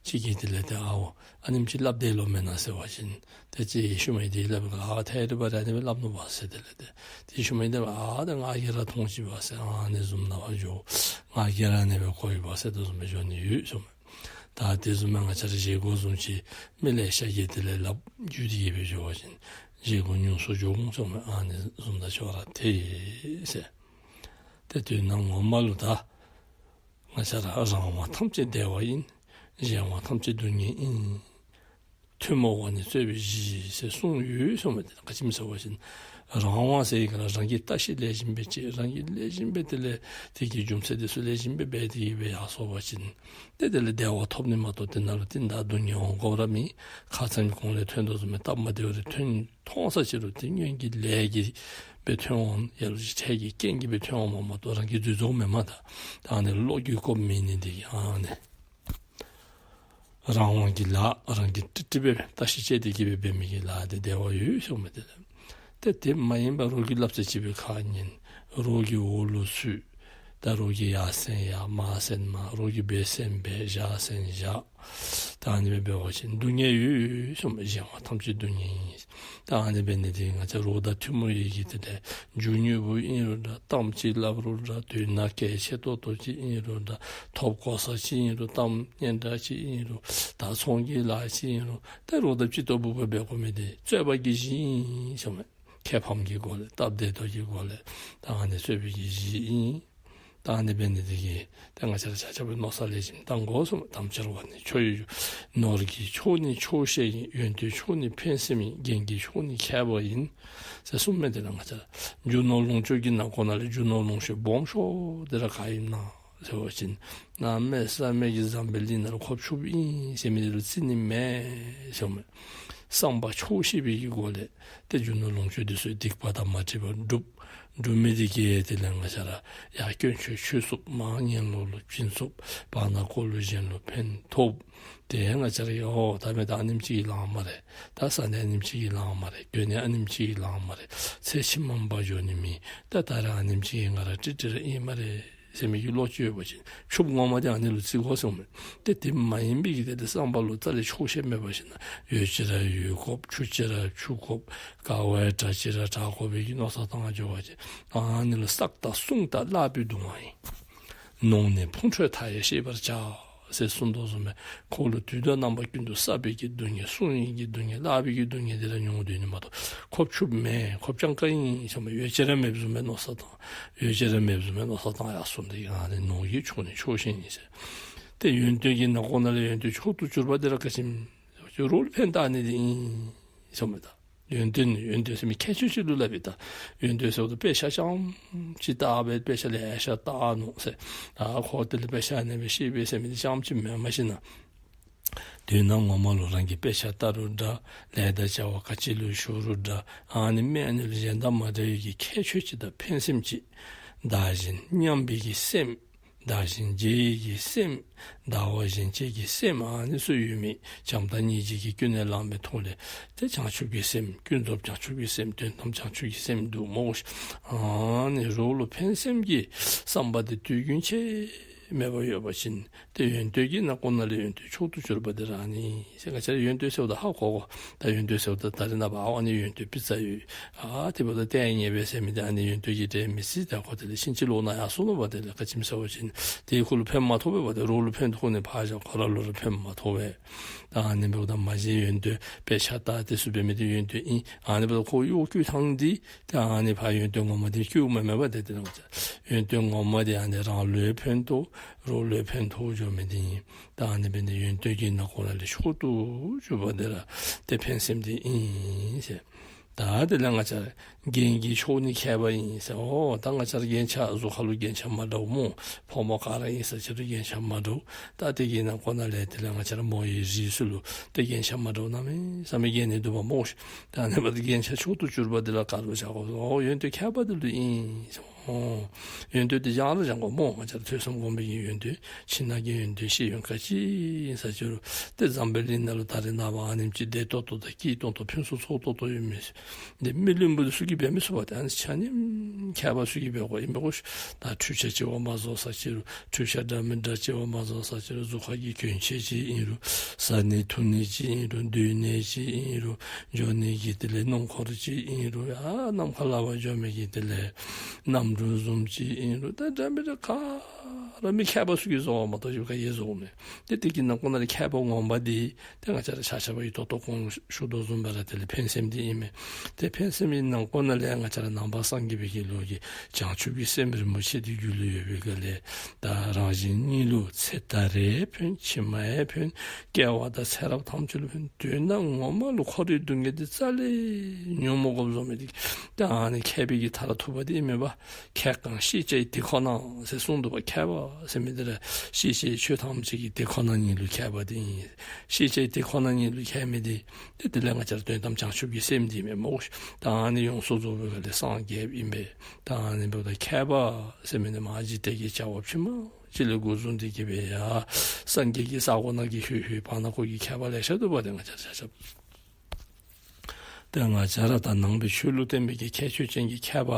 གཅིག་གིས་དེ་ལས་ཏེ་ཨའོ་ཨ་ནེམ་ཅིག་སླབ་སྡོད་ལོ་མེན་ན་ཟེར་བ་ཅིན་ཏེ་གཅིག་ཤུལ་མའི་འདི་སླབ་ག་ཨ་ཐད་རི་བ་རི་ཨ་ནི་སྦེ་སླབ་ནུག་པ་ཟེར། དེ་ལས་ཏེ་དེ་ཤུལ་མའི་འདི་ཨ་ད་ང་གིས་ར་མཐོང་ཅི་པ་ཟེར་ཨ་ནི་བཟུམ་ནང་བ་འགྱོ། ང་གིས་ར་ཨ་ནི་སྦེ་གོ་ཡི་པ་ཟེར་དོ་བཟུམ་སྦེ་འགྱོ་ནི་ཡོད་ཟེར་མས། ད་དེ་བཟུམ་མའི་ང་བཅས་ར་བཞེས་སྒོ་བཟུམ་ཅིག་མི་ལེ་ཤ་གིས་དེ་ལས་སླབ་བརྒྱུད་དེ་གི་སྦེ་འགྱོ་བ་ཅིན་བཞེས་སྒོ་ཉུང་སུ་འགྱོ་འོང་ཟེར་མས། ཨ་ནི་བཟུམ་དང་ཅོག་ར་འཐད་ཟེར། ཏེ་དོན་ངོ་མ་ལུ་ད་ང་བཅས་ར་རང་དབང་ཐམས་ཅད་བདེ་བ་ཡིན། གཞན་དབང་ཐམས་ཅད་སྡུག་བསྔལ་ཡིན། ཐུན་མོང་བ་ནི་རྩོད་པའི་གཞི་ཟེར་གསུངས་ཡོད་ཟེར་མས། དེ་ག་ཅི་སྨོ་ཟེར་བ་ཅིན་རང་དབང་ཟེར་ཡི་ག་ར་རང་གིས་བརྟག་ཞིབ་ལེགས་ཤོམ་སྦེ་དཔྱད། རང་གིས་ལེགས་ཤོམ་སྦེ་དེ་ལས་དེ་གི་རྒྱུ་མཚན་དེ་ཚུ་ལེགས་ཤོམ་སྦེ་འབད་དེ་གི་སྦེ་ཡར་སོང་པ་ཅིན་ཏེ་དེ་ལས་བདེ་བ་ཐོབ་ནི་མ་གཏོགས་དེ་ནང་ལུ་རྟིང་བདའ་སྡུག་བསྔལ་འོང་དགོཔ་ར་མེད། ཁ་ཙ་གོང་ལས་ཐོན་དོ་བཟུམ་སྦེ་སྟབས་མ་བདེཝ་རེ་ཐོན་མཐོང་ས་ཅིག་རུང་དེ་སྔོན་གྱི་ལས་ཀྱིས་སྦེ་ཐོན་འོང་། ཡ་ལ་ཅིག་འཕྲལ་གྱི་རྐྱེན་གྱིས་སྦེ་ཐོན་འོང་མ་མ་གཏོགས་རང་གིས་འཛོལ་འཛོལཝ་མེན་མས། ད་ད་ཨ་ནི་བློ་འགྱོད་དགོཔ་མེད་ནི་འདི་གིས་ཨ་ནི་རང་དབང་གི་ལཱ་རང་གིས་ཀྲིག་ཀྲི་སྦེ་བརྟག་ཞིབ་དཔྱད་དེ་གི་སྦེ་འབད་མི་གི་ལཱ་འདི་བདེ་བ་ཡོད་ཟེར་མས། དེ་ལས་ཏེ་དེ་མ་ཡིན་པར་རོགས་ཀྱི་སླབ་ཚད་ཅིག་སྦེ་ཁ་ཉན། རོགས་ཀྱི་འོག་ལུ་ཚུད། ད་རོགས་ཀྱིས་ཡར་གསན་ཡར་མར་གསན་མར། རོགས་ཀྱིས་འབད་གསན་འབད་བཞག་གསན་བཞག། ད་ཨ་ནི་སྦེ་འབད་བ་ཅིན་སྡུག་བསྔལ་ཡོད་ཟེར་མས། གཞན་དབང་ཐམས་ཅད་སྡུག་བསྔལ་ཡིན། ད་ཨ་ནི་འབད་ནི་འདི་ང་བཅས་རོགས་དང་ཐུན་མོང་བའི་གི་དེ་ལས་རྒྱུ་ནོར་བུ་ཨིན་རུང་འདྲ། གཏམ་ཅིག་སླབ་རུང་འདྲ། དོན་གལ་ཆེ་ཏོག་ཏོ་ཅིག་ཨིན་རུང་འདྲ། ཐོབ་གོ་ས་ཅིག་ཨིན་རུང་། གཏམ་སྙན་གྲགས་ཅིག་ཨིན་རུང་། ད་ཚོང་གི་ལཱ་ཅིག་ཨིན་རུང་། ད་རོགས་དང་ཅིག་ཏོ་བུ་བུ་འབད་དགོ་མི་འདི་རྩོད་པ་གི་གཞི་ཨིན་ཟེར་མས། ཁེ་ཕམ་གྱི་སྒོ་ལས་སྟབས་བདེ་ཏོག་གི་སྒོ་ལས་ད་ཨ་ནི་རྩོད་པའི་གི་གཞི་ཨིན། ད་ཨ་ནི་འབད་ནི་འདི་གིས་ད་ང་བཅས་ར་ཆ་ཁྱབ་མནོ་བསམ་ལེགས་ཤོམ་བཏང་དགོ་ཟེར་མས། དམ་བཅའ་བ་ནི་ཆོས་ཡི་རྒྱུ། ནོར་གྱི་མཆོག་ནི་ཆོག་ཤེས་ཡིན། ཡོན་ཏན་མཆོག་ནི་ཕན་སེམས་ཡིན། རྒྱན་གྱི་མཆོག་ནི་མཁས་པ་ཡིན། ཟེར་གསུངས་མས། དེ་ལས་ང་བཅས་ར་རྒྱུ་ནོར་ལོངས་སྤྱོད་ཀྱི་ནང་ཁོངས་ནང་ལས་རྒྱུ་ནོར་ལོངས་སྤྱོད་སྦོམ་ཤོས་འདི་ར་ག་ཨིན་ན་ཟེར་བ་ཅིན་གནམ་མེད་ས་མེད་ཀྱི་འཛམ་བུ་གླིང་ནང་ལུ་ཁོ་ཕྱུགཔོ་ཨིན་ཟེར་མི་འདི་ལུ་བརྩི་ནི་མེད་ཟེར་མས། བསམ་པ་ཆོག་ཤེས་པའི་གི་སྒོ་ལས་ཏེ་རྒྱུ་ནོར་ལོངས་སྤྱོད་འདི་ཚུ་སྡིག་པ་དང་མ་འདྲེས་པར་སྒྲུབ། སྒྲུབ་མི་འདི་གིས་དེ་ལས་ང་བཅས་ར་ཡར་དཀོན་མཆོག་མཆོད་ཚུགསཔ། མར་ངན་སློང་ལུ་བྱིན་ཚུགསཔ། བར་ན་འཁོར་ལུ་གཞན་ལུ་ཕན་ཐོགས། ཏེ་ང་བཅས་ར་གིས་ཨོ་ད་མེད་ད་ཨ་ནེམ་ཅིག་གིས་ལང་སྨ་རེ། ད་ཟ་ནི་ཨ་ནེམ་ཅིག་གིས་ལང་སྨ་རེ། གྱོན་ནི་ཨ་ནེམ་ཅིག་གིས་ལང་སྨ་རེ། ཚེ་ཕྱི་མ་འབག་འགྱོ་ནི་མེད། ད་ད་རེས་ཨ་ནེམ་ཅིག་གིས་ང་ར་ཀྲིག་ཀྲི་ར་ཨིན་སྨ་རེ་ཟེར་མི་གི་བློ་ཅིག་ཡོད་པ་ཅིན་ཕྱུགཔ་ངོ་མ་འདི་ཨ་ནི་ལུ་བརྩི་དགོ་ཟེརཝ་མས། ཏེ་དེ་མ་ཡིན་པའི་གི་དེ་ལས་བསམ་པ་ལུ་རྩ་ལས་ཆོག་ཤེས་མེད་པ་ཅིན་ཡོད་ཅི་ར་ཡོད་དགོཔ། ཆུ་ཅི་ར་ཆུ་དགོཔ། དཀའ་བའི་དགྲ་ཅི་ར་དགྲ་དགོ་པའི་གི་མནོ་བསམ་བཏང་འགྱོ་བ་ཅིན་ཨ་ནི་ལུ་བསགས་དང་བསྲུང་དང་བརླག་པའི་སྡུག་བསྔལ་ཨིན། ནོངས་ནས་ཕུང་ཁྲོལ་མཐའ་ཡས་ཤེས་པར་བྱ། ཟེར་གསུངས་དོ་བཟུམ་སྦེ་ཁོ་ལུ་དུས་དང་རྣམ་པ་ཀུན་ཏུ་བསགས་པའི་གི་སྡུག་བསྔལ་བསྲུང་ནི་གི་སྡུག་བསྔལ་བརླག་པའི་གི་སྡུག་བསྔལ་འདི་ར་མྱོང་སྡོད་ནི་མ་གཏོགས་ཁོ་ཕྱུགཔ་མེན། ཁོ་སྤྱང་ཀ་ཨིན་ཟེརཝ་མས། ཡོད་ཅི་ར་མེདཔ་བཟུམ་སྦེ་མནོ་བསམ་བཏང་། ཡོད་ཅི་ར་མེདཔ་བཟུམ་སྦེ་མནོ་བསམ་བཏང་ཡར་སོང་སྟེ་ཨ་ནི་ནོར་གྱིས་ཆོག་ནི་ཆོག་ཤེས་ནི་ཟེར། ཏེ་ཡོན་ཏན་གྱི་ནང་ཁོག་ནང་ལས་ཡོན་ཏན་མཆོག་ཏུ་གྱུར་པ་འདི་ར་ག་ཅི་སྨོ། རོགས་ལུ་ཕན་བཏགས་ནི་འདི་ཨིན་ཟེརཝ་མས་ད། ཡོན་ཏན་ཡོན་ཏན་ཟེར་མི་ཁྱད་ཆོས་ཅིག་ལུ་སླབ་ཨིན་ད། ཡོན་ཏན་ཟེརཝ་ད་དཔེ་ཆ་རྐྱངམ་ཅིག་བལྟ་སྦེ་དཔེ་ཆ་ལེ་ཤ་བལྟ་ནུག་ཟེར། ཨ་ཁོ་དེ་ལས་དཔེ་ཆ་ནང་སྦེ་ཤེས་པས་ཟེར་མི་འདི་རྐྱངམ་ཅིག་མེན། མ་གཞི་ན་དོན་དག་ངོ་མ་ལུ་རང་གིས་དཔེ་ཆ་བལྟ་རུང་འདྲ། ལས་དང་བྱ་བ་ག་ཅི་ལུ་ཞུགས་རུང་འདྲ། ཨ་ནི་མི་ཨ་ནི་ལུ་གཞན་དང་མ་འདྲ་བའི་གི་ཁྱད་ཆོས་ཅིག་དང་ཕན་སེམས་ཅིག། བདག་གཞན་མཉམ་པའི་གི་སེམས། བདག་གཞན་བརྗེ་བའི་གི་སེམས། བདག་བ་གཞན་གཅེས་ཀྱི་སེམས་ཨ་ནི་ཚུ་ཡོད་མི་བྱམས་དང་སྙིང་རྗེ་གིས་ཀུན་ནས་བསླངས་པའི་ཐོག་ལས་ཏེ་བྱང་ཆུབ་ཀྱི་སེམས། ཀུན་རྫོབ་བྱང་ཆུབ་ཀྱི་སེམས། དོན་དམ་བྱང་ཆུབ་ཀྱི་སེམས་འདུག་སྨོ་ཤིག། ཨ་ནི་རོགས་ལུ་ཕན་སེམས་ཀྱི་བསམ་པ་འདི་དུས་རྒྱུན་ཆད་མེད་པར་ཡོད་པ་ཅིན་ཏེ་ཡོན་ཏན་གྱི་ནང་ཁོག་ནང་ལས་ཡོན་ཏན་མཆོག་ཏུ་གྱུར་པ་འདི་ར་ཨ་ནི་ཟེར། ང་བཅས་ར་ཡོན་ཏན་ཟེརཝ་ད་ཧ་གོ་གོ། ད་ཡོན་ཏན་ཟེརཝ་ད་ད་རེས་ནངས་པ་ཨ་ནི་ཡོན་ཏན་པི་ཙ་ཡོད། ཨ་དེ་འབདཝ་ད་ལྟས་ངན་པས་ཟེར་མི་འདི་ཨ་ནི་ཡོན་ཏན་གྱིས་འདྲེན་མི་སྲིད། ད་ཁོ་དེ་ལས་ཕྱིན་ཅི་ལོག་ནང་ཡར་སོང་ནུག་པ། དེ་ལས་ག་ཅི་སྨོ་ཟེར་བ་ཅིན་ཏེ་ཁོ་ལུ་ཕན་མ་ཐོགས་པས་པ། ཏེ་རོགས་ལུ་ཕན་ཐོགས་ནི་ཕར་བཞག། ཁོ་ར་ལུ་ར་ཕན་མ་ཐོགས་པས། ད་ཨ་ནི་འབདཝ་ད་མ་གཞི་ཡོན་ཏན་དཔེ་ཆ་ལྟ་དེ་ཚུ་འབད་མི་འདི་ཡོན་ཏན་ཨིན། ཨ་ནི་འབདཝ་ད་ཁོ་གཡོག་བཀོལ་ཐངས་འདི་ཏེ་ཨ་ནི་ཕར་ཡོན་ཏན་ངོ་མ་འདི་བཀོལཝ་མེན་མེན་པ། ཏེ་དེ་ལས་ཡོན་ཏན་ངོ་མ་འདི་ཨ་ནི་རང་ལུ་ཡང་ཕན་ཐོགས། རོགས་ལུ་ཡང་ཕན་ཐོགས་འགྱོ་མི་འདི་ཨིན། ད་ཨ་ནི་འབད་ནི་ཡོན་ཏན་གྱི་ནང་ཁོག་ནང་ལས་མཆོག་ཏུ་གྱུར་པ་འདི་ར་ཏེ་ཕན་སེམས་འདི་ཨིན་ཟེར། ད་དེ་ལས་ང་བཅས་རྒྱན་གྱིས་ཆོག་ནི་མཁས་པ་ཨིན་ཟེར། ཨོ་ད་ང་བཅས་ར་རྒྱན་ཆ་གཟུགས་ཁ་ལུ་རྒྱན་ཆ་མ་འདྲཝ་སྨོ། ཕོ་མོ་ག་ར་ཨིན་ས་ཅི་རུང་རྒྱན་ཆ་མ་འདྲཝ། ད་དེ་གི་ནང་ཁོག་ནང་ལས་དེ་ལས་ང་བཅས་ར་མོ་ཡི་རིགས་ཚུ་ལུ་ཏེ་རྒྱན་ཆ་མ་འདྲཝ་གནམ་མེད་ས་མེད་རྒྱན་ནི་འདུག་པ་སྨོ་ཤིག། ད་ཨ་ནི་འབདཝ་ད་རྒྱན་ཆ་མཆོག་ཏུ་གྱུར་པ་འདི་ལུ་ག་ལུ་བཞག་དགོ། ཨོ་ཡོན་ཏན་མཁས་པ་འདི་ལུ་ཨིན་ཟེར། ཨོ་ཡོན་ཏན་འདི་སྦྱང་ར་སྦྱང་དགོ་སྨོ། ང་བཅས་ར་ཐོས་བསམ་སྒོམ་པའི་གི་ཡོན་ཏན། ཕྱི་ནང་གི་ཡོན་ཏན་ཤེས་ཡོན་ག་ཅི་ཨིན་ས་ཅི་རུང་ཏེ་འཛམ་བུ་གླིང་ནང་ལུ་ད་རེས་ནངས་པ་ཨ་ནེམ་ཅིག་བདེ་ཏོག་ཏོ་དང་སྐྱིད་ཏོང་ཏོ་ཕུན་སུམ་ཚོགས་ཏོག་ཏོ་ཡོད་མི་འདི་མི་བླུན་པོ་འདི་ཚུ་གིས་འབད་མི་ཚུགས་པ། ཏེ་ཨ་ནི་ཆ་མཉམ་མཁས་པ་ཚུ་གིས་འབད་དགོ་ཨིན་པས་གོ་ཤིག། ད་འཕྲུལ་ཆས་ཅིག་འབད་མ་བཟོ་ས་ཅི་རུང་འཕྲུལ་ཆས་འདྲ་མི་འདྲ་ཅིག་འབད་མ་བཟོ་ས་ཅི་རུང་གཟུགས་ཁ་གི་གྱོན་ཆས་ཅིག་ཨིན་རུང་བཟའ་ནི་འཐུང་ནི་ཅིག་ཨིན་རུང་སྡོད་ནི་ཅིག་ཨིན་རུང་འགྱོ་ནི་གི་དེ་ལས་སྣུམ་འཁོར་ཅིག་ཨིན་རུང་ཡ་ནམ་མཁའ་ལ་བར་འགྱོ་མི་གི་དེ་ལས་གནམ་གྲུ་བཟུམ་ཅིག་ཨིན་རུང་ད་འདྲ་མི་འདྲ་ག་ར་མི་མཁས་པ་ཚུ་གིས་བཟོཝ་མ་གཏོགས་གཞན་ག་གིས་བཟོཝ་མེད། ཏེ་དེ་གི་ནང་ཁོག་ནང་ལས་མཁས་པ་ངོ་མ་འདི་ཏེ་ང་བཅས་ར་ཆ་ཁྱབ་ཡང་ད་ལྟོ་གོང་ཞུ་དོ་བཟུམ་སྦེ་ར་དེ་ལས་ཕན་སེམས་འདི་ཨིན་མས། ཏེ་ཕན་སེམས་ཀྱི་ནང་ཁོག་ནང་ལས་ང་བཅས་ར་ནང་པ་སངས་རྒྱས་པའི་གི་ལུགས་ཀྱི་བྱང་ཆུབ་ཀྱི་སེམས་རིན་པོ་ཆེ་འདི་རྒྱུད་ལུ་ཡོད་པའི་སྒང་ལས་ད་རང་གཞན་གཉིས་ལུ་ཚེ་ད་རེས་ཕན་ཕྱི་མ་ཡང་ཕན་སྐྱེ་བ་དང་ཚེ་རབས་ཐམས་ཅད་ལུ་ཕན། དོན་དག་ངོ་མ་ལུ་འཁོར་བའི་སྡུག་བསྔལ་འདི་རྩ་ལས་མྱོང་མི་དགོཔ་བཟོ་མི་འདི་ད་ཨ་ནི་མཁས་པའི་གི་མཐར་ཐུག་པ་འདི་ཨིན་མས་པ། མཁས་གང་ཤེས་བྱའི་དེ་ཁོ་ན་ཟེར་གསུངས་འདུག་པ། མཁས་པ་ཟེར་མི་འདི་ར་ཤེས་བྱའི་ཆོས་ཐམས་ཅད་ཀྱི་དེ་ཁོ་ན་ཉིད་ལུ་མཁས་པ་འདི་ཨིན། ཤེས་བྱའི་དེ་ཁོ་ན་ཉིད་ལུ་མཁས་མི་འདི་ཏེ་དེ་ལས་ང་བཅས་ར་དོན་དམ་བྱང་ཆུབ་ཀྱི་སེམས་འདི་ཨིན་མས་སྨོ། ད་ཨ་ནི་ཡོངས་སུ་རྫོགས་པའི་སྒང་ལས་སངས་རྒྱསཔ་ཨིན་པས། ད་ཨ་ནི་འབདཝ་ད་མཁས་པ་ཟེར་མི་འདི་མ་གཞི་དེ་གི་བྱ་བ་ཕྱི་མ་ཅིག་ལས་འགོ་བཟུང་སྟེ་གི་སྦེ་ཡ་སངས་རྒྱས་ཀྱི་ས་གོ་ནང་གི་ལྷོད་ལྷོད་བར་ན་ཁོ་གི་མཁས་པ་ལེ་ཤ་འདུག་པ། ཏེ་ང་བཅས་ར་ཆ་ཁྱབ་ཏེ་ང་བཅས་ར་ད་ནང་པའི་ཆོས་ལུགས་བསྟན་པའི་གི་ཁྱད་ཆོས་ཅན་གྱི་མཁས་པ་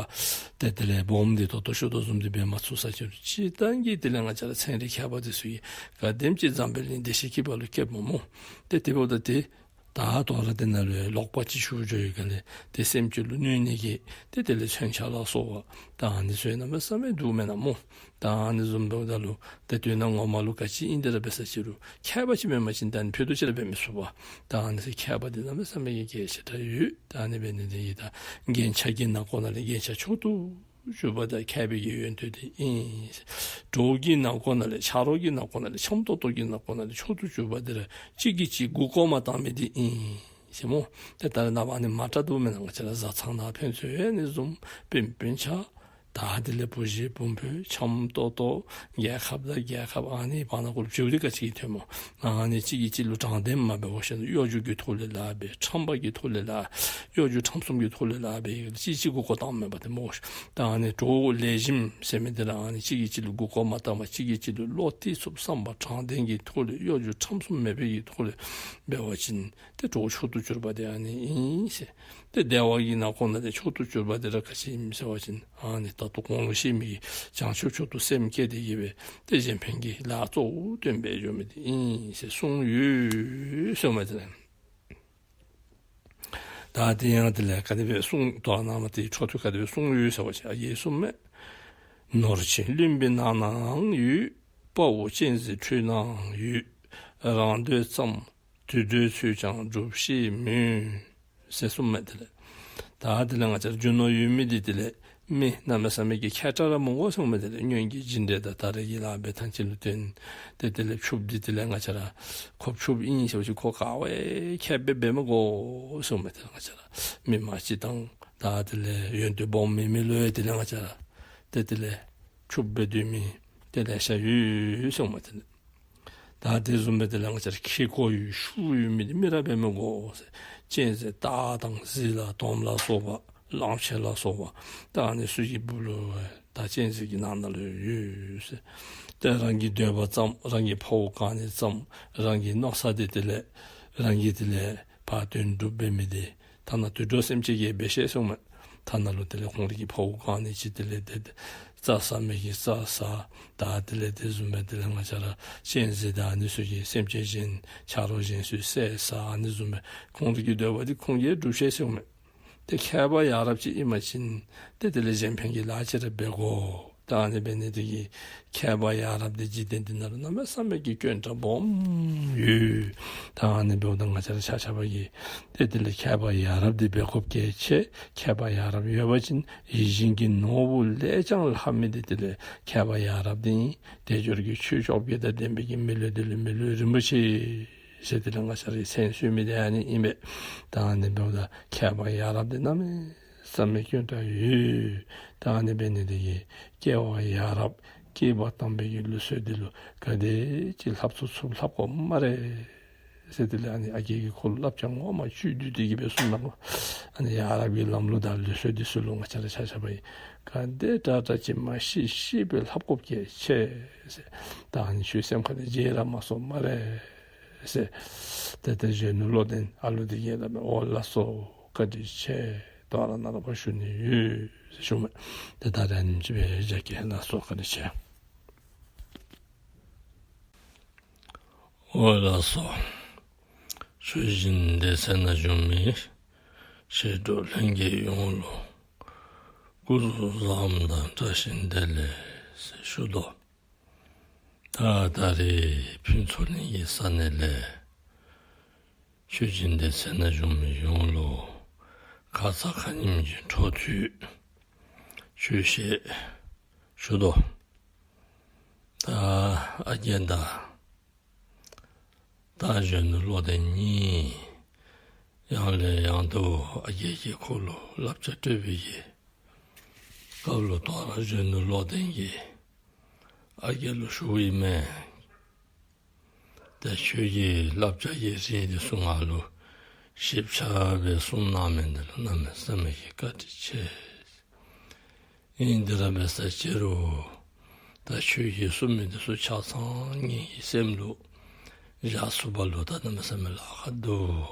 ཏེ་དེ་ལས་སྦོམ་འདི་ད་ལྟོ་ཞུ་དོ་བཟུམ་འདི་འབད་མ་ཚུགས་ས་ཅི་རུང་སྤྱིར་བཏང་གི་དེ་ལས་ང་བཅས་ར་ཚན་རིག་མཁས་པ་འདི་ཚུ་གིས་ག་དེམ་ཅིག་འཛམ་བུ་གླིང་བདེ་གཤེགས་ཀྱི་བར་ལུ་བསྐྱབ་མས་སྨོ། ཏེ་དེ་འབདཝ་ད་ཏེ་ད་དོ་རུང་དེ་ནང་ལུ་ལོག་པ་ཅིག་ཞུགས་འགྱོ་བའི་སྒང་ལས་ཏེ་སེམས་ཅན་ལུ་གནོད་ནི་གི་ཏེ་དེ་ལས་མཚོན་ཆ་ལ་སོགས་པ་ད་ཨ་ནི་ཚུ་གནམ་མེད་ས་མེད་འདུག་མེན་ན་སྨོ། ད་ཨ་ནི་བཟུམ་འབདཝ་ད་ལུ་ཏེ་དོན་དག་ངོ་མ་ལུ་ག་ཅི་ཨིན་དེ་ར་འབད་ས་ཅི་རུང་མཁས་པ་ཅིག་མེན་པ་ཅིན་ད་ཨ་ནི་ཕུད་རྡོག་ཅིག་ར་འབད་མི་ཚུགས་པ། ད་ཨ་ནི་ཚུ་མཁས་པ་འདི་གནམ་མེད་ས་མེད་ཀྱི་གལ་ཆེ་དྲགས་ཡོད། ད་ཨ་ནི་འབད་ནི་འདི་གིས་ད་རྒྱན་ཆ་གི་ནང་ཁོག་ནང་ལས་རྒྱན་ཆ་མཆོག་ཏུ་གྱུར་པ་ད་མཁས་པའི་གི་ཡོན་ཏན་འདི་ཨིན། གྲོགས་ཀྱི་ནང་ཁོག་ནང་ལས་ཆ་རོགས་ཀྱི་ནང་ཁོག་ནང་ལས་འཆམ་ཏོག་ཏོ་གི་ནང་ཁོག་ནང་ལས་མཆོག་ཏུ་གྱུར་པ་འདི་ར་གཅིག་གིས་གཅིག་མགུ་སྐོར་མ་བཏང་མི་འདི་ཨིན་ཟེར་སྨོ། ཏེ་ད་རེས་ནངས་པ་ཨ་ནི་མ་དྲག་འདུག་མེན་ན། ང་བཅས་ར་བཟའ་ཚང་ནང་ཕན་ཚུན་ཨ་ནི་བཟུམ་སྤུན་སྤུན་ཆ་ ད་དེ་ལས་བུ་གཞི་བུམོ་འཆམ་ཏོག་ཏོ་རྒྱལ་ཁབ་དང་རྒྱལ་ཁབ་ཨ་ནི་བར་ན་གུ་ལུ་བྱིའུ་འདི་ག་ཅི་གི་ཐོན་མོ། ཨ་ནི་གཅིག་གིས་གཅིག་ལུ་དྲང་བདེན་མ་འབད་བར་ཞིན་གཡོ་སྒྱུ་གི་ཐོག་ལས་ལཱ་འབད། ཁྲམ་པ་གི་ཐོག་ལས་ལཱ། གཡོ་སྒྱུ་ཁྲམ་གསུམ་གྱི་ཐོག་ལས་ལཱ་འབད་ཡི་གཅིག་གཅིག་མགུ་སྐོར་བཏངམ་མས་པ་ཏེ་སྨོ་ཤིག། ད་ཨ་ནི་གྲོགས་ལེགས་ཤོམ་ཟེར་མི་འདི་ར་ཨ་ནི་གཅིག་གིས་གཅིག་ལུ་མགུ་སྐོར་མ་བཏང་བར་གཅིག་གིས་གཅིག་ལུ་བློ་གཏད་ཚུགསཔ་བསམ་པ་དྲང་བདེན་གྱི་ཐོག་ལས་གཡོ་སྒྱུ་ཁྲམ་གསུམ་མེད་པའི་གི་ཐོག་ལས་འབད་བ་ཅིན་ཏེ་གྲོགས་མཆོག་ཏུ་གྱུར་པ་དེ་ཨ་ནི་ཨིན་ཟེར། ཏེ་བདེ་བ་གི་ནང་ཁོངས་ནང་ཏེ་མཆོག་ཏུ་གྱུར་པ་དེ་ར་ག་ཅི་ཨིནམ་ཟེར་བ་ཅིན་ཨ་ནི་ད་ལྟོ་གོང་ལུ་བཤད་མི་གི་བྱང་ཆུབ་མཆོག་ཏུ་སེམས་བསྐྱེད་དེ་གི་སྦེ་ཏེ་གཞན་ཕན་གྱི་ལཱ་གཙོ་བོ་བཏོན་སྦེ་འགྱོ་མི་དེ་ཨིན་ཟེར་གསུངས་ཡོད་ཟེར་མས་ཏེ་ལགས། ད་དེ་ཡང་དེ་ལས་ག་དེ་སྦེ་གསུངས་དོ་ན་མ་ཏེ་འཕྲོ་མཐུད་ག་དེ་སྦེ་གསུངས་ཡོད་ཟེར་བ་ཅིན་ཨ་རྒྱས་གསུངསམ་མས། ནོར་ཆེན་བླུན་པོའི་ནང་ནའང་ཡོད། དཔའ་བོ་སྤྱན་གཟིགས་ཁྲོད་ནའང་ཡོད། རང་འདོད་ཙམ་དུད་འགྲོའི་ཚུལ་ཀྱང་སྒྲུབ་ཤེས་མོད། ཟེར་གསུངསམ་མས་དེ་ལས། ད་དེ་ལས་ང་བཅས་ར་རྒྱུ་ནོར་ཡོད་མི་འདི་དེ་ལས་མི་གནམ་མེད་ས་མེད་ཀྱི་མཁས་དྲགས་ར་མི་དགོ་གསུངསམ་མས་དེ་ལས། སྔོན་གྱི་སྦྱིན་འབྲས་དང་ད་རེས་ཀྱི་ལཱ་འབད་ཐངས་གཅིག་ལུ་བརྟེན་ཏེ་དེ་ལས་ཕྱུགཔོ་འདི་དེ་ལས་ང་བཅས་ར་ཁོ་ཕྱུགཔོ་ཨིན་ཟེར་བ་ཅིན་ཁོ་ག་བ་ཡང་མཁས་པ་འབད་མི་དགོ་གསུངསམ་མས་དེ་ལས། ང་བཅས་ར་མི་མང་སྤྱིར་བཏང་ད་དེ་ལས་ཡོན་ཏན་སྦོམ་མེད་མི་ལུ་ཡང་དེ་ལས་ང་བཅས་ར་ཏེ་དེ་ལས་ཕྱུགཔོ་འབད་སྡོད་མི་དེ་ལེ་ཤ་ཡོད་གསུངསམ་མས་དེ་ལས། ད་དེ་བཟུམ་སྦེ་དེ་ལས་ང་བཅས་ར་ཁེ་ཀོ་ཡོད་ཤུགས་ཡོད་མི་འདི་མི་ར་འབད་མི་དགོ་ཟེར། གཅན་གཟན་སྟག་དང་གཟིག་ལ་དོམ་ལ་སོགས་པ་གླང་ཆེན་ལ་སོགས་པ་ད་ཨ་ནི་ཚུ་གི་སྦུག་ལུ་ད་གཅན་གཟན་གྱི་ནང་ན་ལུ་ཡོད་ཟེར། ཏེ་རང་གི་འདོད་པ་ཙམ་རང་གི་འཕོཝ་བཀག་ནི་ཙམ་རང་གི་མནོ་ས་འདི་དེ་ལས་རང་གི་དེ་ལས་ཕར་དོན་སྒྲུབ་འབད་མི་འདི་ཐ་ན་དུད་འགྲོ་སེམས་ཅན་གྱིས་འབད་ཤེས་གསུངསམ་མས། ཐ་ན་ལུ་དེ་ལས་ཁོང་རའི་གི་འཕོཝ་བཀག་ནི་ཅིག་དེ་ལས་དེ་རྩྭ་ཟ་མི་གིས་རྩྭ་ཟ། ད་དེ་ལས་དེ་བཟུམ་སྦེ་དེ་ལས་ང་བཅས་ར་གཅན་གཟན་དང་ཨ་ནི་ཚུ་གིས་སེམས་ཅན་གཞན་ཆ་རོགས་གཞན་ཚུ་བསད་ཟ། ཨ་ནི་བཟུམ་སྦེ་ཁོང་རའི་གི་འདོད་པ་འདི་ཁོང་གིས་སྒྲུབ་ཤེས་གསུངསམ་མས། ཏེ་མཁས་པ་ཡ་རབས་ཅིག་ཨིན་པ་ཅིན་ཏེ་དེ་ལས་གཞན་ཕན་གྱི་ལཱ་ཅིག་ར་འབད་དགོ། ད་ཨ་ནི་འབད་ནི་དེ་གིས་མཁས་པ་ཡ་རབས་འདི་འཇིག་རྟེན་འདི་ནང་ལུ་གནམ་མེད་ས་མེད་ཀྱི་དཀོན་དྲགས་སྦོམ་ཡོད། ད་ཨ་ནི་འབདཝ་ད་ང་བཅས་ར་ཆ་ཁྱབ་ཀྱིས་ཏེ་དེ་ལས་མཁས་པ་ཡ་རབས་འདི་འབད་དགོཔ་གལ་ཆེ། མཁས་པ་ཡ་རབས་ཡོད་པ་ཅིན་ཡིད་བཞིན་གྱི་ནོར་བུ་ལས་ཀྱང་ལྷག་མི་འདི་དེ་ལས་མཁས་པ་ཡ་རབས་འདི་ཨིན། དལ་འབྱོར་གྱི་ཆོས་བཅོ་བརྒྱད་དང་ལྡན་པའི་གི་མི་ལུས་འདི་ལུ་མི་ལུས་རིན་པོ་ཆེ་ཟེར་དེ་ལས་ང་བཅས་ར་གིས་མཚན་གསོལ་མི་འདི་ཨ་ནི་ཨིན་པས། ད་ཨ་ནི་འབདཝ་ད་མཁས་པ་ཡ་རབས་འདི་གནམ་མེད་ས་མེད་དཀོན་དྲགས་ཡོད། ད་ཨ་ནི་འབད་ནི་དེ་གིས་སྐྱེ་བ་ཡ་རབས་སྐྱེས་པ་དང་པའི་གི་ལུགས་སྲོལ་འདི་ལུ་ག་དེ་ཅིག་ལྷབ་ཚུགས་ཚུགསཔ་ལྷབ་དགོ་སྨ་རེ་ཟེར་དེ་ལས་ཨ་ནི་ཨ་རྒས་ཀྱིས་ཁོ་ལུ་བསླབ་བྱ་ངོ་མ་བཅུད་བསྡུས་ཏེ་གི་སྦེ་གསུངས་གནང་། ཨ་ནི་ཡ་རབས་ཀྱི་ལམ་ལུགས་དང་ལུགས་སྲོལ་འདི་ཚུ་ལུ་ང་བཅས་ར་ཆ་ཁྱབ་ཀྱིས་ག་དེ་དྲག་དྲག་ཅིག་མ་ཤེས་ཤེས་པའི་ལྷབ་དགོཔ་གལ་ཆེ་ཟེར། ད་ཨ་ནི་ཁྱོད་སེམས་ཁ་ལས་བརྗེད་ར་མ་སོང་སྨ་རེ་ཟེར། ཏེ་ཏེ་གཞོན་ནུ་བློ་ལྡན་ཨ་ལུ་འདི་གིས་སླབ་མས། འོ་ལགས་སོ། བཀའ་དྲིན་ཆེ། དོ་རུང་ནཱ་ལུ་ཕར་ཞུ་ནི་ཡོད་ཟེར་ཞུཝ་མས། ཏེ་ད་རེས་ཨ་ནེམ་ཅིག་སྦེ་བཞག་གེ། ལགས་སོ། བཀའ་དྲིན་ཆེ། འོ་ལགས་སོ། ཆོས་སྦྱིན་སྡེ་ཚན་ནང་བཞུགས་མི་མཆེད་གྲོགས་ལྷན་རྒྱས་ཡོངས་ལུ་སྐུ་གཟུགས་བཟང་པོ་དང་བཀྲ་ཤིས་བདེ་ལེགས་ཟེར་ཞུ་དོ། ད་ད་རེས་ཕུན་ཚོགས་གླིང་གི་ས་གནས་ལས་ཆོས་སྦྱིན་སྡེ་ཚན་ནང་བཞུགས་མི་ཡོངས་ལུ་ཁ་ཙ་ཁ་ཉིནམ་གྱི་འཕྲོ་མཐུད་ཆོས་བཤད་ཞུ་དོ། ད་ཨ་རྒས་དང་ད་གཞོན་ནུ་བློ་ལྡན་གཉིས་ཡང་ལས་ཡང་དུ་ཨ་རྒས་ཀྱིས་ཁོ་ལུ་བསླབ་བྱ་སྤྲོད་པའི་གི་སྐབས་ལུ་དོ་རུང་གཞོན་ནུ་བློ་ལྡན་གྱིས་ཨ་རྒས་ལུ་ཞུཝ་ཨིན་མས། ད་ཁྱོད་ཀྱི་བསླབ་བྱ་གི་རིགས་འདི་ཚུ་ང་ལུ་ཞིབ་ཆ་སྦེ་གསུངས་གནང་མི་འདི་ལུ་གནམ་མེད་ས་མེད་ཀྱི་བཀའ་དྲིན་ཆེ། ཨིན་དེ་ར་འབད་ས་ཅི་རུང་ད་ཁྱོད་ཀྱིས་གསུངས་མི་འདི་ཚུ་ཆ་ཚང་ངེ་གི་སེམས་ལུ་བཞག་ཚུགས་པ་ལུ་ད་གནམ་མེད་ས་མེད་ལཱ་ཁག་འདུག།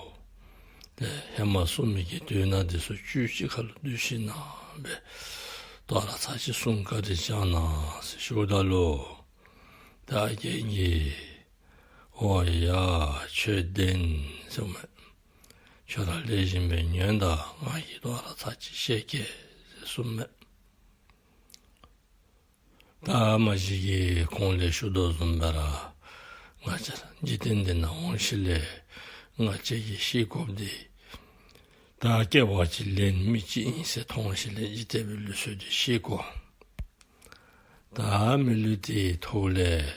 ཏེ་ཧེ་མ་གསུངས་མི་གི་དོན་དག་འདི་ཚུ་བཅུད་གཅིག་ཁར་ལུ་བསྡུས་ཞིནམ་ལས་དོ་རུང་ཚར་གཅིག་གསུང་བཀའ་དྲིན་བསྐྱང་གནང་ཟེར་ཞུཝ་ད་ལུ་ད་ཨ་རྒས་ཀྱིས་འོ་ཡ་ཁྱོད་བདེན་གསུངས་མས། ཁྱོད་ར་ལེགས་ཤོམ་སྦེ་ཉན་ད་ང་གིས་དོ་རུང་ཚར་གཅིག་བཤད་གེ་ཟེར་གསུངས་མས། ད་མ་གཞི་གི་གོང་ལས་ཞུ་དོ་བཟུམ་སྦེ་ར་ང་བཅས་ར་འཇིག་རྟེན་འདི་ནང་འོང་ཞིནམ་ལས་ང་བཅས་ཀྱིས་ཤེས་དགོཔ་འདི་ད་སྐྱེ་བ་གཅིག་ལེན་མི་གཅིག་ཨིན་ཟེར་མཐོང་ཞིནམ་ལས་འཇིག་རྟེན་པའི་ལུགས་སྲོལ་འདི་ཤེས་དགོ། ད་མི་ལུས་འདི་ཐོག་ལས་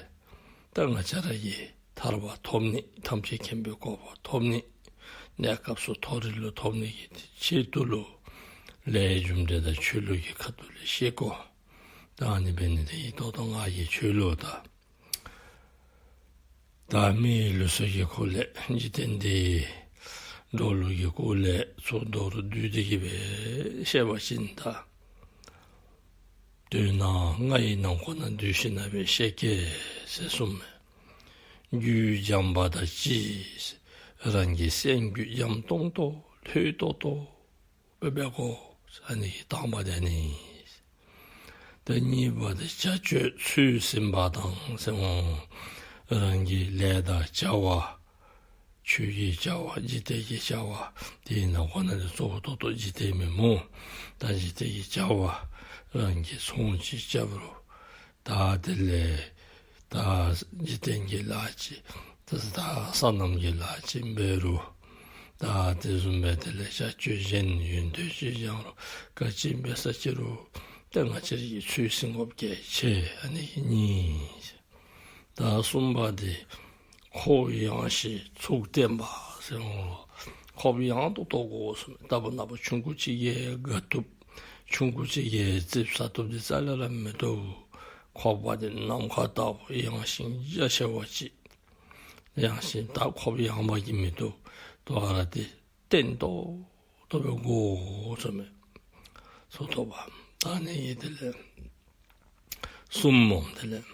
ད་ང་བཅས་ར་གིས་ཐར་པ་ཐོབ་ནི་ཐམས་ཅད་མཁྱེན་པའི་གོ་འཕང་ཐོབ་ནི་གནས་སྐབས་སུ་མཐོ་རིས་ལུ་ཐོབ་ནི་གི་ཆེད་དུ་ལུ་ལས་རྒྱུ་འབྲས་དང་ཆོས་ལུགས་ཀྱི་ཁ་ཐུག་ལས་ཤེས་དགོ། ད་ཨ་ནི་འབད་ནི་དེ་གིས་ད་ལྟོ་ང་གིས་ཁྱོད་ལུ་ད་ད་མིའི་ལུགས་སྲོལ་གྱི་སྐོར་ལས་འཇིག་རྟེན་འདི་འགྲོ་ལུགས་ཀྱི་སྐོར་ལས་ཚུར་མདོར་བསྡུས་ཏེ་གི་སྦེ་བཤད་པ་ཅིན་ད། དོན་ལྔ་ཡི་ནང་ཁོ་ན་འདུས་ཤིང་ན་སྦེ་བཤད་གེ་ཟེར་གསུངས་མས། རྒྱུད་འཇམ་པ་དང་གཅིག། རང་གི་སེམས་རྒྱུད་འཇམ་ཏོང་ཏོ་ལྷོད་ཏོག་ཏོ་སྦེ་འབད་དགོ། ཨ་ནི་གི་དང་པ་དེ་ཨ་ནི། ད་གཉིས་པ་དེ་བྱ་སྤྱོད་ཚུལ་ཟིན་པ་དང་ཟེར་འོང་། རང་གི་ལས་དང་བྱ་བ། ཆོས་ཀྱི་བྱ་བ་འཇིག་རྟེན་གྱི་བྱ་བ་དེ་ནང་ཁོ་ན་དེ་གཙོ་བོ་ཏོག་ཏོ་འཇིག་རྟེན་མེན་སྨོ། ད་འཇིག་རྟེན་གྱི་བྱ་བ་རང་གིས་ཚོང་ཅིག་རྐྱབ་རུང་། ད་དེ་ལས་ད་འཇིག་རྟེན་གྱི་ལཱ་ཅིག་ད་ད་སོ་ནམ་གྱི་ལཱ་ཅིག་འབད་རུང་། ད་དེ་བཟུམ་སྦེ་དེ་ལས་བྱ་སྤྱོད་གཞན་ཡོན་ཏན་ཅིག་སྦྱང་རུང་ག་ཅི་འབད་ས་ཅིག་རུང་ད་ང་བཅས་ར་གིས་ཚུལ་ཟིན་དགོཔ་གལ་ཆེ། ཨ་ནི་གཉིས། ད་གསུམ་པ་དེ་ཁོག་ཡངས་ཤིང་ཚུགས་བརྟན་པ་ཟེར་འོང་། ཁོགཔ་ཡངས་ཏོག་ཏོ་དགོ་གསུངས་མས། ད་བུ་ན་བུ་ཆུང་ཀུ་ཅིག་གིས་དགའ་བཏུབ། ཆུང་ཀུ་ཅིག་གིས་ཙིགཔ་ཟ་བཏུབ་འདི་རྩ་ལས་ར་མི་བཏུབ། ཁོགཔ་དེ་ནམ་མཁའ་ལྟ་བུ་ཡངས་ཤིང་རྒྱ་ཆེ་བ་ཅིག། ཡངས་ཤིང་ད་ཁོགཔ་ཡངས་པ་གིས་མི་བཏུབ། དོ་རུང་དེ་བརྟན་ཏོག་ཏོ་སྦེ་དགོ་གསུངས་མས། སོ་ཐོབ་པ། ད་ཨ་ནི་གི་དེ་ལས་གསུམ་སྨོ། དེ་ལས་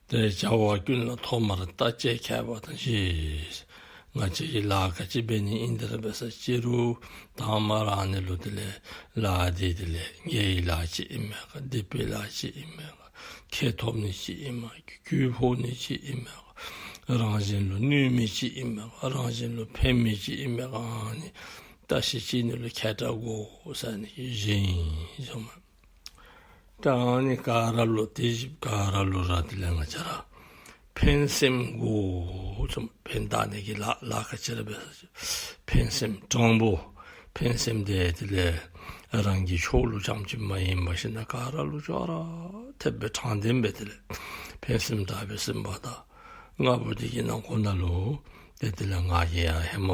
དེ་བྱ་བ་ཀུན་ལ་ཐོག་མར་བརྟག་དཔྱད་མཁས་པ་དང་གཅིག། ང་བཅས་ཀྱིས་ལཱ་ག་ཅི་འབད་ནི་ཨིན་དེ་ར་འབད་ས་ཅིག་རུང་དང་པ་ར་ཨ་ནི་ལུ་དེ་ལས་ལཱ་འདི་དེ་ལས་དགེ་བའི་ལཱ་ཅིག་ཨིན་མས་ག། སྡིག་པའི་ལཱ་ཅིག་ཨིན་མས་ག། ཁེ་ཐོབ་ནི་ཅིག་ཨིན་མས་ག། རྒྱུ་ཕོག་ནི་ཅིག་ཨིན་མས་ག། རང་གཞན་ལུ་གནོད་མི་ཅིག་ཨིན་མས་ག། རང་གཞན་ལུ་ཕན་མི་ཅིག་ཨིན་མས་ག། ཨ་ནི་བརྟག་ཞིབ་བྱེད་ནི་ལུ་མཁས་དྲགས་དགོ་ཟེར་ནི་གི་གཞི་ཨིན་གསུངས་མས། ད་ཨ་ནི་ག་ར་ལུ་དེ་བཞིན་ག་ར་ལུ་ར་དེ་ལས་ང་བཅས་ར་ཕན་སེམས་དགོ་གསུངས་མས། ཕན་བཏགས་ནི་གི་ལཱ་ལཱ་ག་ཅི་ར་འབད་ས་ཅིག་ཕན་སེམས་དྲང་པོ། ཕན་སེམས་དེ་དེ་ལས་རང་གི་ཕྱོགས་ལུ་རྐྱངམ་ཅིག་མ་ཡིན་པར་ཞིན་ན་ག་ར་ལུ་ཅོག་ར་འཐདཔ་སྦེ་དྲང་བདེན་སྦེ་དེ་ལས་ཕན་སེམས་དག་པའི་སེམས་དཔའ་དང་ལྔ་པོ་དེ་གི་ནང་ཁོ་ན་ལུ་དེ་དེ་ལས་ང་གིས་ཡང་ཧེ་མ་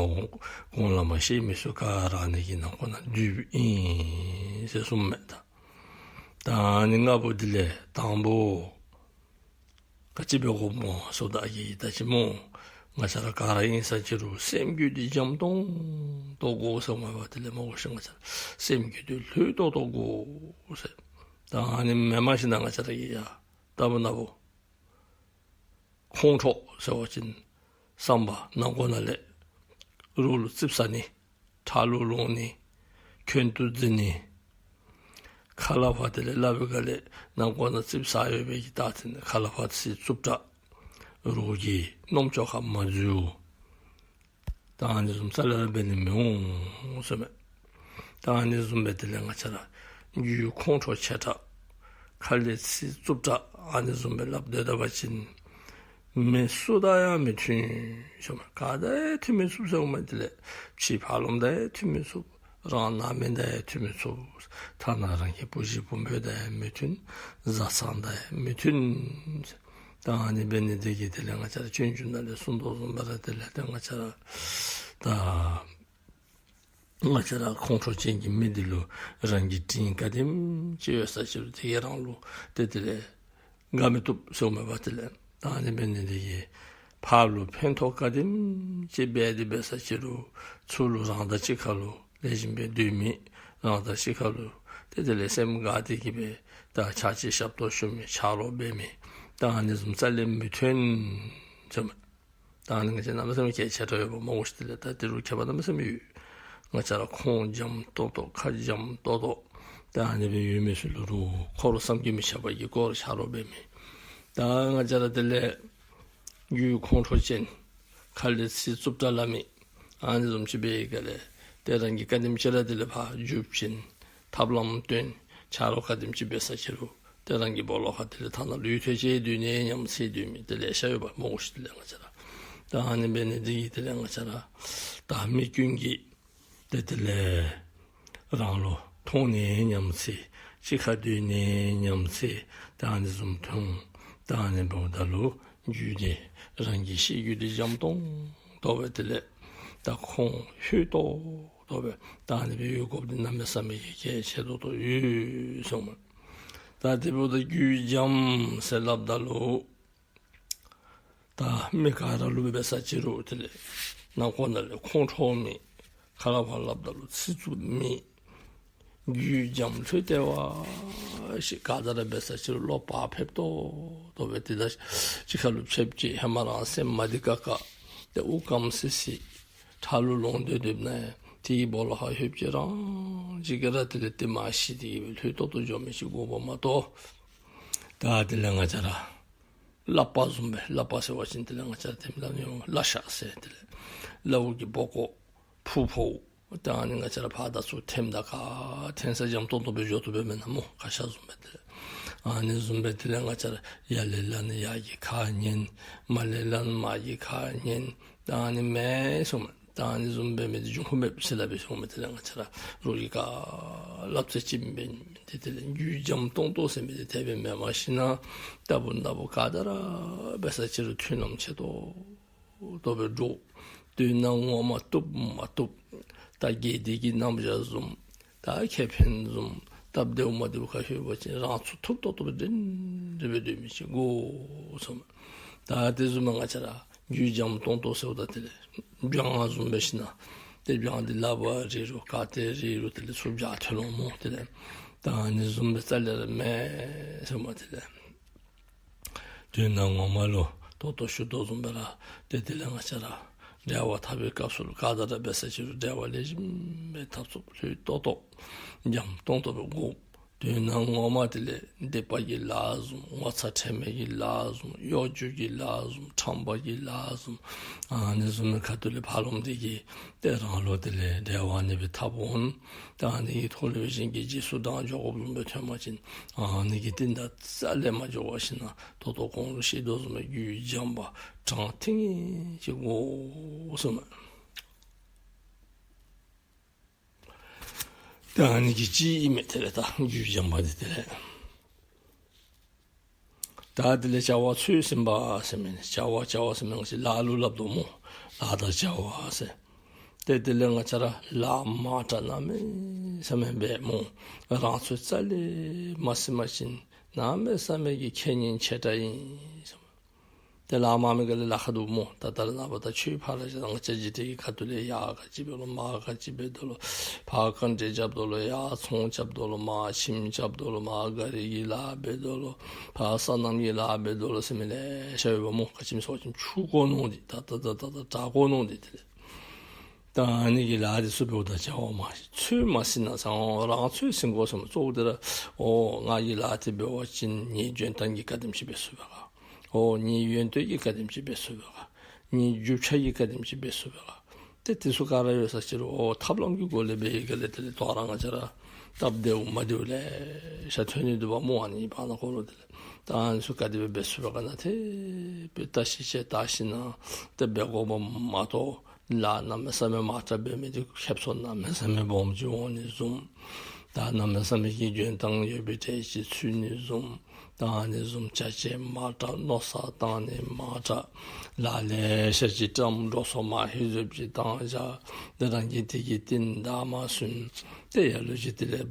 གོང་ལས་མར་བཤད་མི་ཚུ་ག་ར་ཨ་ནི་གི་ནང་ཁོ་ན་འདུས་ཨིན་ཟེར་གསུངས་མས། ད་ད་ཨ་ནི་ལྔ་པོ་དེ་ལས་དང་པོ་ག་ཅི་འབད་དགོཔ་སྨོ་ཟེརཝ་ད་ཨ་ནི་ད་ཅི་སྨོ། ང་བཅས་ར་ག་ར་ཨིན་ས་ཅིག་རུང་སེམས་རྒྱུད་འདི་འཇམ་ཏོང་ཏོ་དགོ་ཟེར་མས་པ། དེ་ལས་མ་གོ་ཤིག། ང་བཅས་ར་སེམས་རྒྱུད་འདི་ལྷོད་ཏོག་ཏོ་དགོ་ཟེར། ད་ཨ་ནི་མེན་པར་ཞིན་ན་ང་བཅས་ར་གིས་ཡང་ད་བུ་ན་བུ་ཁོང་ཁྲོ་ཟེར་བ་ཅིན་བསམ་པ་ནང་ཁོ་ན་ལས་རོགས་ལུ་ཙིགཔ་ཟ་ནི། ཁྲག་ལུ་ལོང་ནི། འཁོན་དུ་འཛིན་ནི། ཁ་ལས་ཕར་དེ་ལས་སླབ་པའི་སྒང་ལས་ནང་ཁོ་ན་ཙིགཔ་ཟ་ཡོད་པའི་གི་རྟགས་མཚན། ཁ་ལས་ཕར་ཚིག་རྩུབ་དྲགས། རོགས་ཀྱི་རྣམ་ཅོ་ཁར་མ་འཛུལ། ད་ཨ་ནི་བཟུམ་རྩ་ལས་ར་འབད་ནི་མི་འོང་གསུངས་མས། ད་ཨ་ནི་བཟུམ་སྦེ་དེ་ལས་ང་བཅས་ར་རྒྱུད་ཁོང་ཁྲོ་ཆེ་དྲགས། ཁ་ལས་ཚིག་རྩུབ་དྲགས། ཨ་ནི་བཟུམ་སྦེ་སླབ་སྡོད་ད་པ་ཅིན་མི་སུ་དང་ཡང་མི་མཐུན་གསུངས་མས། ག་དང་ཡང་མཐུན་མི་ཚུགས་གསུངས་མས། དེ་ལས་ཕྱི་ཕ་ལོགམ་དང་ཡང་མཐུན་མི་ཚུགས། རང་ནང་མི་དང་ཡང་མཐུན་མི་ཚུགས། ཐ་ན་རང་གི་བུ་གཞི་བུམོ་དང་ཡང་མི་མཐུན། བཟའ་ཚང་དང་ཡང་མི་མཐུན། ད་ཨ་ནི་འབད་ནི་དེ་གིས་དེ་ལས་ང་བཅས་ར་སྤྱོད་འཇུག་ནང་ལས་གསུངས་དོ་བཟུམ་སྦེ་ར་དེ་ལས་ད་ང་བཅས་ར་ད་ང་བཅས་ར་ཁོང་ཁྲོ་ཅན་གྱི་མི་འདི་ལུ་རང་གི་དྲིན་ག་དེམ་ཅིག་ཡོད་ས་ཅིག་རུང་དེ་གིས་རང་ལུ་དེ་དེ་ལས་དགའ་མི་བཏུབ་གསུངས་མས་པ། དེ་ལས་ད་ཨ་ནི་འབད་ནི་དེ་གིས་ཕར་ལུ་ཕན་ཐོགས་ག་དེམ་ཅིག་འབད་དེ་འབད་ས་ཅིག་རུང་ཚུར་ལུ་རང་དང་གཅིག་ཁར་ལུ་ལེགས་ཤོམ་སྦེ་སྡོད་མི་རང་དང་གཅིག་ཁར་ལུ་དེ་དེ་ལས་སེམས་དགའ་སྟེ་གི་སྦེ་ད་ཕྱག་ཕྱི་ཞབས་ཏོག་ཞུ་མི་ཆ་རོགས་འབད་མི་ད་ཨ་ནི་བཟུམ་རྩ་ལས་མི་མཐུན་གསུངས་མས། ད་ཨ་ནི་ང་བཅས་གནམ་མེད་ས་མེད་གལ་ཆེ་དྲགས་ཡོདཔ་མ་གོ་ཤིག། དེ་ལས་ད་དེ་རུང་ཁྱད་པར་གནམ་མེད་ས་མེད་ཡོད། ང་བཅས་ར་ཁོང་འཇམ་ཏོག་ཏོ་ཁ་འཇམ་ཏོག་ཏོ་ད་ཨ་ནི་སྦེ་ཡོད་མི་ཚུ་ལུ་རུང་འཁོར་བསམ་གྱིས་མི་ཁྱབ་པ་གི་དཀོར་ཆ་རོགས་འབད་མི་ད་ང་བཅས་ར་དེ་ལས་རྒྱུད་ཁོང་ཁྲོ་ཅན། ཁ་ལས་ཚིག་རྩུབ་དྲགས་སླབ་མི། ཨ་ནི་བཟུམ་ཅིག་འབད་བའི་སྒང་ལས་ཏེ་རང་གིས་ག་དེམ་ཅིག་ར་དེ་ལས་ཕར་རྒྱུག་བྱིན་ཐབས་ལམ་སྟོན་ཆ་རོགས་ག་དེམ་ཅིག་འབད་ས་ཅིག་རུང་ཏེ་རང་གི་སྦོ་ལོགས་ཁར་དེ་ལས་ཐ་ན་ལུས་ཐལ་ཅིག་སྡོད་ནི་ཉམས་སད་སྡོད་མི་དེ་ལེ་ཤ་ཡོདཔ་མ་གོ་ཤིག། དེ་ལས་ང་བཅས་ར་ད་ཨ་ནི་འབད་ནི་དེ་གིས་དེ་ལས་ང་བཅས་ར་ད་མི་ཀུན་གྱིས་ཏེ་དེ་ལས་རང་ལུ་མཐོང་ནི་ཉམས་སད། གཅིག་ཁར་སྡོད་ནི་ཉམས་སད། ད་ཨ་ནི་བཟུམ་མཐོང་། ད་ཨ་ནི་འབདཝ་ད་ལུ་རྒྱུད་འདི་རང་གི་གཤིས་རྒྱུད་འདི་འཇམ་ཏོང་ཏོ་སྦེ་དེ་ལས་ད་ཁོང་ལྷོད་ཏོག་ཏོ་སྦེ་ད་ཨ་ནི་སྦེ་ཡོད་དགོཔ་འདི་གནམ་མེད་ས་མེད་ཀྱི་གལ་ཆེ་ཏོག་ཏོ་ཡོད་གསུངས་མས། ད་ ད་དེ་འབདཝ་ད་རྒྱུད་འཇམ་ཟེར་སླབ་ད་ལུ་ད་མི་ག་ར་ལུ་འབད་ས་ཅི་རུང་དེ་ལས་ནང་འཁོད་ནང་ལས་ཁོང་ཁྲོ་མི་ཁ་ལས་ཕར་སླབ་ད་ལུ་ཚིག་རྩུབ་མི་རྒྱུད་འཇམ་ལྷོད་དེ་བ་ཞིག་ག་ད་ར་འབད་ས་ཅི་རུང་བློ་བག་ཕེབས་ཏོག་ཏོ་སྦེ་དེ་ད་གཅིག་ཁར་ལུ་ཕྱདཔ་ཅིག་ཧེ་མ་རང་སེམས་མ་བདེ་ཁག་ཁ་ཏེ་དབུགས་སྐམ་སི་སི་ཁྲག་ལུ་ལོང་སྡོད་སྡོདཔ་ན་ཡང་དེ་གི་སྦོ་ལོགས་ཁར་ལྷོདཔ་ཅིག་རང་གཅིག་གིས་ར་དེ་ལས་དེ་མ་ཤི་དེ་གིས་སྦེ་ལྷོད་ཏོག་ཏོ་འགྱོ་མི་ཅིག་དགོ་པ་མ་གཏོགས། ད་དེ་ལས་ང་བཅས་ར་ལགཔ་བཟུམ་སྦེ་ལགཔ་ཟེར་བ་ཅིན་དེ་ལས་ང་བཅས་ར་ཐེམ་ལ་ནི་ལག་ཤ་ཟེར་དེ་ལས་ལགཔ་གི་སྦོ་ཀོ་ཕུ་ཕོཝ་ད་ཨ་ནི་ང་བཅས་ར་ཕར་དང་ཚུར་ཐེམ་ད་ག་ཐེམ་ས་འཇམ་ཏོང་ཏོ་སྦེ་འགྱོ་བཏུབ་པས་མེན་ན་སྨོ། ཁ་ཤ་བཟུམ་སྦེ་དེ་ལས་ཨ་ནི་བཟུམ་སྦེ་དེ་ལས་ང་བཅས་ར་ཡར་ལས་ལངམ་ན་ཡར་གྱི་ཁ་ཉན། མར་ལས་ལངམ་ན་མར་གྱི་ཁ་ཉན། ད་ཨ་ནི་མེན་གསུངམ་མས། ད་ཨ་ནི་བཟུམ་སྦེ་མི་འདི་འབྱུང་ཁུངས་མེདཔ་ཟེར་སླབ་པས་གསུངམ་མས། དེ་ལས་ང་བཅས་ར་རོགས་ཀྱིས་ག་སླབ་ཚད་ཅིག་མེན་མས། དེ་དེ་ལས་རྒྱུད་འཇམ་ཏོང་ཏོ་ཟེར་མི་འདི་དེ་སྦེ་མེན། མ་གཞི་ནཱ་ལྟ་བུ་ན་བུ་ག་ད་ར་འབད་ས་ཅི་རུང་མཐུན་ལམ་ཆེ་ཏོག་ཏོ་སྦེ་འགྱོ། དོན་དག་ངོ་མ་བཏུབ་མ་བཏུབ། ད་དགེ་སྡིག་གི་རྣམ་གཞག་བཟུམ། ད་ཁེ་ཕན་བཟུམ། སྟབས་བདེཝ་མ་བདེཝ་ཁར་ལྷོད་པ་ཅིན་རང་ཚུགས་ཐུབ་ཏོག་ཏོ་སྦེ་སྒྲིང་སྒྲི་སྦེ་སྡོད་མི་ཅིག་དགོ་གསུངམ་མས། ད་དེ་བཟུམ་མས། ང་བཅས་ར་རྒྱུད་འཇམ་ཏོང་ཏོ་ཟེརཝ་ད་དེ་ལས་སྦྱང་བ་བཟུམ་སྦེ་ཞིན་ན་ཏེ་སྦྱང་འདི་ལགཔ་རིལ་རུང་ག་ཏེ་རིལ་རུང་དེ་ལས་ཚུར་བྱག་ཐོན་ལོང་སྨོ། དེ་ལས་ད་ཨ་ནི་བཟུམ་སྦེ་རྩ་ལས་ར་མེན་གསུངམ་མས། དེ་ལས་དོན་དག་ངོ་མ་ལུ་ད་ལྟོ་ཞུ་དོ་བཟུམ་སྦེ་ར་ཏེ་དེ་ལས་ང་བཅས་ར་འབྲེལ་བ་འཐབ་པའི་སྐབས་སུ་ལུ་ག་ད་ར་འབད་ས་ཅི་རུང་འབྲེལ་བ་ལེགས་ཤོམ་སྦེ་འཐབ་ཚུགསཔ་ལྷོད་ཏོག་ཏོ་འཇམ་ཏོང་ཏོ་སྦེ་དགོ། དོན་དག་ངོ་མ་དེ་ལས་སྡིག་པ་གི་ལཱ་བཟུམ། ངོ་ཚ་ཁྲེལ་མེད་ཀྱི་ལཱ་བཟུམ། གཡོ་སྒྱུ་གི་ལཱ་བཟུམ། ཁྲམ་པ་གི་ལཱ་བཟུམ། ཨ་ནི་བཟུམ་མའི་ཁ་ཐུག་ལས་ཕར་ལོགམ་འདི་གིས་ཏེ་རང་ལུ་དེ་ལས་འབྲེལ་བ་ཨ་ནི་སྦེ་འཐབ་འོང་། ད་ཨ་ནི་གི་ཐོག་ལས་སྦེ་གཞན་གྱི་རྗེས་སུ་འབྲང་འགྱོ་དགོཔ་བཟུམ་སྦེ་ཐོན་པ་ཅིན་ཨ་ནི་གི་རྟིང་བདའ་རྩ་ལས་མ་འགྱོ་བར་ཞིན་ན་ད་ལྟོ་གོང་ལུ་བཤད་དོ་བཟུམ་སྦེ་རྒྱུད་འཇམ་པ་དྲང་ཐིང་ངེ་ཅིག་དགོ་གསུངམ་མས། ད་ཨ་ནི་གི་ཅིག་ཨིན་མས། དེ་ལས་ད་རྒྱུད་འཇམ་པ་འདི་དེ་ལས། ད་དེ་ལས་བྱ་བ་ཚུལ་ཟིན་པ་ཟེར་མི་ནི་བྱ་བ་བྱ་བ་ཟེར་མི་ང་བཅས་ལཱ་ལུ་སླབ་དོ་སྨོ། ལཱ་དང་བྱ་བ་ཟེར། ཏེ་དེ་ལས་ང་བཅས་ར་ལཱ་མང་དྲགས་གནམ་མེད་ས་མེད་འབད་སྨོ། རང་ཚོད་རྩ་ལས་མ་ཟིན་པ་ཅིན་གནམ་མེད་ས་མེད་ཀྱི་ཁེ་ཉེན་ཆེ་དྲགས་ཨིན་ཟེར་སྨོ། ཏེ་ལཱ་མང་མི་ག་ལས་ལཱ་ཁག་འདུག་སྨོ། ད་ད་རེས་ནངས་པ་ད་ཆོས་ཕར་ལས་བཞག་ང་བཅས་འཇིག་རྟེན་གྱི་ཁ་ཐུག་ལས་ཡར་ག་ཅི་འབད་ལོ་མར་ག་ཅི་འབད་དོ་ལོ། ཕར་རྐང་འདྲེན་རྐྱབ་དོ་ལོ། ཡར་ཚོང་རྐྱབ་དོ་ལོ། མར་ཁྱིམ་རྐྱབ་དོ་ལོ། མར་ག་རི་གི་ལཱ་འབད་དོ་ལོ། ཕར་སོ་ནམ་གྱི་ལཱ་འབད་དོ་ལོ་ཟེར་མི་ལེ་ཤ་ཡོདཔ་སྨོ། ག་ཅི་སྨོ་ཟེར་བ་ཅིན་འཁྱུ་དགོ་མནོ་སྟེ་ད་ད་ད་ད་ད་དྲག་དགོ་མནོ་སྟེ་དེ་ལས། ད་ཨ་ནི་གི་ལཱ་འདི་ཚུ་འབདཝ་ད་བྱ་བ་མ་ཚུལ་མ་ཟིན་ན་ཟེར་འོ་རང་ཚུལ་ཟིན་དགོ་ཟེར་མས། གཙོ་བོ་དེ་ར་འོ་ང་གིས་ལཱ་འདི་འབད་བ་ཅིན་ངེའི་འཇོན་ཐང་གིས་ག་དེམ་ཅིག་འབད་ཚུགས་པས་ག། འོ་ངེའི་ཡོན་ཏན་གྱིས་ག་དེམ་ཅིག་འབད་ཚུགས་པས་ག། ངེའི་རྒྱུ་ཆ་གིས་ག་དེམ་ཅིག་འབད་ཚུགས་པས་ག། ཏེ་དེ་ཚུ་ག་ར་ཡོད་ས་ཅིག་རུང་འོ་ཐབས་ལམ་གྱི་སྒོ་ལས་འབད་ཡི་ག་ལས་དེ་ལས་དོ་རུང་ང་བཅས་ར་སྟབས་བདེཝ་མ་བདེཝ་ལེ་ཤ་ཐོན་ནི་འདུག་པ་སྨོ། ཨ་ནི་བར་ན་ཁོ་ལུ་དེ་ལས་ད་ཨ་ནི་ཚུ་ག་དེ་སྦེ་འབད་ཚུགས་པས་ག་ན་ཏེ་དཔེ་བལྟ་ཤེས་ཤེས་བལྟ་ཞིན་ན་ཏེ་འབད་དགོ་པ་མ་གཏོགས། ལཱ་གནམ་མེད་ས་མེད་མང་དྲགས་འབད་མི་འདི་ཁེབ་སང་གནམ་མེད་ས་མེད་སྦོམ་ཅིག་འོང་ནི་བཟུམ། ད་གནམ་མེད་ས་མེད་ཀྱི་འཇོན་ཐང་ཡོད་པའི་གྲས་ཅིག་ཚུད་ནི་བཟུམ། ད་ཨ་ནི་བཟུམ་བྱ་བྱེད་མང་དྲགས་མནོ་བསམ་བཏང་ནི་མང་དྲགས་ལཱ་ལེ་ཤ་ཅིག་བཀྲམ་འགྲོ་སོང་མ་ཧེ་ཟོབ་ཅིག་བཏང་བཞག། དེ་རང་གིས་དེ་གི་རྟིང་བདའ་མ་ཟུན། ཏེ་ལ་ལུ་ཅིག་དེ་ལས་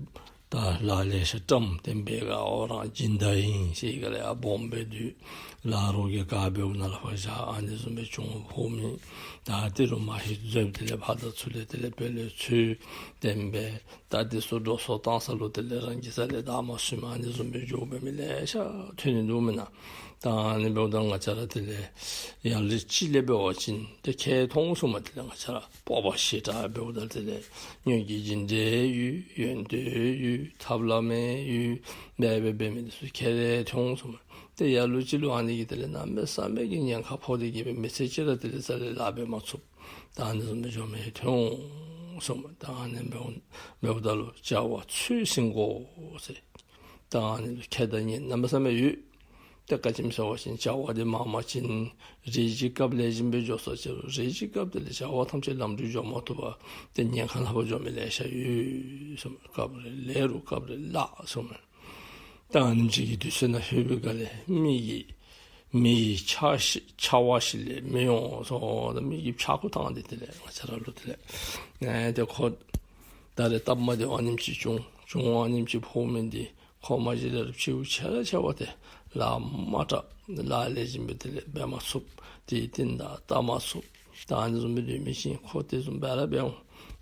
ད་ལཱ་ལེ་ཤ་བཀྲམ་སྟེ་འབད་ག་འོ་རང་སྦྱིན་བདག་ཨིན་ཟེར་ག་ལས་ཡར་སྦོམ་སྦེ་སྡོད། ལཱ་རོགས་ཀྱིས་ག་འབདཝ་ནང་ལས་ཕར་བཞག། ཨ་ནི་བཟུམ་སྦེ་བྱུང་ཕོག་མི་ད་དེ་རུང་མ་ཧེ་ཟོབ་དེ་ལས་ཕར་དང་ཚུར་ལས་དེ་ལས་དཔེ་ལས་ཚུར་བསྟན་པས། ད་དེ་ཚུ་འགྲོ་སོང་བཏང་ས་ལུ་དེ་ལས་རང་གི་རྩ་ལས་བདའ་མ་ཟུན་མི་ཨ་ནི་བཟུམ་སྦེ་འགྱོ་འབད་མི་ལེ་ཤ་ཐོན་ནི་འདུག་མེན་ན། ད་ཨ་ནི་འབདཝ་ད་ང་བཅས་ར་དེ་ལས་ཡང་ལས་ཅིག་ལས་འབད་བ་ཅིན་ཏེ་ཁེ་མཐོང་ཟེར་མས། དེ་ལས་ང་བཅས་ར་སྤོབས་པ་ཞེ་དྲག་འབདཝ་ད་དེ་ལས་སྔོན་གྱི་སྦྱིན་འབྲས་ཡོད། ཡོན་ཏན་ཡོད། ཐབས་ལམ་ཡོད། འབད་འབད་འབད་མི་འདི་ཚུ་ཁེ་ལས་མཐོང་ཟེར་མས། ཏེ་ལ་ལུ་ཅིག་ལུ་ཨ་ནི་གིས་དེ་ལས་གནམ་མེད་ས་མེད་ཀྱི་ཉེན་ཁ་ཕོག་སྟེ་གིས་སྦེ་མི་ཚེ་གཅིག་ར་དེ་ལས་རྩ་ལས་ལཱ་འབད་མ་ཚུགས། ད་ཨ་ནི་བཟུམ་སྦེ་འགྱོ་མི་ཐོན་འོང་ཟེར་མས། ད་ཨ་ནི་འབདཝ་འབདཝ་ད་ལུ་བྱ་བ་ཚུལ་ཟིན་དགོ་ཟེར། ད་ཨ་ནི་ལུ་ཁེ་དང་ཉེན་གནམ་མེད་ས་མེད་ཡོད། ཏེ་ག་ཅི་སྨོ་ཟེར་བ་ཅིན་བྱ་བ་འདི་མང་པ་ཅིན་རེ་ཅིག་སྐབས་ལེགས་ཤོམ་སྦེ་འགྱོ་ས་ཅིག་རུང་རེ་ཅིག་སྐབས་དེ་ལས་བྱ་བ་ཐམས་ཅད་ལམ་འགྲོ་འགྱོ་མ་བཏུབ་པར་ཏེ་ཉེན་ཁ་ལྷག་པ་འགྱོ་མི་ལེ་ཤ་ཡོད་ཟེར་མས། སྐབས་རེ་ལེགས་རུང་སྐབས་རེ་བརླག་ཟེར་མས། ད་ཨ་ནེམ་ཅིག་གི་དུས་ཚོད་ནང་ལྷོད་པའི་སྒང་ལས་མི་གི་མི་ཡི་ཆ་ཤས་ཆ་བ་ཞིག་ལས་མི་ཡོང་ཟེར། ད་མི་གི་ཆ་ཁུ་བཏང་སྟེ་དེ་ལས་ང་བཅས་ར་ལུ་དེ་ལས་ཨེ་ཏེ་ཁོ་ད་རེས་སྟབས་མ་བདེཝ་ཨ་ནེམ་ཅིག་བྱུང་བྱུང་ཨ་ནེམ་ཅིག་ཕོག་མི་འདི་ ཁོ་མ་གཞི་ལས་ར་ཕྱི་རུ་ཆེ་ར་ཆེ་བ་ཏེ་ལཱ་མ་དྲག་ལཱ་ལེགས་ཤོམ་སྦེ་དེ་ལས་འབད་མ་ཚུགས། དེའི་རྟིང་བདའ་བལྟ་མ་ཚུགས། ད་ཨ་ནི་བཟུམ་སྦེ་སྡོད་མི་ཅིག་ཁོ་དེ་བཟུམ་སྦེ་ར་འབད་འོང་།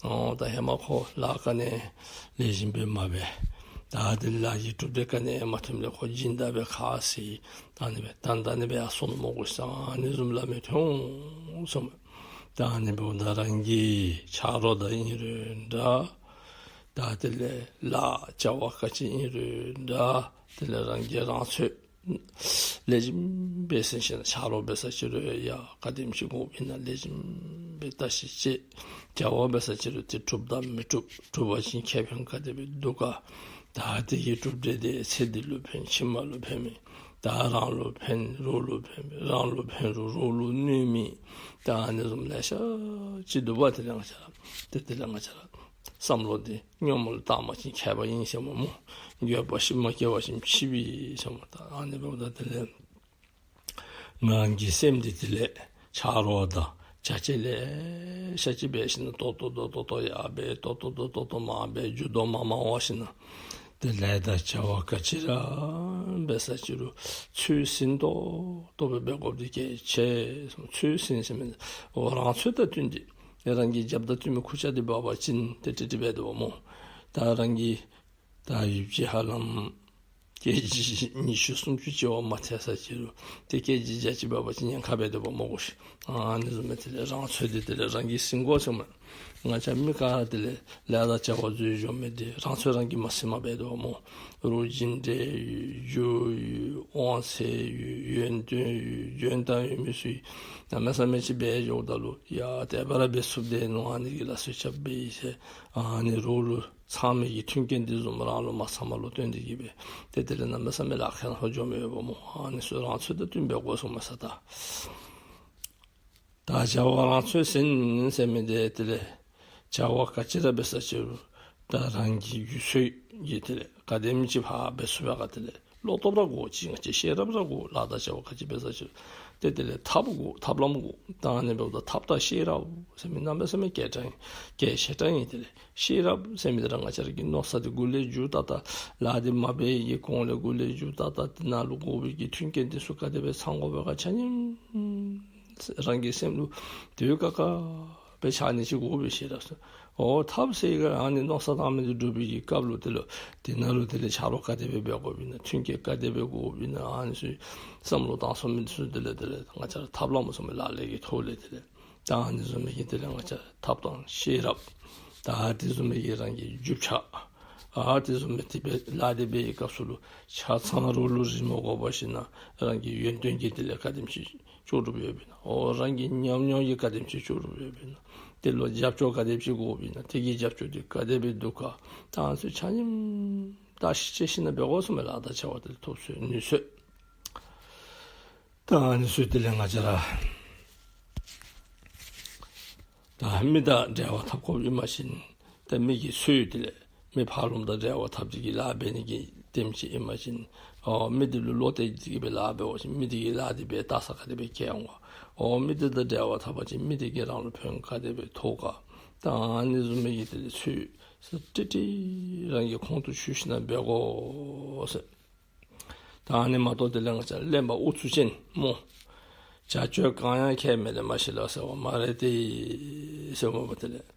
ཨོ་ད་ཧེ་མ་ཁོ་ལཱ་ག་ནི་ལེགས་ཤོམ་སྦེ་མ་འབད། ད་དེ་ལཱ་གི་གྲུབ་འབྲས་ག་ནི་མ་ཐོནམ་ལས་ཁོ་སྦྱིན་བདག་སྦེ་ཁ་བཟེད། ད་ཨ་ནི་སྦེ་ད་ད་ཨ་ནི་སྦེ་ཡར་སོང་ནུག་སྨོ་གོ་ཟེར། ཨ་ནི་བཟུམ་སླབ་མི་ཐོན་འོང་ཟེར་སྨོ། ད་ཨ་ནི་འབདཝ་ད་རང་གི་ཆ་རོགས་དང་ཨིན་རུང་འདྲ། ད་དེ་ལས་ལཱ་བྱ་བ་ག་ཅི་ཨིན་རུང་འདྲ། དེ་ལས་རང་གིས་རང་ཚོད་ལེགས་ཤོམ་སྦེ་ཟིན་ཞིནམ་ཆ་རོགས་འབད་ས་ཅིག་རུང་ཡ་ག་དེམ་ཅིག་དགོཔ་ཨིན་ན་ལེགས་ཤོམ་སྦེ་བརྟག་ཞིབ་དཔྱད། བྱ་བ་འབད་ས་ཅིག་རུང་དེ་གྲུབ་དང་མི་གྲུབ། གྲུབ་པ་ཅིན་ཁེ་ཕན་ག་དེ་སྦེ་འདུག་ག། ད་དེ་གི་གྲུབ་འབྲས་དེ་ཚེ་འདི་ལུ་ཕན་ཕྱི་མ་ལུ་ཕན་མེན། ད་རང་ལུ་ཕན་རོགས་ལུ་ཕན་མེན། རང་ལུ་ཕན་རུང་རོགས་ལུ་གནོད་མི། ད་ཨ་ནི་བཟུམ་ལེ་ཤ་ཅིག་འདུག་པ། དེ་ལས་ང་བཅས་ར་ཏེ་དེ་ལས་ང་བཅས་ར་བསམ་བློ་འདི་སྙོམས་ལུ་བཏང་པ་ཅིན་མཁས་པ་ཨིན་ཟེར་སྨོ་སྨོ། འགྱོད་པ་ཤུལ་མ་སྐྱེ་བ་ཅིན་ཕྱི་པའི་ཟེར་སྨོ། ད་ཨ་ནི་འབདཝ་ད་དེ་ལས་ང་རང་གི་སེམས་འདི་དེ་ལས་ཆ་རོགས་དང་བྱ་བྱེད་ལེ་ཤ་ཅིག་འབད་ཞིནམ་ཏོག་ཏོ་ཏོག་ཏོ་ཡར་འབད་ཏོག་ཏོ་ཏོག་ཏོ་མར་འབད་འགྱོ་དོ་མ་མ་འོང་ཞིནམ་དེ་ལས་ད་བྱ་བ་ག་ཅི་ར་འབད་ས་ཅིག་རུང་ཚོད་ཟིན་ཏོག་ཏོ་སྦེ་འབད་དགོཔ་འདི་གལ་ཆེ། ཚོད་ཟིན་ཟེར་མི་འོ་རང་ཚོད་དང་བསྟུན་ཏེ་རང་གིས་རྒྱབ་དང་བསྟུན་མི་ཁུར་ཆ་འདི་འབག་པ་ཅིན་ཏེ་ཏེ་ཏེ་འབད་དོ་སྨོ། ད་རང་གིས་ད་ཡུདཔ་ཅིག་ཧ་ལམ་ཀེ་ཇི་ཉི་ཤུ་སུམ་ཅུ་ཅིག་བ་མ་ཐལ་ས་ཅིག་རུང་ཏེ་ཀེ་ཇི་བརྒྱ་ཅིག་འབག་པ་ཅིན་ཉེན་ཁ་འབད་དོ་སྨོ་གོ་ཤིག། ཨ་ནི་བཟུམ་སྦེ་དེ་ལས་རང་ཚོད་འདི་དེ་ལས་རང་གིས་ཟིན་དགོ་ཟེར་སྨོ། ང་བཅས་མི་ག་དེ་ལས་ལཱ་དང་བྱ་བ་འཛོལ་འགྱོ་མི་འདི་རང་ཚོད་རང་གིས་མ་ཟིན་པར་འབད་དོ་སྨོ། རོགས་སྦྱིན་འབྲས་ཡོད་རྒྱུ་ཡོད་དབང་ཚད་ཡོད་ཡོན་ཏན་ཡོད་འཇོན་ཐང་ཡོད་མི་ཚུ་གནམ་མེད་ས་མེད་ཅིག་འབད་འགྱོཝ་ད་ལུ་ཡ་དེ་སྦེ་ར་འབད་ཚུགསཔ་འདི་མནོ་ཨ་ནི་གི་ལ་སོ་ཆ་འབད་ཡི་ཟེར། ཨ་ནི་རོགས་ལུ་ཚང་མི་གི་མཐུན་རྐྱེན་འདི་བཟུམ་རང་ལུ་མ་ཚང་བ་ལུ་བརྟེན་ཏེ་གིས་སྦེ་ཏེ་དེ་ལས་གནམ་མེད་ས་མེད་ལཱ་ཁག་ནང་ལྷོད་འགྱོ་མི་ཡོདཔ་སྨོ། ཨ་ནི་ཚུ་རང་ཚོད་དང་བསྟུན་འབད་དགོ་ཟེར་སྨོ་ས་ད། ད་བྱ་བ་རང་ཚོད་ཟིན་ཟེར་མི་འདི་དེ་ལས་བྱ་བ་ག་ཅི་ར་འབད་ས་ཅིག་རུང་ད་རང་གི་རྒྱུད་ཚོད་ཀྱིས་དེ་ལས་ག་དེམ་ཅིག་ཕར་འབད་ཚུགས་པའི་ག་དེ་ལས་བློ་སྟོབས་ར་དགོ་ཅིག་ང་བཅས་ཤེས་རབ་ར་དགོ། ལཱ་དང་བྱ་བ་ག་ཅི་འབད་ས་ཅིག་ཏེ་དེ་ལས་ཐབས་དགོ། ཐབས་ལམ་དགོ། ད་ཨ་ནི་འབདཝ་ད་ཐབས་དང་ཤེས་རབ་ཟེར་མི་གནམ་མེད་ས་མེད་གལ་ཆེ་གལ་ཆེ་དྲགས་ཨིན། དེ་ལས་ཤེས་རབ་ཟེར་མི་འདི་ར་ང་བཅས་ར་གི་མནོ་བསམ་འདི་འགོ་ལས་མཇུག་ད་ལྟ་ལཱ་འདི་མ་འབད་བའི་གི་གོང་ལས་འགོ་ལས་མཇུག་ད་ལྟ་འདི་ནང་ལུ་དགོ་པའི་གི་མཐུན་རྐྱེན་འདི་ཚུ་ག་དེ་སྦེ་ཚང་དགོ་པའི་ག་ཆ་མཉམ་རང་གི་སེམས་ལུ་དེ་བས་ཀ་ཁ་སྦེ་ཆགས་ནི་ཅིག་དགོ་པས་ཤེས་རབ་ཟེར། འོ་ཐབས་ཟེར་ག་ཨ་ནི་མནོ་བསམ་བཏང་མི་འདི་འགྲུབ་པའི་གི་སྐབས་ལུ་དེ་ལུ་དེ་ནང་ལུ་དེ་ལས་ཆ་རོགས་ག་དེ་སྦེ་འབད་དགོཔ་ཨིན་ན་མཐུན་རྐྱེན་ག་དེ་སྦེ་དགོཔ་ཨིན་ན་ཨ་ནི་ཚུ་བསམ་བློ་བཏང་ཚུགས་མི་འདི་ཚུ་དེ་ལས་དེ་ལས་ང་བཅས་ར་ཐབས་ལམ་བཟུམ་སྦེ་ལག་ལེན་གྱི་ཐོག་ལས་དེ་ལས་ད་ཨ་ནི་བཟུམ་མའི་གི་དེ་ལས་ང་བཅས་ཐབས་དང་ཤེས་རབ། ད་དེ་བཟུམ་མའི་གི་རང་གི་རྒྱུ་ཆ། ཨ་དེ་བཟུམ་མའི་དེ་སྦེ་ལཱ་དེ་འབད་བའི་སྐབས་སུ་ལུ་ཆ་ཚང་རོགས་ལུ་རེ་མ་དགོ་པར་ཞིནམ་རང་གི་ཡོན་ཏན་གྱིས་དེ་ལས་ག་དེམ་ཅིག་ལྕོགས་གྲུབ་ཡོདཔ་ཨིན་ན། འོ་རང་གི་ཉམས་མྱོང་གིས་ག་དེམ་ཅིག་ལྕོགས་གྲུབ་ཡོདཔ་ཨིན་ན། དེ་ལུ་རྒྱབ་སྐྱོར་ག་དེམ་ཅིག་དགོཔ་ཨིན་ན། དེ་གི་རྒྱབ་སྐྱོར་དེ་ག་དེ་སྦེ་འདུག་ག། ད་ཨ་ནི་ཚུ་ཆ་མཉམ་བརྟག་ཞིབ་དཔྱད་ཞིནམ་འབད་དགོ་ཟེར་སྨོ། ལཱ་དང་བྱ་བ་དེ་ཐོབ་ཚུལ་ནུས་ཚུལ། ད་ཨ་ནི་ཚུ་དེ་ལས་ང་བཅས་ར་ད་མི་དང་འབྲེལ་བ་འཐབ་དགོཔ་ཨིན་པ་ཅིན་ད་མི་གིས་འཚོལ་དེ་ལས་མི་ཕར་ལུ་དང་འབྲེལ་བ་འཐབ་སྟེ་གིས་ལཱ་འབད་ནི་གི་དེམ་ཅིག་ཨིན་པ་ཅིན་འོ་མི་དེ་ལུ་བློ་གཏད་དེ་གིས་སྦེ་ལཱ་འབད་བ་ཅིན་མི་དེ་གིས་ལཱ་དེ་སྦེ་ལྟ་ས་ག་དེ་སྦེ་བཀལ་འོང་ག། འོ་མི་དེ་དང་འབྲེལ་བ་འཐབ་པ་ཅིན་མི་དེ་གིས་རང་ལུ་ཕན་ག་དེ་སྦེ་ཐོགས་ག། ད་ཨ་ནི་བཟུམ་མའི་གི་དེ་ལས་ཚུ་ཏིག་ཏིག་རང་གིས་ཁོང་དུ་ཆུད་ཞིནམ་འབད་དགོ་ཟེར། ད་ཨ་ནི་མ་གཏོགས་དེ་ལས་ང་བཅས་གླེན་པ་ཨུ་ཚུགས་ཅན་སྨོ། བྱ་སྤྱོད་གང་ཡང་ཁྱད་མེད་ལས་མ་ཤེས་ལོ་ཟེརཝ་མ་རེད་དེ་ཟེརཝ་མས་པ། དེ་ལས་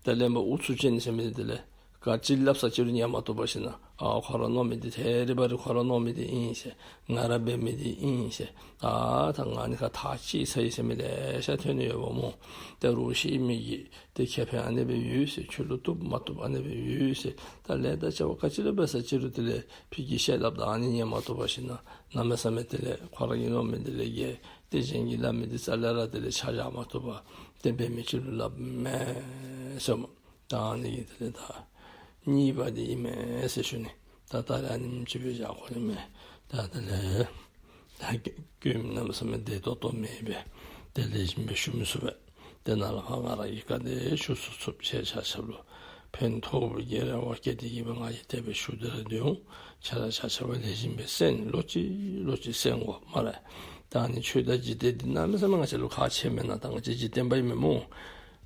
ད་གླེན་པ་ཨུ་ཚུགས་ཅན་ཟེར་མི་དེ་ལས་ག་ཅི་སླབ་ས་ཅིག་རུང་ཉན་མ་བཏུབ་པར་ཞིནམ་ཨ་ཁོ་ར་མནོ་མི་དེ་ཐད་རི་བ་རི་ཁོ་ར་མནོ་མི་དེ་ཨིན་ཟེར། ང་ར་འབད་མི་དེ་ཨིན་ཟེར། ཨ་ད་ང་ནི་ཁ་ཐག་བཅད་ཚར་ཡི་ཟེར་མི་ལེ་ཤ་ཐོན་ནི་ཡོདཔ་སྨོ། ད་རོགས་ཤེས་མི་གིས་ཏེ་ཁེ་ཕན་ཨ་ནི་སྦེ་ཡོད་ཟེར། ཁྱོད་ལུ་བཏུབ་མ་བཏུབ་ཨ་ནི་སྦེ་ཡོད་ཟེར། ད་ལཱ་དང་བྱ་བ་ག་ཅི་ར་འབད་ས་ཅིག་རུང་དེ་ལས་ཕར་གྱི་བཤད་སླབ་ད་ཨ་ནི་ཉན་མ་བཏུབ་པར་ཞིནམ་གནམ་མེད་ས་མེད་དེ་ལས་ཁོ་ར་གི་མནོ་མི་དེ་ལས་བརྒལ་ཏེ་གཞན་གྱིས་སླབ་མི་དེ་རྩ་ལས་ར་དེ་ལས་ཆ་བཞག་མ་བཏུབ་པར་ཏེ་འབད་མི་ཅིག་ལུ་སླབ་མས་ཟེརཝ་མས། ད་ཨ་ནི་གི་དེ་ལས་ད་གཉིས་པ་དེ་ཨིན་མས་ཟེར་ཞུ་ནི། ད་ད་རེས་ཨ་ནེམ་ཅིག་སྦེ་བཞག་དགོ་ནི་མས། ད་དེ་ལས་ད་སྐྱོན་གནམ་མེད་ས་མེད་བདེ་ཏོག་ཏོ་མེད་པས། དེ་ལས་ཞིམ་སྦེ་ཞུ་མི་ཚུགས་པས། དེ་ནང་ལས་ཕར་ང་ར་གིས་ག་དེ་ཞུ་ཚུགས་ཚུགས་ཁྱེད་ཆ་ཁྱབ་ལུ་ཕན་ཐོགས་པའི་གི་རེ་བ་བསྐྱེད་དེ་གིས་སྦེ་ང་གིས་དེ་སྦེ་ཞུ་སྟེ་ར་སྡོད་འོང་། ཁྱེད་ར་ཆ་ཁྱབ་ལེགས་ཤོམ་སྦེ་གསན། ལོག་ཅི་ལོག་ཅི་གསན་དགོ་སྨ་རེ། ད་ཨ་ནི་ཆོས་དང་འཇིག་རྟེན་འདི་གནམ་མེད་ས་མེད་ང་བཅས་ལུ་ཁག་ཆེ་མེན་ན། ད་ང་བཅས་འཇིག་རྟེན་པ་ཨིན་མས་སྨོ།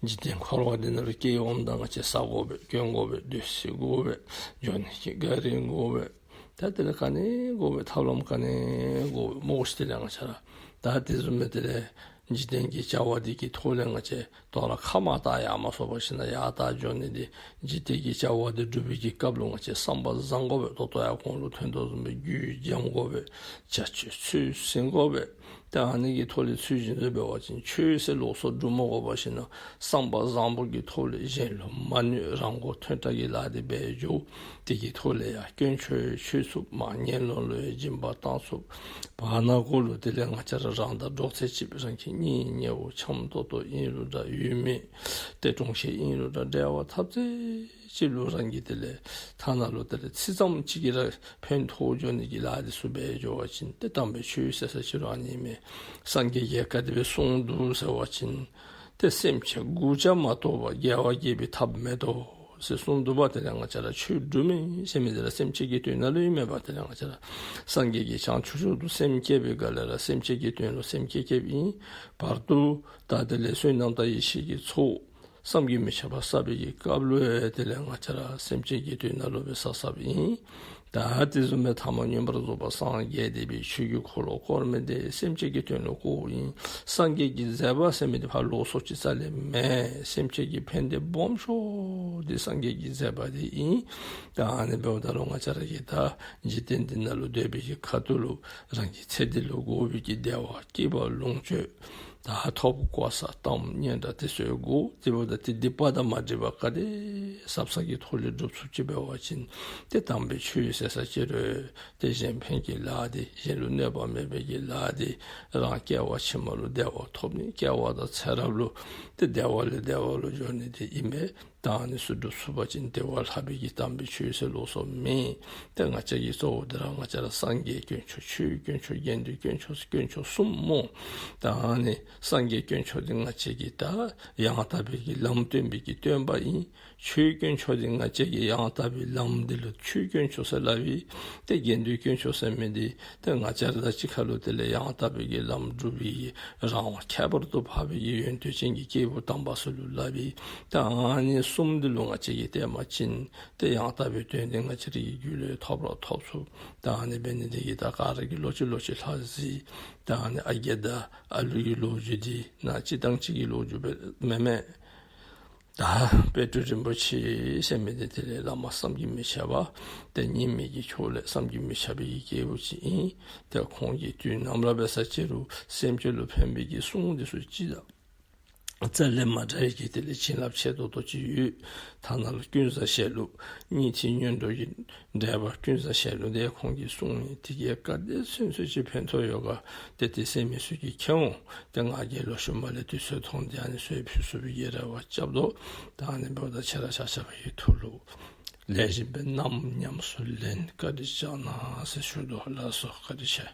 འཇིག་རྟེན་འཁོར་བ་འདི་ནང་ལུ་སྐྱེ་འོངམ་ད་ང་བཅས་ཟ་དགོ་པས། གྱོན་དགོ་པས། སྡོད་ས་དགོ་པས། འགྱོ་ནི་གི་ག་རི་དགོ་པས། ད་དེ་ལས་ག་ནི་དགོ་པའི་ཐབས་ལམ་ག་ནི་དགོ་པའི་མོ་ཤིག་དེ་ལས་ང་བཅས་ར་ད་དེ་བཟུམ་སྦེ་དེ་ལས་འཇིག་རྟེན་གྱི་བྱ་བ་འདི་གི་ཐོག་ལས་ང་བཅས་དོ་རུང་ཁ་མ་བཏགས་ཡ་མ་སོང་བ་ཞིག་ན་ཡར་ལྟ་འགྱོ་ནི་འདི་འཇིག་རྟེན་གྱི་བྱ་བ་འདི་སྒྲུབ་པའི་གི་སྐབས་ལུ་ང་བཅས་བསམ་པ་བཟང་དགོ་པས། ད་ལྟོ་ཡང་གོང་ལུ་ཐོན་དོ་བཟུམ་སྦེ་རྒྱུད་འཇམ་དགོ་པས། བྱ་སྤྱོད་ཚུལ་བཟང་དགོ་པས། ད་ཨ་ནི་གི་ཐོག་ལས་ཚུལ་བཞིན་དུ་འབད་བ་ཅིན་ཆོས་ཟེར་ལོགས་སུ་སྒྲུབ་མ་དགོ་པ་ཞིག་ན་བསམ་པ་བཟང་པོ་གི་ཐོག་ལས་གཞན་ལུ་མ་གནོད་རང་མགོ་ཐོན་དྲགས་ཀྱི་ལཱ་འདི་འབད་འགྱོ། དེ་གི་ཐོག་ལས་ཡང་དཀོན་མཆོག་མཆོད་ཚུགསཔ་མ་ངན་སློང་ལུ་ཡང་སྦྱིན་པ་བཏང་ཚུགསཔ་བར་ན་གུ་ལུ་དེ་ལས་ང་བཅས་ར་རང་དང་འགྲོགས་ཚད་ཅིག་རང་གི་གཉེན་ཉེ་བོ་འཆམ་ཏོག་ཏོ་ཨིན་རུང་འདྲ་ཡོད་མི་ཏེ་གྲོང་ཁྱེར་ཨིན་རུང་འདྲ་འབྲེལ་བ་འཐབ་ཚད་ཅིག་ལུ་རང་གིས་དེ་ལས་ཐ་ན་ལུ་དེ་ལས་ཚིག་ཙམ་ཅིག་གིས་ར་ཕན་ཐོགས་འགྱོ་ནི་གི་ལཱ་འདི་ཚུ་འབད་འགྱོ་བ་ཅིན་ཏེ་དམ་པའི་ཆོས་ཟེར་ས་ཅིག་ར་ཨ་ནི་མས། སངས་རྒྱས་ཀྱིས་ག་དེ་སྦེ་གསུངས་འདུག་ཟེར་བ་ཅིན་ཏེ་སེམས་ཅན་དགུ་བརྒྱ་མ་གཏོགས་པ་རྒྱལ་བ་དགྱེས་པའི་ཐབས་མེད་དོ་ཟེར་གསུངས་འདུག་པ། དེ་ལས་ང་བཅས་ར་ཆོས་སྒྲུབ་མི་ཟེར་མི་འདི་ར་སེམས་ཅན་གྱི་དོན་ནང་ལུ་ཨིན་མས་པ། དེ་ལས་ང་བཅས་ར་སངས་རྒྱས་ཀྱིས་བྱང་ཆུབ་མཆོག་ཏུ་སེམས་བསྐྱེད་པའི་སྐབས་ལས་ར་སེམས་ཅན་གྱི་དོན་ལུ་སེམས་བསྐྱེད་བསྐྱེདཔ་ཨིན། བར་དུ་ད་དེ་ལས་བསོད་ནམས་དང་ཡེ་ཤེས་ཀྱི་ཚོགས་བསམ་གྱིས་མི་ཁྱབ་པ་བསགས་པའི་གི་སྐབས་ལུ་ཡང་དེ་ལས་ང་བཅས་ར་སེམས་ཅན་གྱི་དོན་ནང་ལུ་སྦེ་བསགས་བསགསཔ་ཨིན། ད་དེ་བཟུམ་སྦེ་ཐ་མ་མངོན་པར་རྫོགས་པར་སངས་རྒྱས་ཏེ་སྦེ་ཆོས་ཀྱི་འཁོར་ལོ་བསྐོར་མི་འདི་སེམས་ཅན་གྱི་དོན་ལུ་བསྐོརཝ་ཨིན། སངས་རྒྱས་ཀྱི་མཛད་པ་ཟེར་མི་འདི་ཕར་ལོགས་སུ་ཅིག་རྩ་ལས་མེན། སེམས་ཅན་གྱི་ཕན་བདེ་སྦོམ་ཤོས་འདི་སངས་རྒྱས་ཀྱི་མཛད་པ་འདི་ཨིན། ད་ཨ་ནི་འབདཝ་ད་ལུ་ང་བཅས་ར་གིས་ད་འཇིག་རྟེན་འདི་ནང་ལུ་སྡོད་པའི་གི་ཁ་ཐུག་ལུ་རང་གི་ཚེ་འདི་ལུ་དགོ་པའི་གི་བདེ་བ་སྐྱིད་པ་ལོངས་སྤྱོད་ད་ཐོབ་གོ་ས་གཏམ་སྙན་གྲགས་དེ་ཚུ་དགོ། དེ་འབདཝ་ད་དེ་སྡིག་པ་དང་མ་འདྲེས་པར་ག་དེ་ཟབ་ས་གི་ཐོག་ལས་སྒྲུབ་ཚུགསཔ་ཅིག་འབད་བ་ཅིན་ཏེ་དམ་པའི་ཆོས་ཟེར་ས་ཅིག་རུང་ཏེ་གཞན་ཕན་གྱི་ལཱ་འདི་གཞན་ལུ་གནོད་པ་མེད་པའི་གི་ལཱ་འདི་རང་སྐྱེ་བ་ཕྱི་མ་ལུ་བདེ་བ་ཐོབ་ནི་སྐྱེ་བ་དང་ཚེ་རབས་ལུ་ཏེ་བདེ་བ་ལས་བདེ་བ་ལུ་འགྱོ་ནི་འདི་ཨིན་པས། ད་ཨ་ནི་ཚུ་སྒྲུབ་ཚུགས་པ་ཅིན་དེ་བ་ལྷག་པའི་གི་དམ་པའི་ཆོས་ཟེར་ལོགས་སུ་མེད། ཏེ་ང་བཅས་ཀྱི་གཙོ་བོ་འདི་ར་ང་བཅས་ར་སངས་རྒྱས་དཀོན་མཆོག་ཆོས་དཀོན་མཆོག་དགེ་འདུན་དཀོན་མཆོག་དཀོན་མཆོག་གསུམ་སྨོ། ད་ཨ་ནི་སངས་རྒྱས་དཀོན་མཆོག་འདི་ང་བཅས་ཀྱིས་ད་ཡང་དག་པའི་གི་ལམ་སྟོན་པའི་གི་སྟོན་པ་ཨིན། ཆོས་དཀོན་མཆོག་འདི་ང་བཅས་ཀྱིས་ཡང་དག་པའི་ལམ་འདི་ལུ་ཆོས་དཀོན་མཆོག་ཟེར་སླབ་ཨིན། ཏེ་དགེ་འདུན་དཀོན་མཆོག་ཟེར་མི་འདི་ཏེ་ང་བཅས་ར་དང་གཅིག་ཁར་ལུ་དེ་ལས་ཡང་དག་པའི་གི་ལམ་སྒྲུབ་པའི་གི་རང་དབང་ཁྱད་པར་དུ་འཕགས་པའི་གི་ཡོན་ཏན་ཅན་གྱི་སྐྱེས་བུ་དམ་པ་ཚུ་ལུ་སླབ་ཨིན། ཏེ་ཨ་ནི་གསུམ་འདི་ལུ་ང་བཅས་ཀྱིས་བརྟེན་པ་ཅིན་ཏེ་ཡང་དག་པའི་དོན་འདི་ང་བཅས་རའི་རྒྱུད་ལུ་ཐོབ་ར་ཐོབ་ཚུགས། ཏེ་ཨ་ནི་འབད་ནི་འདི་གིས་ད་ག་ར་གིས་ལོག་ཅི་ལོག་ཅི་ལྷག་གཟིགས། ཏེ་ཨ་ནི་ཨ་རྒས་དང་ཨ་ལུ་གི་ལོ་རྒྱུས་འདི་ནང་གཅིག་དང་གཅིག་གི་ལོ་རྒྱུས་སྦེ་མེན་མས། ད་དཔལ་སྤྲུལ་རིན་པོ་ཆེ་ཟེར་མི་འདི་དེ་ལས་བླ་མ་བསམ་གྱིས་མི་ཁྱབ་པ་ཏེ་སྙིགས་མའི་གི་ཕྱོགས་ལས་བསམ་གྱིས་མི་ཁྱབ་པའི་གི་སྐྱེས་བུ་ཅིག་ཨིན། ཏེ་ཁོང་གིས་དུས་ནམ་ར་འབད་ས་ཅིག་རུང་སེམས་ཅན་ལུ་ཕན་པའི་གི་གསུང་འདི་ཚུ་ཅིག་དང་རྩ་ལས་མ་འདྲ་བའི་གི་དེ་ལས་བྱིན་རླབས་ཆེ་ཏོག་ཏོ་ཅིག་ཡོད། ཐ་ན་ལུ་ཀུན་བཟང་ཞལ་ལུ་སྙིང་ཐིག་སྔོན་འགྲོ་གི་འགྲེལ་པ་ཀུན་བཟང་ཞལ་ལུ་འདི་ཁོང་གིས་གསུངས་ཡི། དེ་གིས་ག་དེ་ཚུན་ཚོད་ཅིག་ཕན་ཐོགས་ཡོད་ག། ཏེ་དེ་གསན་མི་ཚུ་གིས་མཁྱེན་འོང་། ཏེ་ང་གིས་ལོག་ཤུལ་མ་ལས་དུས་ཚོད་ཐོན་ཏེ་ཨ་ནི་ཚུ་ཡང་ཕུལ་ཚུགས་པའི་གི་རེ་བ་རྐྱབ་དོ། ད་ཨ་ནི་འབདཝ་ད་ཁྱེད་ར་ཆ་ཁྱབ་ཀྱི་ཐུགས་ལུ་ལེགས་ཤོམ་སྦེ་བསྣམས་ཉམས་སུ་ལེན་བཀའ་དྲིན་བསྐྱང་གནང་ཟེར་ཞུ་དོ་ལགས་སོ། བཀའ་དྲིན་ཆེ།